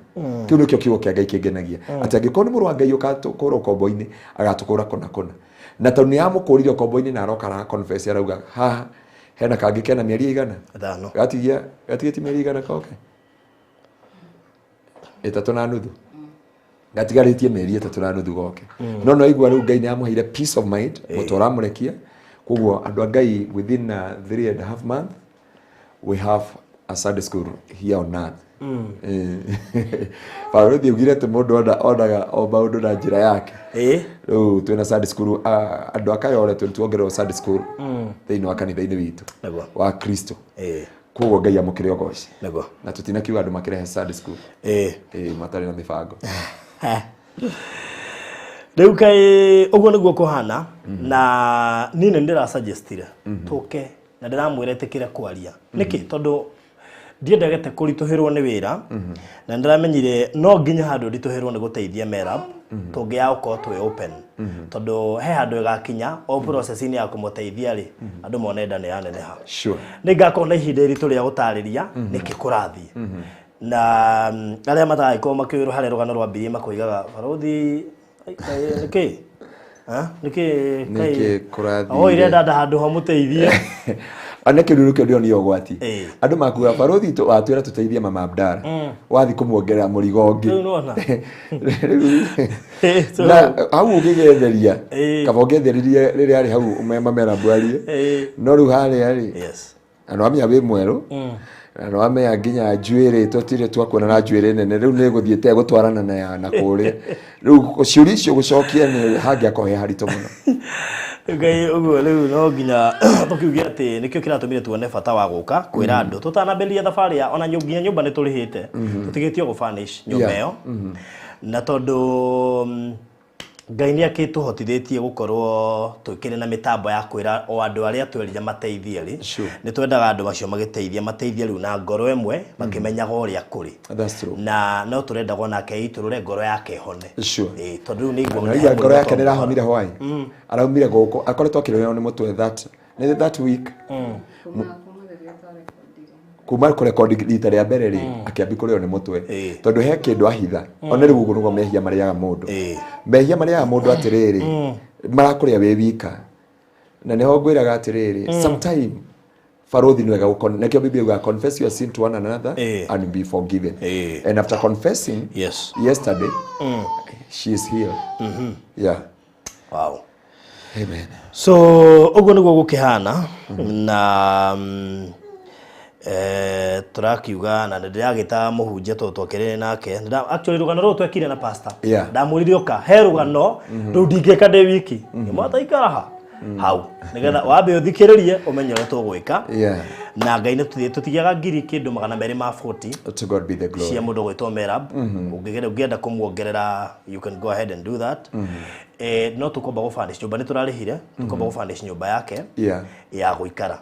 Kĩu nĩkĩo kiugo kĩa Ngai kĩngenagia atĩ angĩkorwo nĩ mũrũ wa Ngai ũgatũkũra ũkombo-inĩ agatũkũra kũna kũna. Na tondũ nĩ amũkũrire ũkombo-inĩ na aroka ara confess arauga haha hena kangĩ kena mĩeri ĩigana 5. gatigia gatigĩtie mĩeri ĩigana koke 3.5 gatigarĩtie mĩeri 3.5 goke. No no igua rĩu Ngai nĩ amũheire peace of mind mũtwe ũramũrekia. Koguo andũ a Ngai within 3.5 month we have a Sunday school here on earth. Barũthi augire atĩ mũndũ onaga o maũndũ na njĩra yake. Rĩu twĩna Sunday school, andũ a Kayole tuongererwo Sunday school thĩinĩ wa kanitha-inĩ witũ wa Kristo. Koguo Ngai amũkĩre ũgoci. Na tũtinakiuga andũ makĩrehe Sunday school. Matarĩ na mĩbango. Rĩu kaĩ ũguo nĩguo kũhana na niĩ nĩ ndĩrasuggestire tũke na ndĩramwĩra ĩtĩkĩre kwaria. Nĩkĩ? Tondũ ndiendagete kũritũhĩrwo nĩ wĩra na ndĩramenyire no nginya handũ nditũhĩrwo nĩ gũteithia Merab tũngĩaga gũkorwo twĩ open. Tondũ he handũ ĩgakinya o process-inĩ ya kũmũteithia rĩ andũ mone nda nĩ yaneneha. Nĩ ngakorwo na ihinda iritũ rĩa gũtarĩria nĩkĩ kũrathiĩ. Na arĩa matagĩkorwo makĩũĩrwo harĩa rũgano rwambirie makoigaga barũthi nĩkĩ? Nĩkĩ Nĩkĩ kũrathiĩ? Oire ndanda handũ ha mũteithie. Ona kĩndũ kĩu ndĩronire ũgwati. Andũ makuga barũthi watwĩra tũteithie mama Abdara. Wathi kũmuongerera mũrigo ũngĩ. Rĩu nĩwona? Rĩu na hau ũngĩgetheria kaba ũngĩetheririe rĩrĩa arĩ hau mamera mbwarie. No rĩu harĩa rĩ. Na nĩwamenya wĩ mwerũ. Na nĩwamenya nginya njuĩrĩ tũtirĩ twakuona na njuĩrĩ nene. Rĩu nĩ gũthiĩte gũtwarana na ya na kũrĩa. Rĩu ciũria icio gũcokia nĩ hangĩakorwo he haritũ mũno. Ngai ũguo rĩu no nginya tũkiuge atĩ nĩkĩo kĩratũmire tuone bata wa gũka kwĩra andũ tũtanambĩrĩria thabarĩ ya ona nginya nyũmba nĩ tũrĩhĩte tũtigĩtio gũ furnish nyũmba ĩyo. Na tondũ Ngai nĩ akĩtũhotithĩtie gũkorwo tũkĩrĩ na mĩtambo ya kwĩra o andũ arĩa twerire mateithie rĩ. Nĩ twendaga andũ acio magĩteithia mateithie rĩu na ngoro ĩmwe makĩmenyaga ũrĩa kũrĩ. That's true. Na no tũrendaga onake aitũrũre ngoro yake ĩhone. Tondũ rĩu nĩ igua Na iga ngoro yake nĩ ĩrahonire hwaĩ. Araumire gũkũ akoretwo akĩrĩrwo nĩ mũtwe that week. Kuma kũrekondi rita rĩa mbere rĩ akĩambia kũrĩo nĩ mũtwe. Tondũ he kĩndũ ahitha. One rĩu ũguo nĩguo mehia marĩaga mũndũ. Mehia marĩaga mũndũ atĩrĩrĩ marakũrĩa wĩ wika. Na nĩho ngwĩraga atĩrĩrĩ sometime barũthi nĩ wega nĩkĩo Biblia yugaga confess your sin to one another and be forgiven. And after confessing yesterday she is healed. Yeah. Wow. Amen. So ũguo nĩguo gũkĩhana na tũrakiuga na ndĩragĩta mũhunjia tondũ twakĩrĩ nake. Actually rũgano rũrũ twekire na pastor. Ndamwĩrire ũka he rũgano rũu ndingĩka ndĩ wiki. Nĩmwataikara ha hau nĩgetha wambe ũthikĩrĩrie ũmenye ũrĩa tũgwĩka. Na Ngai nĩ tũtigiaga ngiri kĩndũ 240. To God be the glory. Cia mũndũ gwĩtwo Merab. Ũngĩenda kũmuongerera you can go ahead and do that. No tũkomba gũfurnish nyũmba nĩ tũrarĩhire tũkomba gũfurnish nyũmba yake ya gũikara.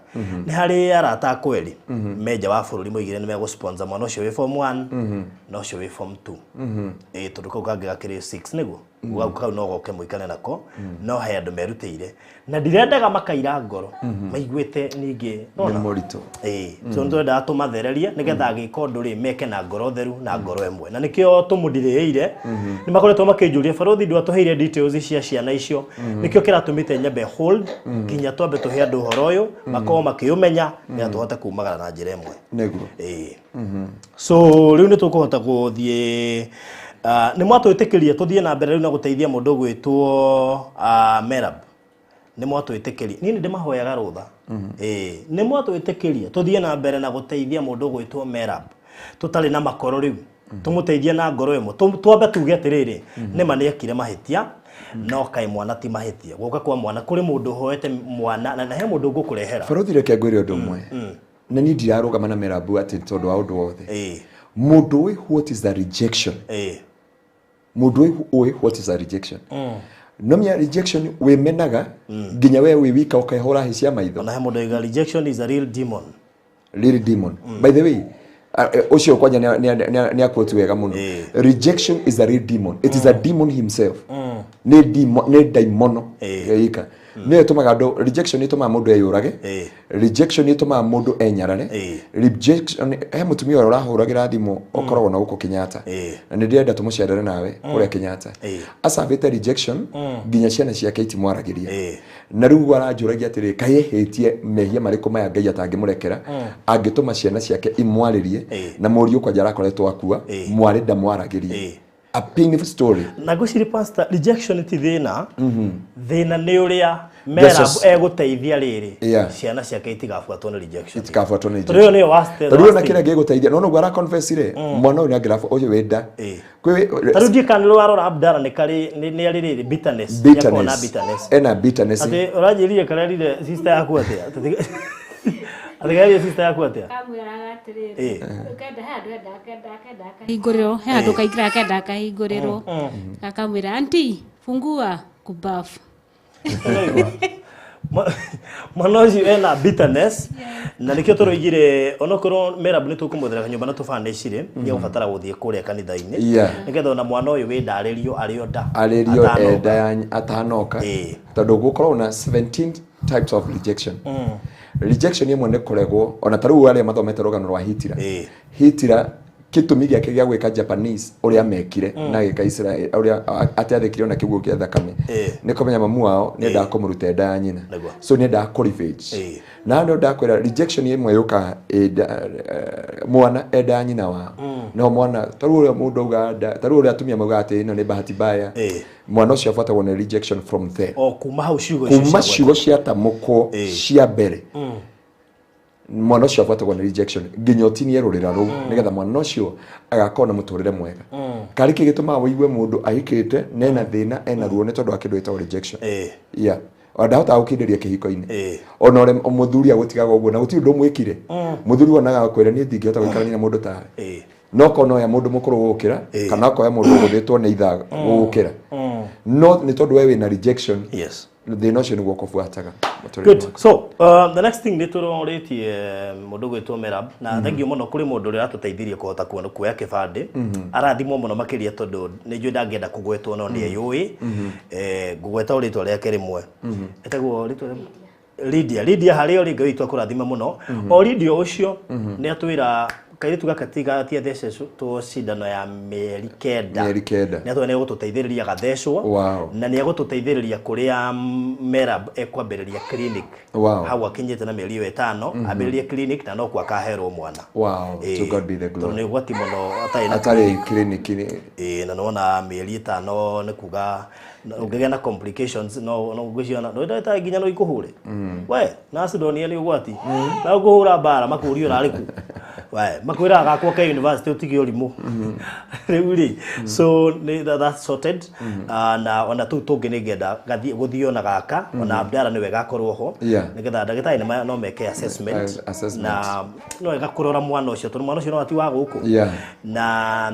Nĩ harĩ arata akwa erĩ me nja wa bũrũri moigire nĩ megũsponsor mwana ũcio wĩ form 1 na ũcio wĩ form 2. Tondũ kau kangĩ gakĩrĩ 6 nĩguo. Gau kau no goke mũikare nako no he andũ merutĩire na ndirendaga makaira ngoro maiguĩte ningĩ nĩ mũritũ. So nĩtwendaga tũmathererie nĩgetha agĩka ũndũ rĩ meke na ngoro theru na ngoro ĩmwe na nĩkĩo tũmũdirĩire. Nĩ makoretwo makĩnjũria barũthi ndwatũheire details cia ciana icio. Nĩkĩo kĩratũmĩte nyambe hold nginya twambe tũhe andũ ũhoro ũyũ makorwo makĩũmenya nĩgetha tũhote kumagara na njĩra ĩmwe. Nĩguo. So rĩu nĩ tũkũhota gũthiĩ nĩ mwatwĩtĩkĩria tũthiĩ na mbere rĩu na gũteithia mũndũ gwĩtwo Merab. Nĩ mwatwĩtĩkĩria. Niĩ nĩ ndĩmahoyaga rũtha. Ĩĩ nĩ mwatwĩtĩkĩria tũthiĩ na mbere na gũteithia mũndũ ũgwĩtwo Merab tũtarĩ na makoro rĩu, tũmũteithie na ngoro ĩmwe. Twambe tuge atĩrĩrĩ, nĩma nĩ ekire mahĩtia, no kaĩ mwana ti mahĩtia. Gũka kwa mwana kũrĩ mũndũ ũhoete mwana na he mũndũ ngũkũrehera. Barothi, reke ngwĩre ũndũ ũmwe, na niĩ ndirarũgama na Merabu atĩ tondũ wa ũndũ wothe. Mũndũ ũĩ what is a rejection, mũndũ ũĩ what is a rejection, no mia rejection wĩmenaga nginya we wĩ wika ũkehũra hĩ cia maitho. Ona he mũndũ oiga rejection is a real demon. Real demon. By the way, ũcio kwanja nĩ aquote wega mũno. Rejection is a real demon, it is a demon himself. Nĩ demon, nĩ daimono ika nĩyo ĩtũmaga andũ, rejection nĩ ĩtũmaga mũndũ eyũrage. Rejection nĩ ĩtũmaga mũndũ enyarare. Rejection, he mũtumia ũrĩa ũrahũragĩra thimũ ũkoragwo na gũkũ Kenyatta, na nĩ ndĩrenda tũmũcerere nawe kũrĩa Kenyatta. Acabĩte rejection nginya ciana ciake itimwaragĩria. Na rĩu aranjũragia atĩrĩ, kaĩ ehĩtie mehia marĩkũ maya Ngai atangĩmũrekera angĩtũma ciana ciake imwarĩrie? Na mũriũ kwanja arakoretwo akua, mwarĩ ndamwaragĩria. A painful story. Na ngwĩciria, pastor, rejection ti thĩna. Thĩna nĩ ũrĩa Merab egũteithia rĩrĩ ciana ciake itigabuatwo nĩ rejection. Itikabuatwo nĩ Tondũ ĩyo nĩyo worst. Tondũ rĩu ona kĩrĩa gĩgũteithia no noguo ara confess rĩ, mwana ũyũ nĩ angĩrabu ũyũ wĩ nda. Ta rĩu ndiĩ kana nĩ warora Abdara nĩ karĩ nĩ arĩ rĩrĩ bitterness. Nĩakoragwo na bitterness. Bitterness. Ena bitterness. Atĩ ũranjĩrire karerire sister yaku atĩa? Atĩ karerire sister yaku atĩa? Kamwĩraga atĩrĩrĩ, kenda he handũ enda kenda kenda akahingũrĩrwo, he handũ kaingĩra kenda akahingũrĩrwo, akamwĩra, "Auntie, fungua kubafu." Ũraigua? Mwana ũcio ena bitterness na nĩkĩo tũroigire onokorwo Merab nĩ tũkũmwethera nyũmba na tũbanĩcire, nĩ egũbatara gũthiĩ kũrĩa kanitha-inĩ nĩgetha ona mwana ũyũ wĩndarĩrio arĩ o nda arĩrio atanoka. Enda ya atanoka. Tondũ gũkoragwo na 17 types of rejection. Rejection ĩmwe nĩ kũregwo, ona ta rĩu arĩa mathomete rũgano rwa Hitler. Hitler gĩtũmi gĩake gĩa gwĩka Japanese ũrĩa mekire na agĩka Israel ũrĩa ateathĩkire ona kĩguo kĩa thakame nĩ kũmenya mamu wao nĩ endaga kũmũruta enda ya nyina. So nĩ endaga kũ revenge. Na nĩ ndakwĩra rejection ĩmwe yũkaga mwana enda ya nyina wao, no mwana ta rĩu ũrĩa mũndũ augaga ta rĩu ũrĩa atumia maugaga atĩ ĩno nĩ bahati mbaya, mwana ũcio abuatagwo nĩ rejection from there. O kuma hau ciugo icio kuma ciagwetwo. Ciugo ciatamũkwo cia mbere, mwana ũcio abuatagwo nĩ rejection nginya ũtinie rũrĩra rũu nĩgetha mwana ũcio agakorwo na mũtũrĩre mwega. Karĩ kĩ gĩtũmaga ũigue mũndũ ahikĩte na ena thĩna, ena ruo, nĩ tondũ wa kĩndũ gĩtagwo rejection. Yeah, ona ndahotaga gũkindĩria kĩhiko-inĩ. Ona ũrĩa mũthuri agũtigaga ũguo na gũtirĩ ũndũ ũmwĩkire, mũthuri wonaga akwĩra, "Niĩ ndingĩhota gũikarania na mũndũ tawe." No korwo no ya mũndũ mũkũrũ gũgũkĩra kana okoya mũndũ ũgũthĩtwo nĩ ithaa gũgũkĩra, no nĩ tondũ we wĩna rejection, thĩna ũcio nĩguo ũkũbuataga mũtũrĩre waku. So the next thing, nĩ tũrorĩtie mũndũ gwĩtwo Merab, na thank you mũno kũrĩ mũndũ ũrĩa ũratũteithirie kũhota kuona kuoya kĩbandĩ. Arathimwo mũno makĩria tondũ nĩ njũĩ ndangĩenda kũgwetwo, no nĩ eyũĩ. Ngũgweta o rĩtwa rĩake rĩmwe, etagwo rĩtwa rĩmwe Lydia. Lydia, harĩa ũrĩ, Ngai witũ akũrathime mũno. O Lydia ũcio nĩ atwĩra kairĩtu gaka tigathecetwo cindano ya mĩeri 9. Mĩeri 9. Nĩ atwĩra nĩ egũtũteithĩrĩria gathecwo. Na nĩ egũtũteithĩrĩria kũrĩa Merab ekwambĩrĩria clinic. Hau akinyĩte na mĩeri ĩyo 5 ambĩrĩrie clinic na no kuo akaherwo mwana. Wow, to God be the Tondũ glory. nĩ ũgwati mũno atarĩ na atarĩ clinic nĩ Ĩĩ, na nĩwona mĩeri 5 nĩ kuga na ũngĩgĩa na complications no ngwĩciria no ndagĩtarĩ nginya no ikũhũre we nurse, ndonire nĩ ũgwati na ũkũhũra mbara makũrie ũrarĩ kũ, we makwĩraga gakwo ke university ũtige ũrimũ rĩu rĩ. So nĩ that's sorted. Ah, na ona tũu tũngĩ nĩ ngenda gũthiĩ ona gaka ona Abdara nĩwe gakorwo ho nĩgetha ndagĩtarĩ no meke assessment. Assessment. Na no wega kũrora mwana ũcio tondũ mwana ũcio no ati wa gũkũ na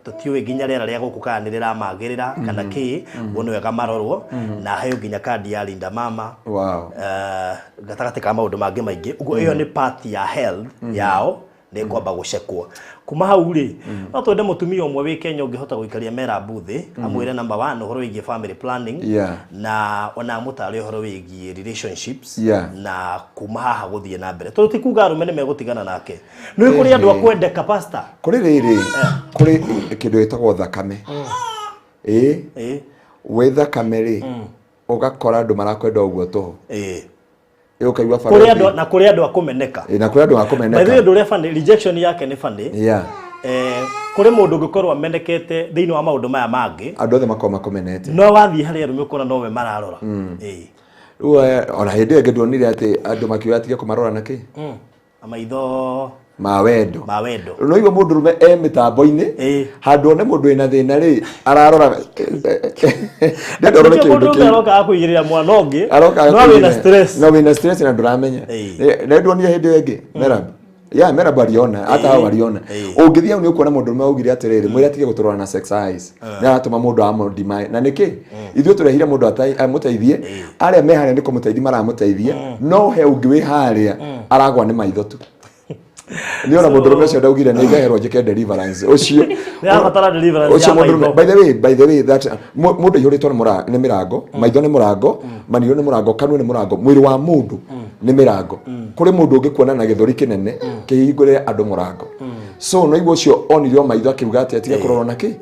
tũtiũĩ nginya rĩera rĩa gũkũ kana nĩ rĩramagĩrĩra kana kĩ. Ũguo nĩ wega marorwo na heo nginya kandi ya Linda Mama gatagatĩ ka maũndũ mangĩ maingĩ. Ũguo ĩyo nĩ part ya health yao nĩ kwamba gũcekwo. Kuma hau rĩ, no twende mũtumia ũmwe wĩ Kenya ũngĩhota gũikaria Merabu thĩ, amwĩre number one ũhoro wĩgiĩ family planning na ona amũtare ũhoro wĩgiĩ relationships na kuma haha gũthiĩ na mbere, tondũ ti kuga arũme nĩ megũtigana nake. Nĩ kũrĩ andũ a kwendeka, pastor. Kũrĩ rĩrĩ, kũrĩ kĩndũ gĩtagwo thakame, ĩ wĩ thakame rĩ, ũgakora andũ marakwenda ũguo tũhũ. Ĩ, ũkaigua kũrĩ barothi. andũ na kũrĩ andũ a kũmeneka. Ĩ, na kũrĩ andũ a By the way, kũmeneka. ũndũ ũrĩa funny, rejection yake nĩ funny. Kũrĩ mũndũ ũngĩkorwo amenekete thĩinĩ wa maũndũ maya mangĩ, andũ othe makorwo makũmenete, no wathiĩ harĩ arũme ũkona nowe mararora. Rĩu ona hĩndĩ ĩyo ĩngĩ nduonire atĩ andũ makiuga atige kũmarora na kĩ Maitho ma wendo. Ma wendo. No igua mũndũrũme e mĩtambo-inĩ handũ one mũndũ wĩna thĩna rĩ ararora ndenda ũrore Nĩkĩo kĩũndũ mũndũ kĩu aroka akũigĩrĩra mwana ũngĩ aroka no wĩna stress. No wĩna stress na ndũramenya. Na nduonire hĩndĩ ĩyo ĩngĩ Merab ya Merab aliona hata hao aliona. Ũngĩthiĩ hau nĩ ũkuona mũndũrũme augire atĩrĩrĩ, mwĩre atige gũtũrora na sex eyes, nĩ aratũma mũndũ amũndimai na nĩkĩ ithuĩ tũrehire mũndũ amũteithie, arĩa me harĩa nĩ kũmũteithia maramũteithia, no he ũngĩ wĩ harĩa aragwa nĩ maitho tu. Nĩ ona mũndũrũme ũcio ndaugire nĩ ngeherwo njĩke deliverance ũcio. Nĩ arabatara deliverance ũcio ya mũndũrũme maitho. By the way that mũndũ aihũrĩtwo nĩ mĩrango, maitho nĩ mũrango, maniũrũ nĩ mũrango, kanua nĩ mũrango, mwĩrĩ wa mũndũ nĩ mĩrango. Kũrĩ mũndũ ũngĩkuona na gĩthũri kĩnene kĩhingũrĩre andũ mũrango. So no igua ũcio onire o maitho akiuga atĩ atige kũrorwo na kĩ.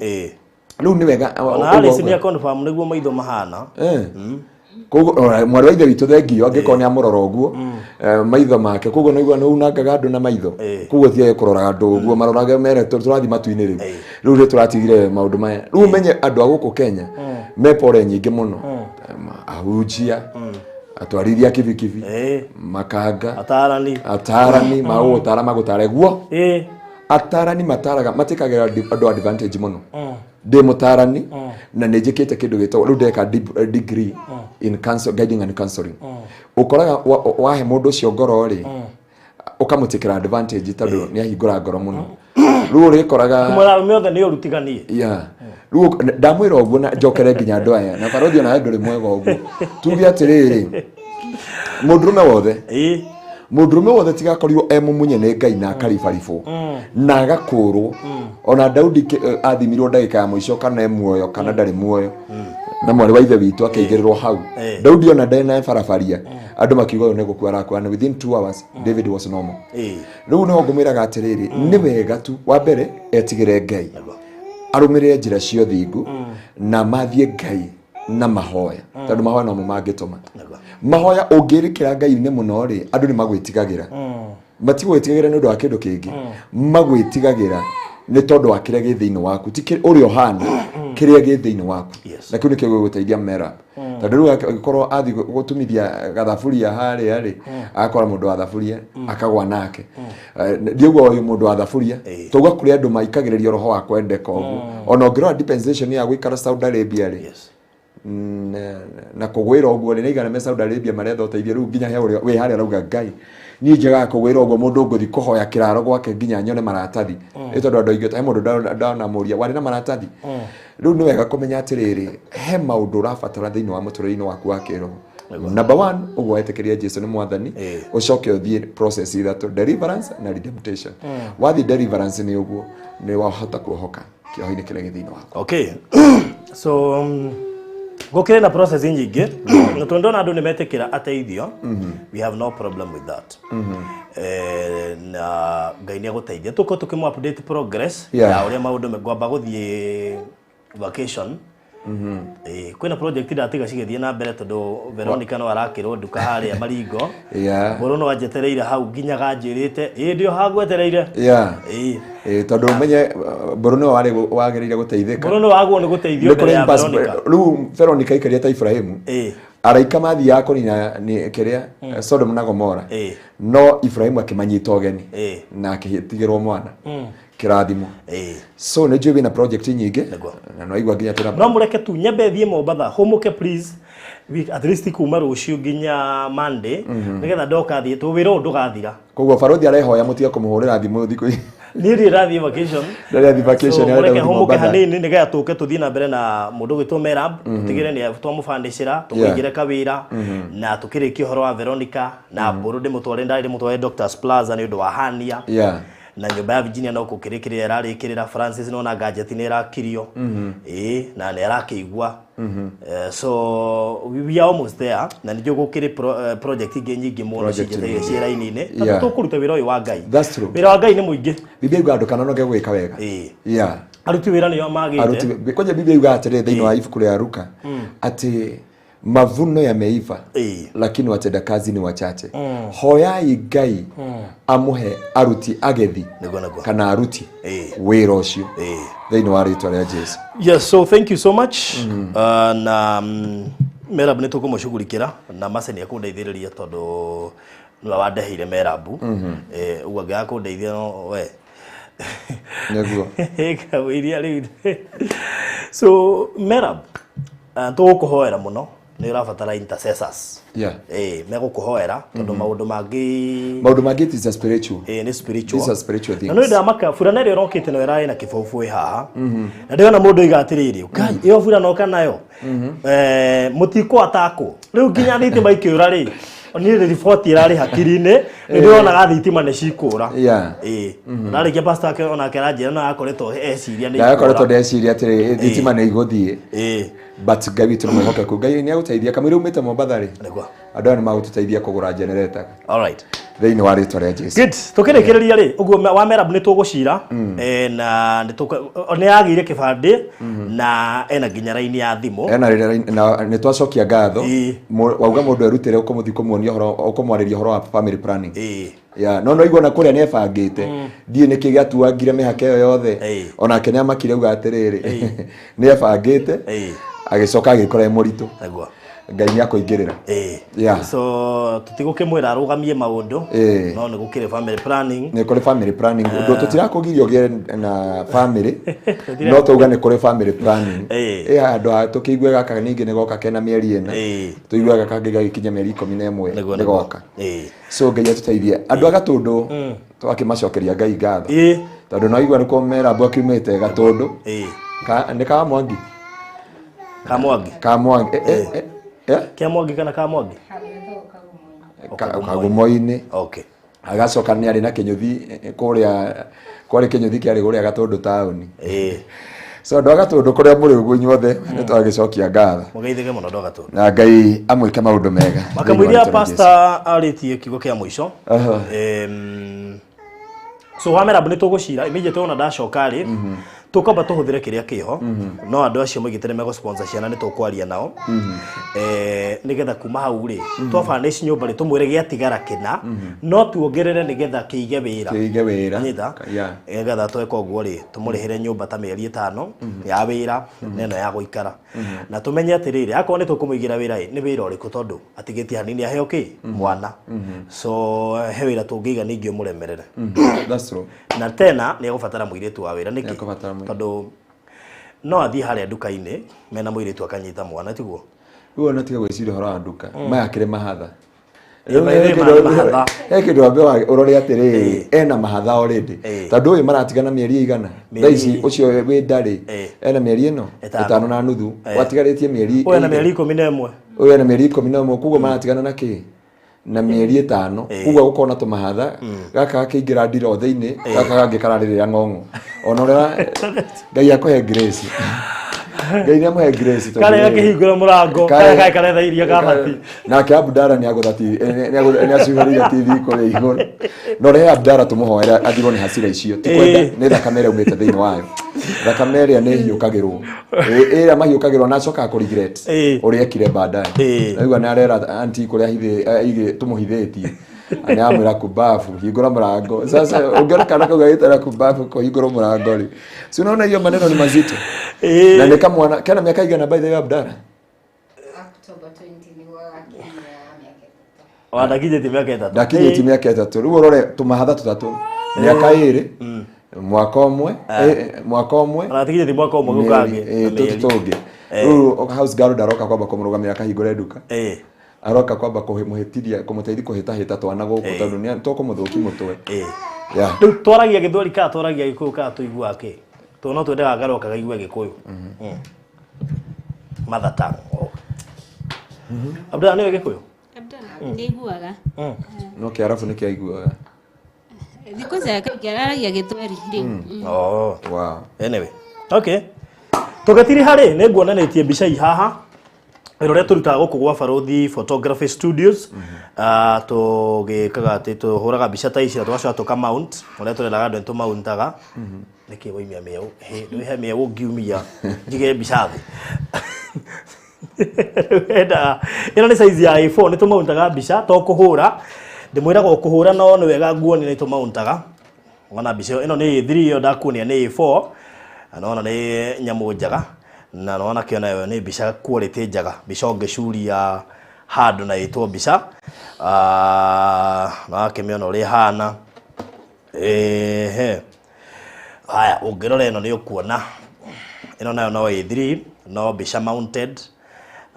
Rĩu nĩ wega Ona Alice nĩ confirm nĩguo maitho mahana. Koguo ona mwarĩ wa ithe witũ thengio angĩkorwo nĩ amũrora ũguo maitho make, koguo no igua nĩ unangaga andũ na maitho. Koguo tiage kũroraga andũ ũguo, marorage mere tũrathiĩ matu-inĩ rĩu. Rĩu rĩ tũratigire maũndũ maya. Rĩu ũmenye andũ a gũkũ Kenya me pore nyingĩ mũno. Ahunjia, atwarithia kibikibi, makanga, atarani, atarani magũgũtara magũtare guo. Atarani mataraga matikagĩra andũ advantage mũno. Ndĩ mũtarani na nĩ njĩkĩte kĩndũ gĩtagwo rĩu ndeka degree in counsel, guiding and counseling. Ũkoraga wahe mũndũ ũcio ngoro rĩ, ũkamũtĩkĩra advantage tondũ nĩ ahingũra ngoro mũno. Rĩu ũrĩkoraga Kumwĩra arũme othe nĩ ũrutiganie. Yeah. Rĩu ndamwĩra ũguo na njokere nginya andũ aya na barothi onawe ndũrĩ mwega ũguo. Tuge atĩrĩrĩ, mũndũrũme wothe mũndũrũme wothe tiga akorirwo e mũmunye nĩ Ngai na akaribaribwo na agakũrwo. Ona Daudi athimirwo ndagĩka ya mũico kana e muoyo kana ndarĩ muoyo, na mwarĩ wa ithe witũ akĩigĩrĩrwo hau. Daudi ona ndarĩ na barabaria, andũ makiuga ũyũ nĩ gũkua arakua, and within 2 hours David was normal. Rĩu nĩho ngũmwĩraga atĩrĩrĩ, nĩ wega tu wa mbere etigĩre Ngai, arũmĩrĩre njĩra cia ũthingu na mathiĩ Ngai na mahoya, tondũ mahoya nomo mangĩtũma. Mahoya ũngĩrĩkĩra Ngai-inĩ mũno rĩ, andũ nĩ magwĩtigagĩra. Matigwĩtigagĩra nĩ ũndũ wa kĩndũ kĩngĩ, magwĩtigagĩra nĩ tondũ wa kĩrĩa gĩ thĩinĩ waku, ti ũrĩa ũhana, kĩrĩa gĩ thĩinĩ waku. Na kĩu nĩkĩo gĩgũteithia Merab. Tondũ rĩu angĩkorwo athiĩ gũtumithia gathaburia harĩa rĩ, agakora mũndũ wa thaburia akagwa nake. Ndiauga ũyũ mũndũ wa thaburia, tauga kũrĩ andũ maikagĩrĩria roho wa kwendeka ũguo. Ona ũngĩrora dispensation ya gũikara Saudi Arabia rĩ, na kũgwĩra ũguo rĩ, nĩ aigana me Saudi Arabia maretha ũteithio rĩu nginya he ũrĩa wĩ harĩa arauga Ngai niĩ njagaga kũgwĩra ũguo mũndũ ngũthiĩ kũhoya kĩraro gwake nginya nyone maratathi. Nĩ tondũ andũ aingĩ he mũndũ ndanamũria warĩ na maratathi. Rĩu nĩ wega kũmenya atĩrĩrĩ, he maũndũ ũrabatara thĩinĩ wa mũtũrĩre-inĩ waku wa kĩroho. Number 1, ũguo wetĩkĩria Jesu nĩ mwathani, ũcoke ũthiĩ process ithatũ, deliverance na redemption. Wathiĩ deliverance nĩ ũguo nĩ wahota kuohoka kĩoho-inĩ kĩrĩa gĩ thĩinĩ waku. Okay. So gũkĩrĩ na process nyingĩ na tondũ ndona andũ nĩ metĩkĩra ateithio, we have no problem with that. Na Ngai nĩ agũteithia tũkorwo tũkĩmũ update progress ya ũrĩa maũndũ ngwamba gũthiĩ vacation. Kwĩna project ndatiga cigĩthiĩ na mbere tondũ Veronica no arakĩrwo nduka harĩa Maringo. Mbũrũ no anjetereire hau nginya ganjĩrĩte ĩ ndĩ o hagwetereire. Tondũ ũmenye Mbũrũ nĩwe wagĩrĩire gũteithĩka. Mbũrũ nĩwe wagwo nĩ gũteithio mbere ya Veronica. Rĩu Veronica aikaria ta Ibrahimu. Araika mathiaga kũnina kĩrĩa Sodom na Gomora. No Ibrahimu akĩmanyita ũgeni na akĩtigĩrwo mwana. Kĩrathimo. So nĩ njũĩ wĩna project nyingĩ na no igua nginya tũna No mũreke tu nyambe thiĩ Mombatha hũmũke please. Week at least kuma rũciũ nginya Monday nĩgetha ndoka thiĩ tũ wĩra ũyũ ndũgathira. Koguo barothi arehoya mũtige kũmũhũrĩra thimũ thikũ ici. Niĩ ndirĩ ndathiĩ vacation. Ndarĩ athiĩ vacation, So, arenda mũreke gũthiĩ hũmũke Mombatha. hanini nĩgetha tũke tũthiĩ na mbere na mũndũ ũgwĩtwo Merab, tũtigĩre nĩ twamũbandĩcĩra, tũmũigĩre kawĩra na tũkĩrĩkie ũhoro wa Veronica na Mbũrũ ndĩmũtware, ndarĩ ndĩmũtware Doctors Plaza nĩ ũndũ wa hernia. Na nyũmba ya Virginia no gũkĩrĩkĩrĩra ĩrarĩkĩrĩra, Francis nona gadget nĩ ĩrakirio. Na nĩ arakĩigua. So we are almost there na nĩnjũĩ gũkĩrĩ project ingĩ nyingĩ mũno Project cinjetereire nyingĩ. ciĩ raini-inĩ. Tondũ tũkũruta wĩra ũyũ wa Ngai. That's true. Wĩra wa Ngai nĩ mũingĩ. Biblia yugaga ndũkananoge gwĩka wega. Aruti wĩra nĩo magĩte. Aruti kwanja Biblia yugaga atĩrĩrĩ thĩinĩ wa ibuku rĩa Luka atĩ mavuno yameiva lakini watenda kazi ni wachache. Hoyai Ngai amuhe aruti agethi kana aruti wĩra ũcio thĩinĩ wa rĩtwa rĩa Jesu. Yes, so thank you so much. Na Merab nĩ tũkũmũcugurikĩra na Mercy nĩ ekũndeithĩrĩria tondũ nĩwe wandeheire Merabu. Ũguo angĩaga kũndeithia no we. Nĩguo. Kamũiria rĩu. So Merab, tũgũkũhoera mũno nĩ ũrabatara intercessors. Megũkũhoera tondũ maũndũ mangĩ Maũndũ mangĩ it is a spiritual. Nĩ spiritual. These are spiritual things. Na nĩ ndamaka burana ĩrĩa ĩrokĩte no ĩrarĩ na kĩbũbũ haha. Na ndĩrona mũndũ oiga atĩrĩrĩ, Ngai, ĩyo burana oka nayo. Mũtikũ atakwo. Rĩu nginya thitima ikĩũra rĩ, niĩ nĩ riboti ĩrarĩ hakiri-inĩ, nĩ ndĩronaga thitima nĩ cikũra. Ndarĩkia pastor ake onake aranjĩra no akoretwo eciria nĩ Ndakoretwo ikũra. ndeciria atĩrĩ thitima nĩ igũthiĩ. But Ngai witũ nĩ mwĩhokeku. Ngai nĩ agũteithia. Kamũira umĩte Mombatha rĩ. Nĩguo. Andũ aya nĩ magũtũteithia kũgũra generator. All right. Thĩinĩ wa rĩtwa rĩa Jesu. Good. Tukĩrĩkĩrĩria rĩ, ũguo wa Merab nĩ tũgũcira na nĩ yagĩire kĩbandĩ na ena nginya raini ya thimũ. Ena rĩrĩa na nĩ twacokia ngatho. Wauga mũndũ erutĩre ũkũmũthiĩ kũmuonia ũhoro ũkũmwarĩria ũhoro wa family planning. Ya, no no igua na kũrĩa nĩ ebangĩte. Ndiĩ nĩkĩ gĩatuangire mĩhaka ĩyo yothe. Onake nĩ amakire auga atĩrĩrĩ. Nĩ ebangĩte. Agĩcoka agĩkora e mũritũ. Nĩguo. Ngai nĩ akũingĩrĩra. So tũtigũkĩmwĩra arũgamie maũndũ no nĩ gũkĩrĩ family planning. Nĩ kũrĩ family planning. Ũndũ tũtirakũgiria ũgĩe na family no tauga nĩ kũrĩ family planning. Handũ ha tũkĩigue gaka ningĩ nĩ goka kena mĩeri ĩna, tũigue gaka kangĩ gagĩkinya mĩeri 11 nĩ goka. So Ngai atũteithie. Andũ a Gatũndũ twakĩmacokeria Ngai ngatho. Tondũ no igua nĩkuo Merabu akiumĩte Gatũndũ. Nĩ ka Mwangi? Ka Mwangi. Ka Mwangi. Kia Mwangi kana ka Mwangi? Kagumo-inĩ. Agacoka nĩ arĩ na kĩnyũthi kũrĩa, kwarĩ kĩnyũthi kĩarĩ kũrĩa Gatũndũ taũni. So andũ a Gatũndũ kũrĩa mũrĩ ũguo inyuothe nĩ twagĩcokia ngatho. Mũgeithĩke mũno andũ a Gatũndũ. Na Ngai amwĩke maũndũ mega. Makamũiria pastor arĩtie kiugo kĩa mũico. So wa Merab nĩ tũgũcira immediately ona ndacoka rĩ, tũkwamba tũhũthĩre kĩrĩa kĩho no andũ acio moigĩte nĩ megũ sponsor ciana nĩ tũkwaria nao nĩgetha kuma hau rĩ twabanish nyũmba rĩ tũmwĩre gĩatigara kĩna no tuongerere nĩgetha kĩige wĩra. Kĩige wĩra. Nyita? Nĩgetha tweka ũguo rĩ tũmũrĩhĩre nyũmba ta mĩeri 5 ya wĩra na ĩno ya gũikara. Na tũmenye atĩrĩrĩ akorwo nĩ tũkũmũigĩra wĩra ĩ nĩ wĩra ũrĩkũ tondũ atigĩtie hanini aheo kĩ mwana. So he wĩra tũngĩiga ningĩ ũmũremerere. That's true. Na tena nĩ egũbatara mũirĩtu wa wĩra nĩkĩ? Nĩekũbatara mũirĩtu. Tondũ no athiĩ harĩa nduka-inĩ mena mũirĩtu akanyita mwana tiguo? Rĩu ona tiga gwĩciria ũhoro wa nduka. Maya akĩrĩ mahatha. Mahatha. He kĩndũ wambe ũrore atĩrĩrĩ, ena mahatha already. Tondũ ũyũ maratigana mĩeri ĩigana? Thaa ici ũcio wĩ ndarĩ, ena mĩeri ĩno? 5. 5.5. Watigarĩtie mĩeri Ũyũ ena mĩeri 11. Ũyũ ena mĩeri 11, koguo maratigana na kĩ? Na mĩeri 5. Koguo gũkorwo na tũmahatha, gaka gakĩingĩra ndiro thĩinĩ, gaka kangĩ kararĩrĩra ng'ong'o. Ona ũrĩa Ngai akũhe grace. Ngai nĩ amũhe grace tondũ Karĩa rĩrĩ. gakĩhingũra mũrango, Karĩa karĩa karetha iria kabati. Nake Abdara nĩ agũtha TV, nĩ acuhĩrĩire TV kũrĩa igũrũ. No rehe Abdara tũmũhoere athirwo nĩ hasira icio. Ti kwenda, nĩ thakame ĩrĩa umĩte thĩinĩ wayo. Thakame ĩrĩa nĩ ĩhiũkagĩrwo. Ĩrĩa mahiũkagĩrwo na acokaga kũ regret ũrĩa ekire baadaye. Naigua nĩ arera auntie kũrĩa tũmũhithĩtie. Nĩ amwĩra kumbafu, hingũra mũrango. Sasa ũngĩona kana kau gagĩtara kumbafu kũhingũra mũrango rĩ. Si unaona hiyo maneno ni mazito. Na nĩ kamwana kena miaka igana by the way Abdara? October 20 nĩguo agakinyia mĩaka 3. Wa ndakinyĩtie mĩaka 3. Ndakinyĩtie mĩaka 3. Rĩu ũrore tũmahatha tũtatũ. Mĩaka 2, mwaka ũmwe, mwaka ũmwe. Ona ndakinyĩtie mwaka ũmwe gũkangĩ. Tũtũ tũngĩ. Rĩu house girl ndaroka kwamba kũmũrũgamĩra akahingũre nduka. Aroka kwamba kũmũhĩtithia, kũmũteithia kũhĩtahĩta twana gũkũ tondũ nĩ tũkũmũthũkia mũtwe. Rĩu twaragia Gĩthweri kana twaragia Gĩkũyũ kana tũiguaga kĩ? Tondũ no twendaga garoka gaigue Gĩkũyũ. Mother tongue. Abdalla nĩwe Gĩkũyũ? Abdalla nĩ aiguaga. No Kĩarabu nĩ kĩaiguaga. Thikũ ici kaingĩ araragia Gĩthweri rĩu. Oh. Wow. Anyway. Okay. Tũgĩtiri harĩ nĩ nguonanĩtie mbica ii haha. Wĩra ũrĩa tũrutaga gũkũ gwa Barũthi Photography Studios. Tũgĩkaga atĩ tũhũraga mbica ta ici na tũgacoka tũka mount. Ũrĩa tũrendaga andũ nĩ tũmauntaga. Nĩkĩ waumia mĩeũ? Hĩ, he mĩeũ ngiumia njige mbica thĩ. Enda, ĩno nĩ size ya A4, nĩ tũmauntaga mbica to kũhũra. Ndĩmwĩraga o kũhũra no nĩ wega nguonia nĩ tũmauntaga. Wona mbica ĩyo, ĩno nĩ A3 ĩyo ndakuonia nĩ A4. Na nona nĩ nyamũ njega. Na nona kĩona ĩyo nĩ mbica quality njega, mbica ũngĩcuria handũ na ĩtwo mbica. Na wakĩmĩona ũrĩa ĩhana. Ehe. Haya, ũngĩrora ĩno nĩ ũkuona ĩno nayo no A3 no mbica mounted.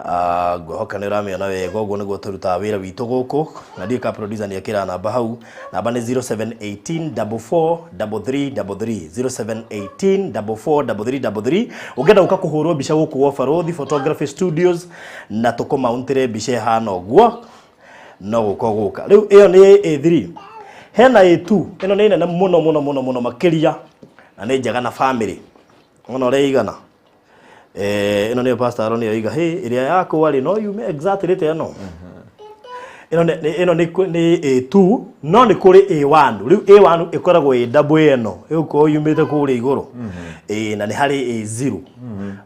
Ngwĩhoka nĩ ũramĩona wega. Ũguo nĩguo tũrutaga wĩra witũ gũkũ, na ndiũĩ ka producer nĩ ekĩra namba hau. Namba nĩ 0718 44 33 33, 0718 44 33 33. Ũngĩenda gũka kũhũrwo mbica gũkũ gwa Barothi Photography Studios na tũkũmountĩre mbica ĩhana ũguo, no gũka gũka. Rĩu ĩyo nĩ A3. Hena A2, ĩno nĩ nene mũno mũno mũno mũno makĩria, na nĩ njega na family. Ona ũrĩa ĩigana. Ĩno nĩyo Pastor Aaron oiga, hey, ĩrĩa yakwa rĩ no yume exactly ta ĩno. Ĩno nĩ A2, no nĩ kũrĩ A1. Rĩu A1 ĩkoragwo ĩ double ĩno, ĩgũkorwo yumĩte kũrĩa igũrũ. Na nĩ harĩ A0.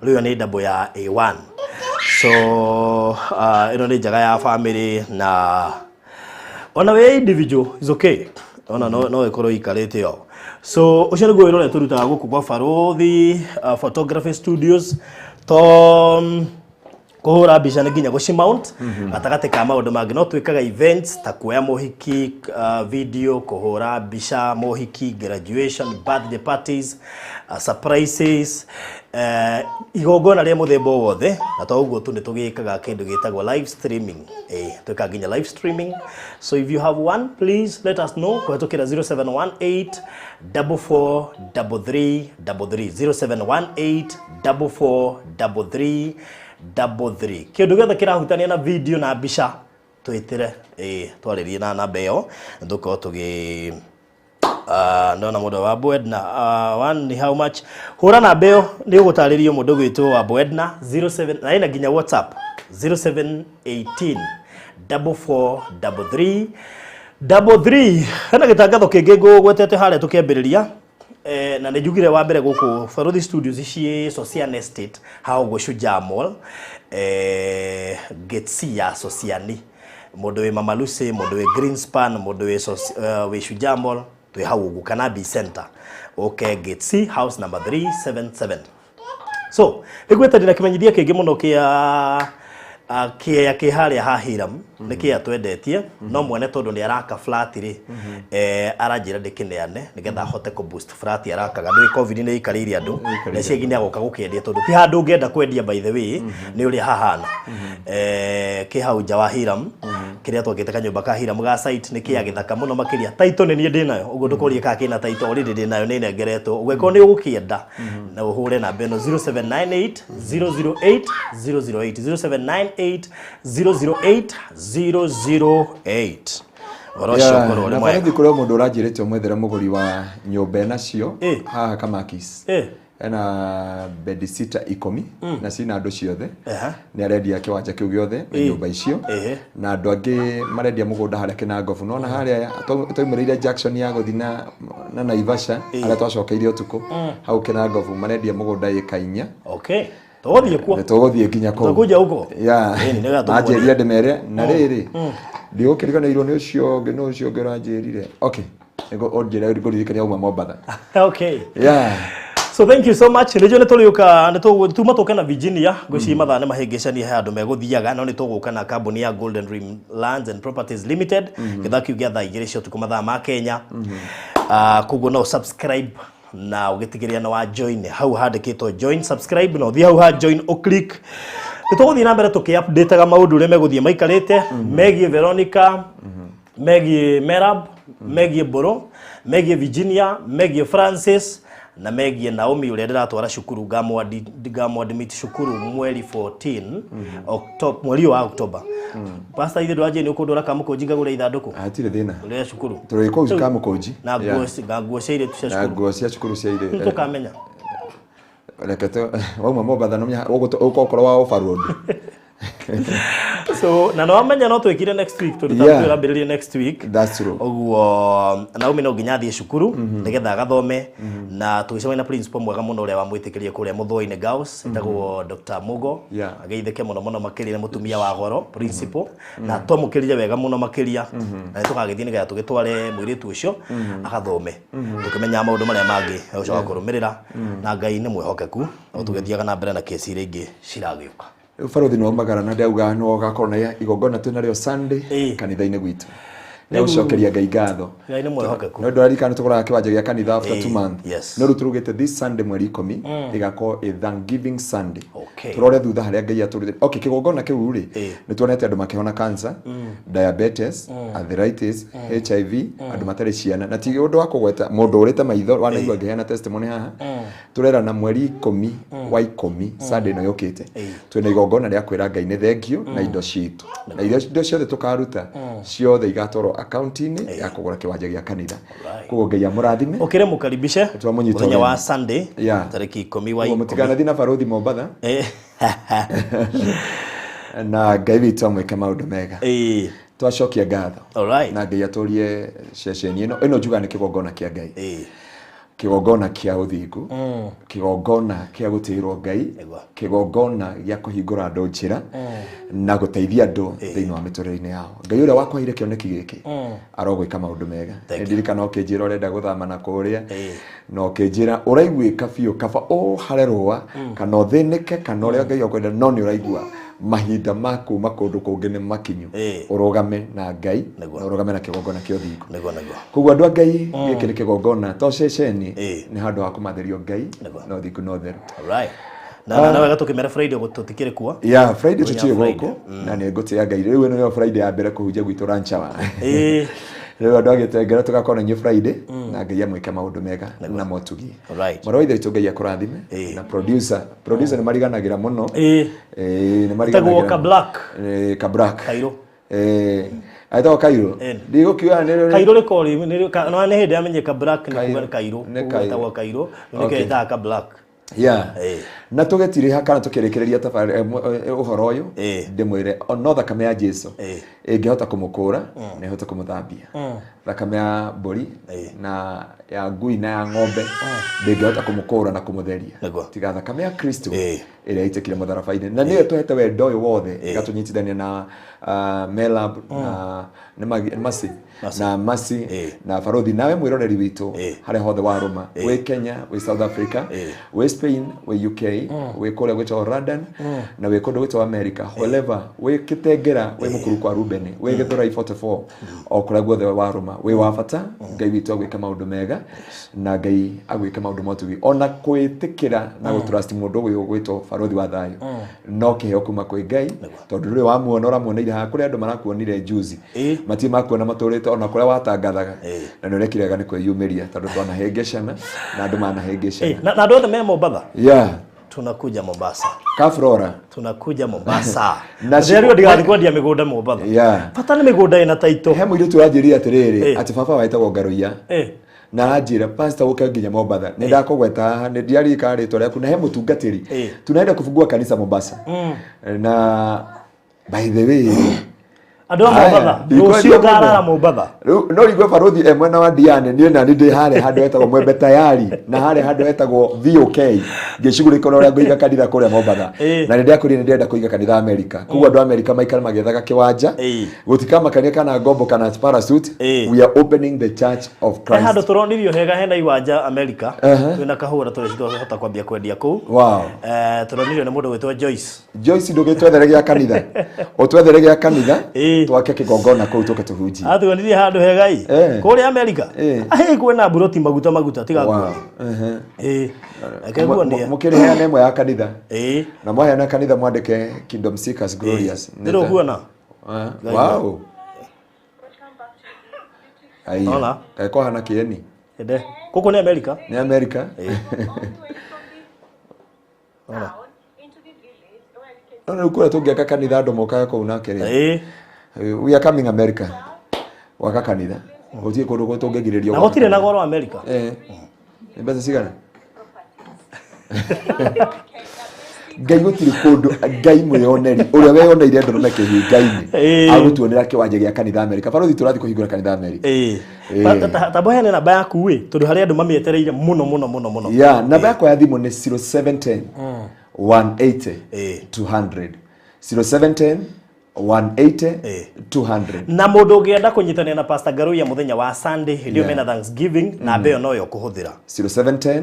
Rĩu ĩyo nĩ double ya A1. So ĩno nĩ njega ya family, na ona wĩ individual is okay. Ona no ĩkorwo ikarĩte yo. So ũcio nĩguo wĩra ũrĩa tũrutaga gũkũ gwa Barothi Photography Studios. To kũhũra mbica nĩ nginya gũcimount gatagatĩ ka maũndũ mangĩ. No twĩkaga events ta kuoya mũhiki, video, kũhũra mbica mũhiki, graduation, birthday parties, surprises, igongona rĩa mũthemba o wothe. Na to ũguo tu, nĩ tũgĩkaga kĩndũ gĩtagwo live streaming. Twĩkaga nginya live streaming. So if you have one, please let us know kũhetũkĩra 0718 44 33 33, 0718 44 33 33. Kĩndũ gĩothe kĩrahutania na video na mbica, twĩtĩre, twarĩrie na namba ĩyo, tũkorwo tũgĩ ndona mũndũ wa Boedna, one ni how much. Hũra namba ĩyo nĩ ũgũtarĩrio mũndũ gwĩtwo wa Boedna 07, na ĩna nginya WhatsApp 0718 44 33 33. Hena gĩtangatho kĩngĩ ngũgwetete harĩa tũkĩambĩrĩria, na nĩ njugire wa mbere gũkũ Barothi Studios ciĩ Sosian Estate, haha ũguo Shujaa Mall, gate C ya Sosiani. Mũndũ wĩ Mama Lucy, mũndũ wĩ Greenspan, mũndũ wĩ Shujaa Mall, twĩ hau ũguo, kana B Center, okay, gate C, house number 377. So nĩgwĩte ndĩna kĩmenyithia kĩngĩ mũno kĩa kĩea kĩ harĩa ha Hiram, nĩ kĩea twendetie, no mwene tondũ nĩ araka flat rĩ, aranjĩra ndĩkĩneane nĩgetha ahote kũ boost flat arakaga. Ndũĩ COVID nĩ ĩikarĩire andũ, na icio ingĩ nĩ agoka gũkĩendia, tondũ ti handũ ũngĩenda kwendia, by the way, nĩ ũrĩa hahana. Kĩ hau nja wa Hiram, kĩrĩa twakĩte kanyũmba ka Hiram ga site, nĩ kĩa gĩthaka mũno makĩria. Title nĩ niĩ ndĩnayo, ũguo ndũkorie kana kĩna title, already ndĩnayo, nĩ nengeretwo. Ũngĩkorwo nĩ ũgũkĩenda, na ũhũre namba ĩno 0798 008 008, 0798 008 008. Ũhoro ũcio ũkorwo ũrĩ na mwega. Barothi, kũrĩ o mũndũ ũranjĩrĩte ũmwethere mũgũri wa nyũmba ĩnacio haha Kamakis. Ena bedsitter 10 na cina andũ ciothe. Nĩ arendia kĩwanja kĩu gĩothe na nyũmba icio. Na andũ angĩ marendia mũgũnda harĩa Kĩnangobu, nona harĩa twaumĩrĩire junction ya gũthiĩ na Naivasha, harĩa twacokeire ũtukũ, hau Kĩnangobu marendia mũgũnda ĩka 4. Okay, tũgũthiĩ kuo. Nĩ tũgũthiĩ nginya kũu. Tũkuja huko. Yeah. Ĩni, nĩgetha tũmuone. Manjĩrire ndĩmere na rĩrĩ ndigũkĩriganĩirwo nĩ ũcio ũngĩ, nĩ ũcio ũngĩ ũranjĩrire, okay, nĩguo ũnjĩre ngũririkania uma Mombatha. Yeah. So thank you so much. Nĩnjũĩ nĩ tũrĩũka, nĩ tuma tũke na Virginia, ngwĩciria mathaa nĩ mahĩngĩcanie, he andũ megũthiaga, no nĩ tũgũka na kambuni ya Golden Dream Lands and Properties Limited gĩthaa kĩu gĩa thaa 2 cia ũtukũ mathaa ma Kenya. Koguo no subscribe na ũgĩtigĩrĩra nĩ wa join hau handĩkĩtwo join subscribe, na ũthiĩ hau ha join ũclick. Nĩ tũgũthiĩ na mbere tũkĩ-updateaga maũndũ ũrĩa megũthiĩ maikarĩte megiĩ Veronica, megiĩ Merab, megiĩ Mbũrũ, megiĩ Virginia, megiĩ Francis na megiĩ Naomi ũrĩa ndĩratwara cukuru, ngamũ-admit cukuru mweri 14 October, mweri ũyũ wa October. Pastor, ithe ndũranjĩĩ nĩ ũkũndwara Kamũkũnji ngagũre ithandũkũ Hatirĩ thĩna. Rĩa cukuru. Tũrĩ kũu Kamũkũnji. Na nguo na nguo cia airĩtu cia Na cukuru. Nguo cia cukuru cia airĩtu. Tũkamenya. Reke tu wauma Mombatha no ũkorwo wa overload. So na no amenya no twikire next week tondu Yeah. twĩrambĩrĩrie next week. That's true. Ũguo Naomi no nginya athiĩ cukuru nĩgetha agathome, na tũgĩcemania na principal mwega mũno ũrĩa wamwĩtĩkĩrie kũrĩa Mũthũa-inĩ Girls, etagwo Dr. Mugo. Yeah. Ageithĩke mũno mũno makĩria, nĩ mũtumia wa goro principal, na twamũkĩrire wega mũno makĩria, na nĩ tũgagĩthiĩ nĩgetha tũgĩtware mũirĩtu ũcio agathome, tũkĩmenyaga maũndũ marĩa mangĩ egũcoka kũrũmĩrĩra, na Ngai nĩ mwĩhokeku, no tũgĩthiaga na mbere na kesi iria ingĩ ciragĩũka. Rĩu barothi nĩ waumagara na ndauga no gakorwo na igongona twĩ narĩo Sunday Ĩĩ. kanitha-inĩ gwitũ nĩ gũcokeria Ngai ngatho. Ngai nĩ mwĩhokeku. No ndũraririkana tũgũraga kĩwanja gĩa kanitha after Ĩĩ, 2 months. Yes. No rĩu tũrugĩte this Sunday mweri 10 ĩgakorwo ĩ Thanksgiving Sunday. Tũrore thutha harĩa Ngai atũrutĩte. Okay, kĩgongona kĩu rĩ, nĩ tuonete andũ makĩhona cancer, diabetes, arthritis, HIV, andũ matarĩ ciana, na ti ũndũ wa kũgweta mũndũ ũrĩte maitho wanaigua ngĩheana testimony haha. Tũrerana mweri 10 wa 10, Sunday ĩno yũkĩte, twĩna igongona rĩa kwĩra Ngai nĩ thengiũ na indo citũ, na irio indo ciothe tũkaruta ciothe igatwarwo akaunti-inĩ ya kũgũra kĩwanja gĩa kanitha. Koguo Ngai amũrathime. Ũkĩre mũkaribishe Twamũnyita mũthenya wa ũgeni. Sunday tarĩki 10 wa Koguo 10. mũtikanathiĩ na barothi Mombatha, na Ngai witũ amwĩke maũndũ mega. Twacokia ngatho na Ngai atũrie ceceni ĩno. Ĩno njugaga nĩ kĩgongona kĩa Ngai, kĩgongona kĩa ũthingu, kĩgongona kĩa gũtĩĩrwo Ngai, kĩgongona gĩa kũhingũra andũ njĩra na gũteithia andũ thĩinĩ wa mĩtũrĩre-inĩ yao. Ngai ũrĩa wakwaheire kĩoneki gĩkĩ arogwĩka maũndũ mega. Ndirikana ũkĩnjĩra ũrenda gũthama na kũrĩa, na ũkĩnjĩra ũraiguĩka biũ kaba ũhare rũa kana ũthĩnĩke kana ũrĩa Ngai akwenda, no nĩ ũraigua mahinda ma kuma kũndũ kũngĩ nĩ makinyu, ũrũgame na Ngai na ũrũgame na kĩgongona kĩa ũthingu. Nĩguo nĩguo. Koguo andũ a Ngai, gĩkĩ nĩ kĩgongona to ceceni, nĩ handũ ha kũmatherio Ngai na ũthingu na ũtheru. Alright. Na wega tũkĩmera Friday tũtikĩrĩ kuo. Ya Friday Mũthenya tũtirĩ wa gũkũ, na nĩ ngũtĩa Ngai. Rĩu ĩno nĩyo Friday ya mbere kũhunjia gwitũ Ranchawa. Rĩu andũ agĩtengera tũgakorwo na inyuĩ Friday, na Ngai amwĩke maũndũ mega na motugi. Mwarĩ wa ithe witũ, Ngai akũrathime. Na producer nĩ mariganagĩra mũno. Nĩ mariganagĩra. Etagwo Kablack. Kablack. Kairũ. Etagwo Kairũ. Ndigũkiuga nĩ Kairũ rĩkorwo no nĩ hĩndĩ yamenyeka Black nĩ kuga nĩ Kairũ. Nĩ Koguo Kairũ. etagwo Kairũ. Nĩkĩo etaga Kablack. Na tũgĩtirĩha kana tũkĩrĩkĩrĩria tabarĩra ũhoro ũyũ, ndĩmwĩre no thakame ya Jesu ĩngĩhota kũmũkũra na ĩhote kũmũthambia. Thakame ya mbũri na ya ngui na ya ng'ombe ndĩngĩhota kũmũkũra na kũmũtheria, tiga thakame ya Kristo ĩrĩa ĩitĩkire mũtharaba-inĩ, na nĩyo ĩtũhete wendo ũyũ wothe, ĩgatũnyitithania na Melab na nĩ Masi na Masi na barothi, nawe mwĩroreri witũ harĩa hothe warũma, wĩ Kenya, wĩ South Africa, wĩ Spain, wĩ UK, wĩ kũrĩa gwĩtagwo London, na wĩ kũndũ gwĩtagwo America, wherever wĩ Kĩtengera, wĩ Mũkuru kwa Ruben, wĩ Gĩthũrai 44, o kũrĩa guothe warũma, wĩ wa bata. Ngai witũ agwĩke maũndũ mega, na Ngai agwĩke maũndũ motugi. Ona kwĩtĩkĩra na gũtrust mũndũ ũyũ gwĩtwo barothi wa thayũ no kĩheo kuma kwĩ Ngai, tondũ ndũrĩ wamuona, ũramuoneire haha. Kũrĩ andũ marakuonire juzi, matirĩ makuona matũrĩte ona kũrĩa watangathaga, na nĩ ũrekire wega nĩ kwĩyumĩria, tondũ twanahĩngĩcana na andũ manahĩngĩcana. Na andũ othe me Mombatha, tunakuja Mombasa. Kafrora. Tunakuja Mombasa. Na Ndĩrerwo ndigathiĩ kwendia mĩgũnda Mombatha. Bata nĩ mĩgũnda ĩna taito. He mũirĩtu ũranjĩrire atĩrĩrĩ, atĩ baba wetagwo Ngaruiya, na aranjĩra, "Pastor, ũke nginya Mombatha." Nĩ ndakũgweta haha, nĩ ndiaririkana rĩtwa rĩaku, na he mũtungatĩri tunaenda kufungua kanisa Mombasa. Na by the way, Andũ a Aya, Mombatha, ndikwendia rũciũ ngarara mũno. Mombatha. Rĩu no igue barothi e mwena wa Diani, niĩ nani ndĩ harĩa handũ hetagwo Mwembe Tayari na harĩa handũ hetagwo VOK ngĩcugurĩka ũrĩa ngũiga kanitha kũrĩa Mombatha. Na nĩ ndakwĩrire nĩ ndĩrenda kũiga kanitha America, koguo andũ a America maikara magĩethaga kĩwanja, gũtikamakania kana ngombo kana parachute. We are opening the Church of He Christ. handũ tũronirio hega hena iwanja America. Twĩna kahũra tũreci twahota kwambia kwendia kũu. Tũronirio nĩ mũndũ gwĩtwo Joyce. Joyce, ndũgĩtwethere gĩa kanitha, ũtwethere gĩa kanitha, twake kĩgongona kũu tũke tũhunjie. Atuonirie handũ hega i kũrĩa America. Ahĩ kwĩna mburoti maguta maguta tiga nguonie. Reke nguonie. Mũkĩrĩheana ĩmwe ya kanitha, na mwaheana kanitha mwandĩke Kingdom Seekers Glorious. Ndĩrũkuona. Wow. Aiya. Ona. Kaĩ kwahana kĩeni. Ende. Gũkũ nĩ America. Nĩ America. Ona. No rĩu kũrĩa tũngĩaka kanitha andũ mokaga kũu nake rĩ. We are coming America gwaka kanitha, gũtirĩ kũndũ tũngĩgirĩrio Na gwaka gũtirĩ na kanitha. goro America. Nĩ mbeca cigana? Ngai gũtirĩ kũndũ, Ngai mwĩyoneri ũrĩa weyoneire ndũrũme kĩhinga-inĩ agũtuonera kĩwanja gĩa kanitha Amerika. Barothi, tũrathiĩ kũhingũra kanitha Amerika. Tamba heane namba yaku ĩ, tondũ harĩ andũ mamĩetereire mũno mũno mũno mũno. Ya, namba yakwa ya thimũ nĩ 0710 180 200, 0710 180 200. Na mũndũ ũngĩenda kũnyitanĩra na Pastor Ngaruiya mũthenya wa Sunday hĩndĩ ĩyo mena Thanksgiving, namba ĩyo noyo ũkũhũthĩra. 0710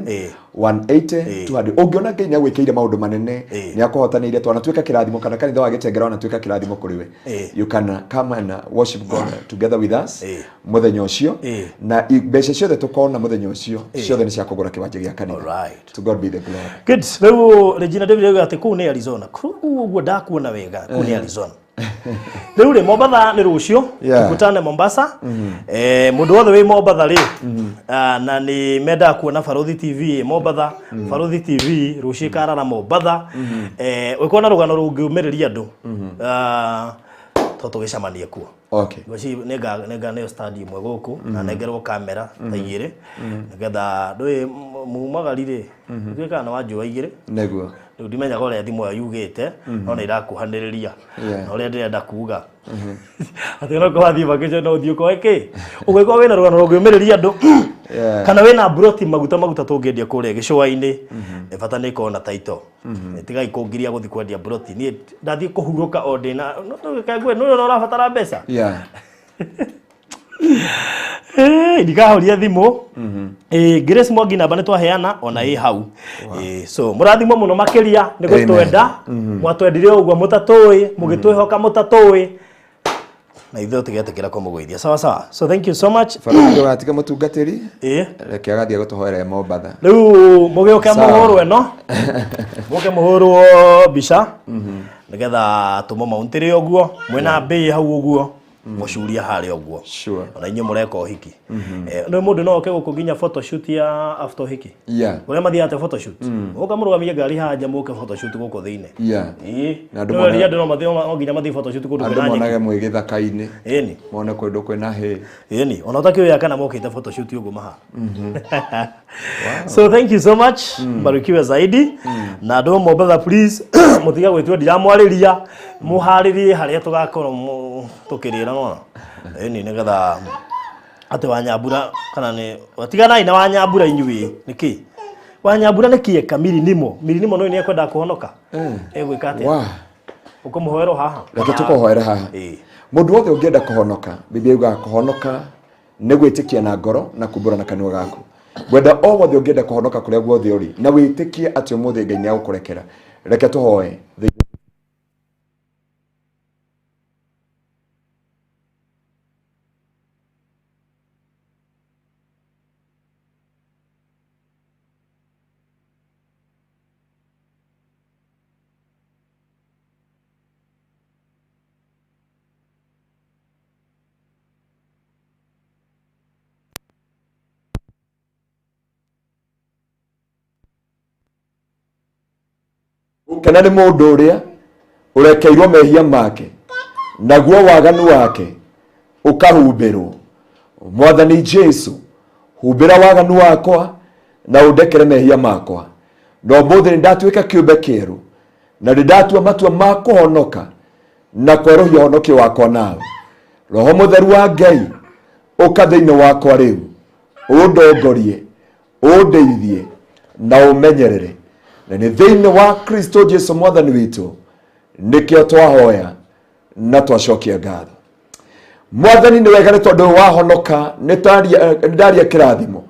180 200. Ũngĩona Ngai nĩ agwĩkĩire maũndũ manene, nĩ akũhotanĩire, twanatuĩka kĩrathimo, kana kanitha wa Gĩtengera wanatuĩka kĩrathimo kũrĩ we, you can come and worship God together with us mũthenya ũcio. Na mbeca ciothe tũkona mũthenya ũcio, ciothe nĩ cia kũgũra kĩwanja gĩa kanitha. Alright. To God be the glory. Good. Rĩu Regina David auga atĩ kũu nĩ Arizona. Kũu ũguo ndakuona wega, kũu nĩ Arizona. Rĩu rĩ, Mombatha nĩ rũciũ. Tukutane Mombasa. Mũndũ wothe wĩ Mombatha rĩ, na nĩ mendaga kuona Barothi TV ĩ Mombatha, Barothi TV rũciũ ĩkarara Mombatha. Ũngĩkorwo na rũgano rũngĩũmĩrĩria andũ, to tũgĩcemanie kuo. Ngwĩciria nĩnganeo stand ĩmwe gũkũ na nengerwo kamera ta igĩrĩ, nĩgetha ndũĩ mumagari rĩ, ituĩkaga nĩ wa njũa igĩrĩ. Rĩu ndimenyaga ũrĩa thimũ ĩyo yugĩte, no nĩ ĩrakuhanĩrĩria na ũrĩa ndĩrenda kuga, atĩ no wathiĩ vacation no ũthiĩ ũkoe kĩ. Ũngĩkorwo wĩna rũgano rũngĩũmĩrĩria andũ, kana wĩna mburoti maguta maguta tũngĩendia kũrĩa gĩcũa-inĩ, bata nĩ ĩkorwo na title. Tigai kũngiria gũthiĩ kwendia mburoti, niĩ ndathiĩ kũhurũka o ndĩna nĩ ũrabatara mbeca. Ndikahoria thimũ. Grace Mwangi, namba nĩ twaheana ona ĩ hau. So mũrathimwo mũno makĩria nĩ gũtwenda mwatwendire ũguo mũtatũĩ, mũgĩtwĩhoka mũtatũĩ, na ithuĩ tũgetĩkĩra kũmũgũithia. Sawa sawa, so thank you so much. Barothi, ndũgatiga mũtungatĩri. Reke agathiĩ gũtũhoera e Mombatha. Rĩu mũgĩũke. Sawa. Mũhũrwo ĩno, mũke mũhũrwo mbica nĩgetha tũmũmauntĩre ũguo mwĩna mbĩ hau ũguo, mũcuria harĩa ũguo. Ona inyuĩ mũreka ũhiki. Nĩ mũndũ no oke gũkũ nginya photoshoot ya after ũhiki, ũrĩa mathiaga photoshoot, mũka mũrũgamie ngari haha nja, mũke photoshoot gũkũ thĩinĩ. Na andũ Nĩ andũ no mathiĩ, no nginya mathiĩ photoshoot kũndũ andũ kwĩna nyeki. Monage mwĩ gĩthaka-inĩ. Mone kũndũ kwĩna hay. Ĩni, ona ũtakĩũĩ kana mokĩte photoshoot ũguo maha. So thank you so much, mbarikiwe zaidi. Na andũ a Mombatha, please mũtige gwĩtua ndiramwarĩria, mũharĩrie harĩa tũgakorwo tũkĩrĩra nona ĩni, nĩgetha atĩ Wanyambura kana nĩ tiganai na Wanyambura inyuĩ. Nĩkĩ Wanyambura nĩ kĩeka mirinimo mirinimo no nĩ ekwendaga kũhonoka, egwĩka atĩa? Ũkũmũhoerwo haha. Reke tũkũhoere haha. Mũndũ wothe ũngĩenda kũhonoka, Biblia yugaga kũhonoka nĩ gwĩtĩkia na ngoro na kumbũra na kanua gaku. Ngwenda o wothe ũngĩenda kũhonoka, kũrĩa guothe ũrĩ, na wĩtĩkie atĩ ũmũthĩ Ngai nĩ agũkũrekera, reke tũhoe. Gũkena nĩ mũndũ ũrĩa ũrekeirwo mehia make, naguo waganu wake ũkahumbĩrwo. Mwathani Jesu, humbĩra waganu wakwa na ũndekere mehia makwa. Na ũmũthĩ nĩ ndatuĩka kĩũmbe kĩerũ, na nĩ ndatua matua ma kũhonoka na kwerũhia ũhonokio wakwa nawe. Roho Mũtheru wa Ngai, ũka thĩinĩ wakwa rĩu, ũndongorie, ũndeithie na ũmenyerere, na nĩ thĩinĩ wa Kristo Jesu Mwathani witũ nĩkĩo twahoya na twacokia ngatho. Mwathani nĩ wega, nĩ tondũ wahonoka nĩ ndaria kĩrathimo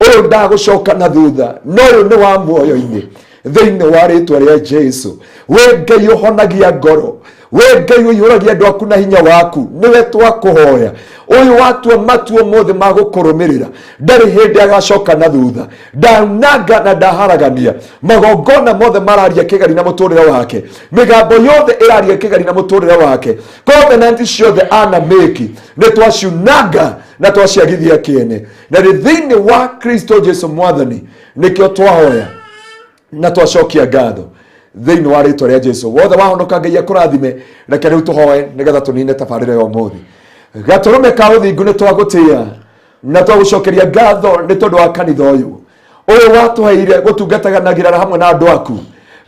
ũyũ ndagũcoka na thutha, no ũyũ nĩ wa muoyo-inĩ thĩinĩ wa rĩtwa rĩa Jesu. We Ngai ũhonagia ngoro, we Ngai ũiyũragia andũ aku na hinya waku, nĩwe twakũhoya. Ũyũ watua matua mothe ma gũkũrũmĩrĩra ndarĩ hĩndĩ agacoka na thutha. Ndaunanga na ndaharagania magongona mothe mararia kĩgari na mũtũrĩre wake, mĩgambo yothe ĩraria kĩgari na mũtũrĩre wake, covenant ciothe ana mĩki nĩ twaciunanga na twaciagithia kĩene, na nĩ thĩinĩ wa Kristo Jesu Mwathani nĩkĩo twahoya na twacokia ngatho thĩinĩ wa rĩtwa rĩa Jesu. Wothe wahonoka, Ngai akũrathime. Reke rĩu tũhoe nĩgetha tũnine tabarĩra ya ũmũthĩ. Gatũrũme ka ũthingu, nĩ twagũtĩa na twagũcokeria ngatho nĩ tondũ wa kanitha ũyũ, ũyũ watũheire gũtungataganagira hamwe na andũ aku.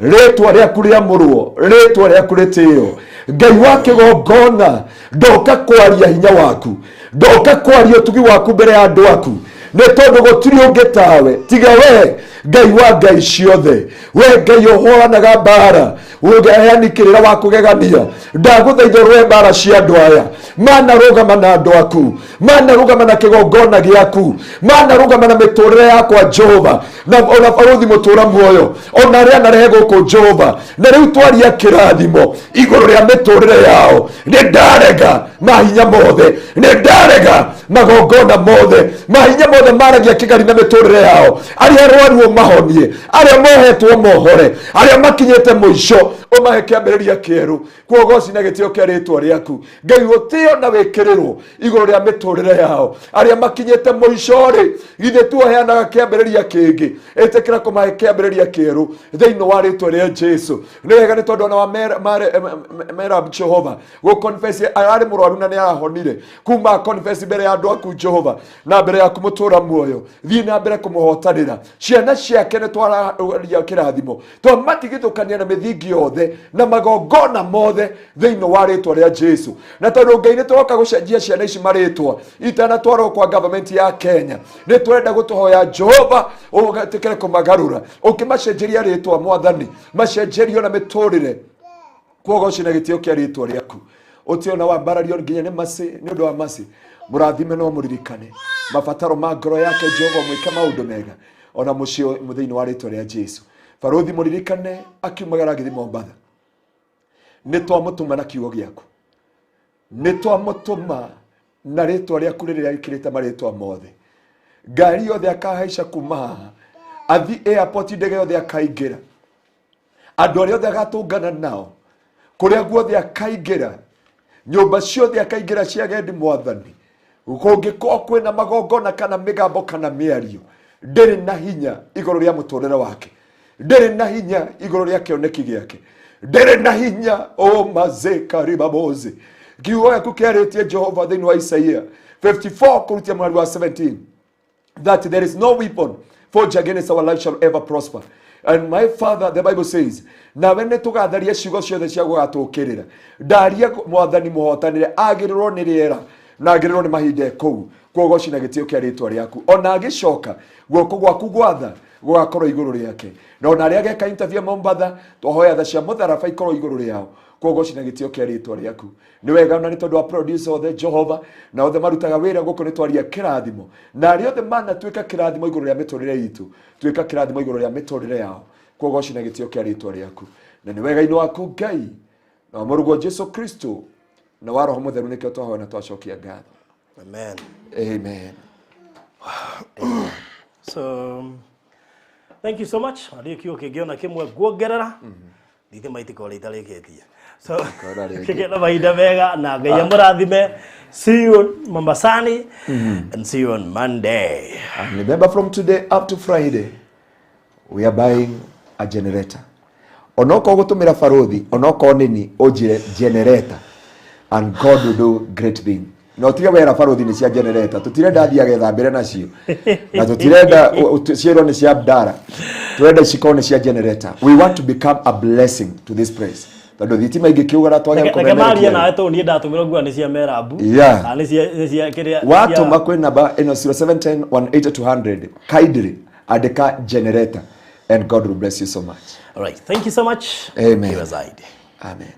Rĩtwa rĩaku rĩamũrwo, rĩtwa rĩaku rĩtĩo. Ngai wa kĩgongona, ndoka kwaria hinya waku, ndoka kwaria ũtugi waku mbere ya andũ aku, nĩ tondũ gũtirĩ ũngĩ tawe tiga we, Ngai wa ngai ciothe, we Ngai ũhũranaga mbara, ũheani kĩrĩra wa kũgegania. Ndagũthaitha ũrũe mbara cia andũ aya. Manarũgama na andũ aku, manarũgama na kĩgongona gĩaku, manarũgama na mĩtũrĩre yakwa, Jehova, na ona barũthi mũtũra muoyo, ona arĩa anarehe gũkũ, Jehova. Na rĩu twaria kĩrathimo igũrũ rĩa mĩtũrĩre yao. Nĩ ndarega mahinya mothe, nĩ ndarega magongona mothe, mahinya mothe maragia kĩgari na mĩtũrĩre yao. Arĩa arwaru ũmahonie, arĩa mohetwo mohore, arĩa makinyĩte mũico ũmahe kĩambĩrĩria kĩerũ. Kuogoci na gĩtĩo kĩa rĩtwa rĩaku, Ngai, ũtĩo na wĩkĩrĩrwo igũrũ rĩa mĩtũrĩre yao. Arĩa makinyĩte mũico rĩ, githĩ tuoheanaga kĩambĩrĩria kĩngĩ? Ĩtĩkĩra kũmahe kĩambĩrĩria kĩerũ thĩinĩ wa rĩtwa rĩa Jesu. Nĩ wega, nĩ tondũ ona wa Merab, Jehova, gũconfess ararĩ mũrwaru na nĩ arahonire kuma confess mbere ya andũ aku, Jehova, na mbere yaku mũtũra muoyo. Thiĩ na mbere kũmũhotanĩra. Ciana ciake nĩ twararia kĩrathimo, twamatigithũkania na mĩthingi yothe na magongona mothe thĩinĩ wa rĩtwa rĩa Jesu. Na tondũ Ngai nĩ tũroka gũcenjia ciana ici marĩtwa itanatwarwo kwa government ya Kenya, nĩ tũrenda gũtũhoya, Jehova, ũgatĩkĩre kũmagarũra ũkĩmacenjeria rĩtwa. Mwathani, macenjerio na mĩtũrĩre. Kuogoci na gĩtĩo kĩa rĩtwa rĩaku. Ũtĩo na wambarario nginya nĩ macĩ. Nĩ ũndũ wa macĩ, mũrathime no mũririkane mabataro ma ngoro yake. Jehova, mwĩke maũndũ mega ona mũciĩ thĩinĩ wa rĩtwa rĩa Jesu. Barũthi mũririkane akiumagara agĩthiĩ Mombatha. Nĩ twamũtũma na kiugo gĩaku, nĩ twamũtũma na rĩtwa rĩaku rĩrĩa rĩkĩrĩte marĩtwa mothe. Ngari yothe akahaica kuma haha athi airport, ndege yothe akaingĩra, andũ arĩa othe agatũngana nao, kũrĩa guothe akaingĩra, nyũmba ciothe akaingĩra cia agendi, Mwathani, kũngĩkorwo kwĩna magongona kana mĩgambo kana mĩario, ndĩrĩ na hinya igũrũ rĩa mũtũrĩre wake, ndĩrĩ na hinya igũrũ rĩa kĩoneki gĩake, ndĩrĩ na hinya. Omazekaribaboze kiugo gĩaku kĩarĩtie, Jehova, thĩinĩ wa Isaia 54 kũrutia mweri wa 17, that there is no weapon forged against our life shall ever prosper. And my Father, the Bible says, nawe nĩ tũgatharia ciugo ciothe cia gũgatũkĩrĩra. Ndaria, Mwathani, mũhotanĩre, agĩrĩrwo nĩ rĩera na agĩrĩrwo nĩ mahinda e kũu. Kuogoci na gĩtĩo kĩa rĩtwa rĩaku. Ona agĩcoka, guoko gwaku gwatha gũgakorwo igũrũ rĩake. Na ona arĩa ageka interview Mombatha, twahoya tha cia mũtharaba ikorwo igũrũ rĩao. Kuogoci na gĩtĩo kĩa rĩtwa rĩaku. Nĩ wega, na nĩ tondũ wa producer othe, Jehova, na othe marutaga wĩra gũkũ, nĩ twaria kĩrathimo. Na arĩa othe manatuĩka kĩrathimo igũrũ rĩa mĩtũrĩre itũ, tuĩka kĩrathimo igũrũ rĩa mĩtũrĩre yao. Kuogoci na gĩtĩo kĩa rĩtwa rĩaku. Na nĩ wega-inĩ waku, Ngai, na wa mũrũguo Jesu Kristo, na wa Roho Mũtheru, nĩkĩo twahoya na twacokia ngatho. Amen. Amen. So thank you so much. Ndiũ kiugo kĩngĩ ona kĩmwe nguongerera, thitima itikorwo itarĩkĩtie. So Ikora rĩngĩ. kĩgĩe na mahinda mega na Ngai amũrathime. See you on Mombasani and see you on Monday. And remember, from today up to Friday, we are buying a generator. Onokorwo gũtũmĩra barũthi, onokorwo nĩni, ũnjĩre generator, and God will do great thing. Na ũtige wera barũthi nĩ cia generator. Tũtirenda athiĩ agethambĩre nacio, na tũtirenda ciĩrwo nĩ cia Abdara. Tũrenda cikorwo nĩ cia generator. We want to become a blessing to this place, tondũ thitima ingĩkiugara twage Reke marie kũmemerekia. Nawe tondũ niĩ ndatũmĩrwo ngua nĩ cia merabu. Kana nĩ cia kĩrĩa Watũma kwĩ namba ĩno, 0710 180 200, kindly andĩka generator, and God will bless you so much. All right, thank you so much. Amen. Kiwa zaidi. Amen.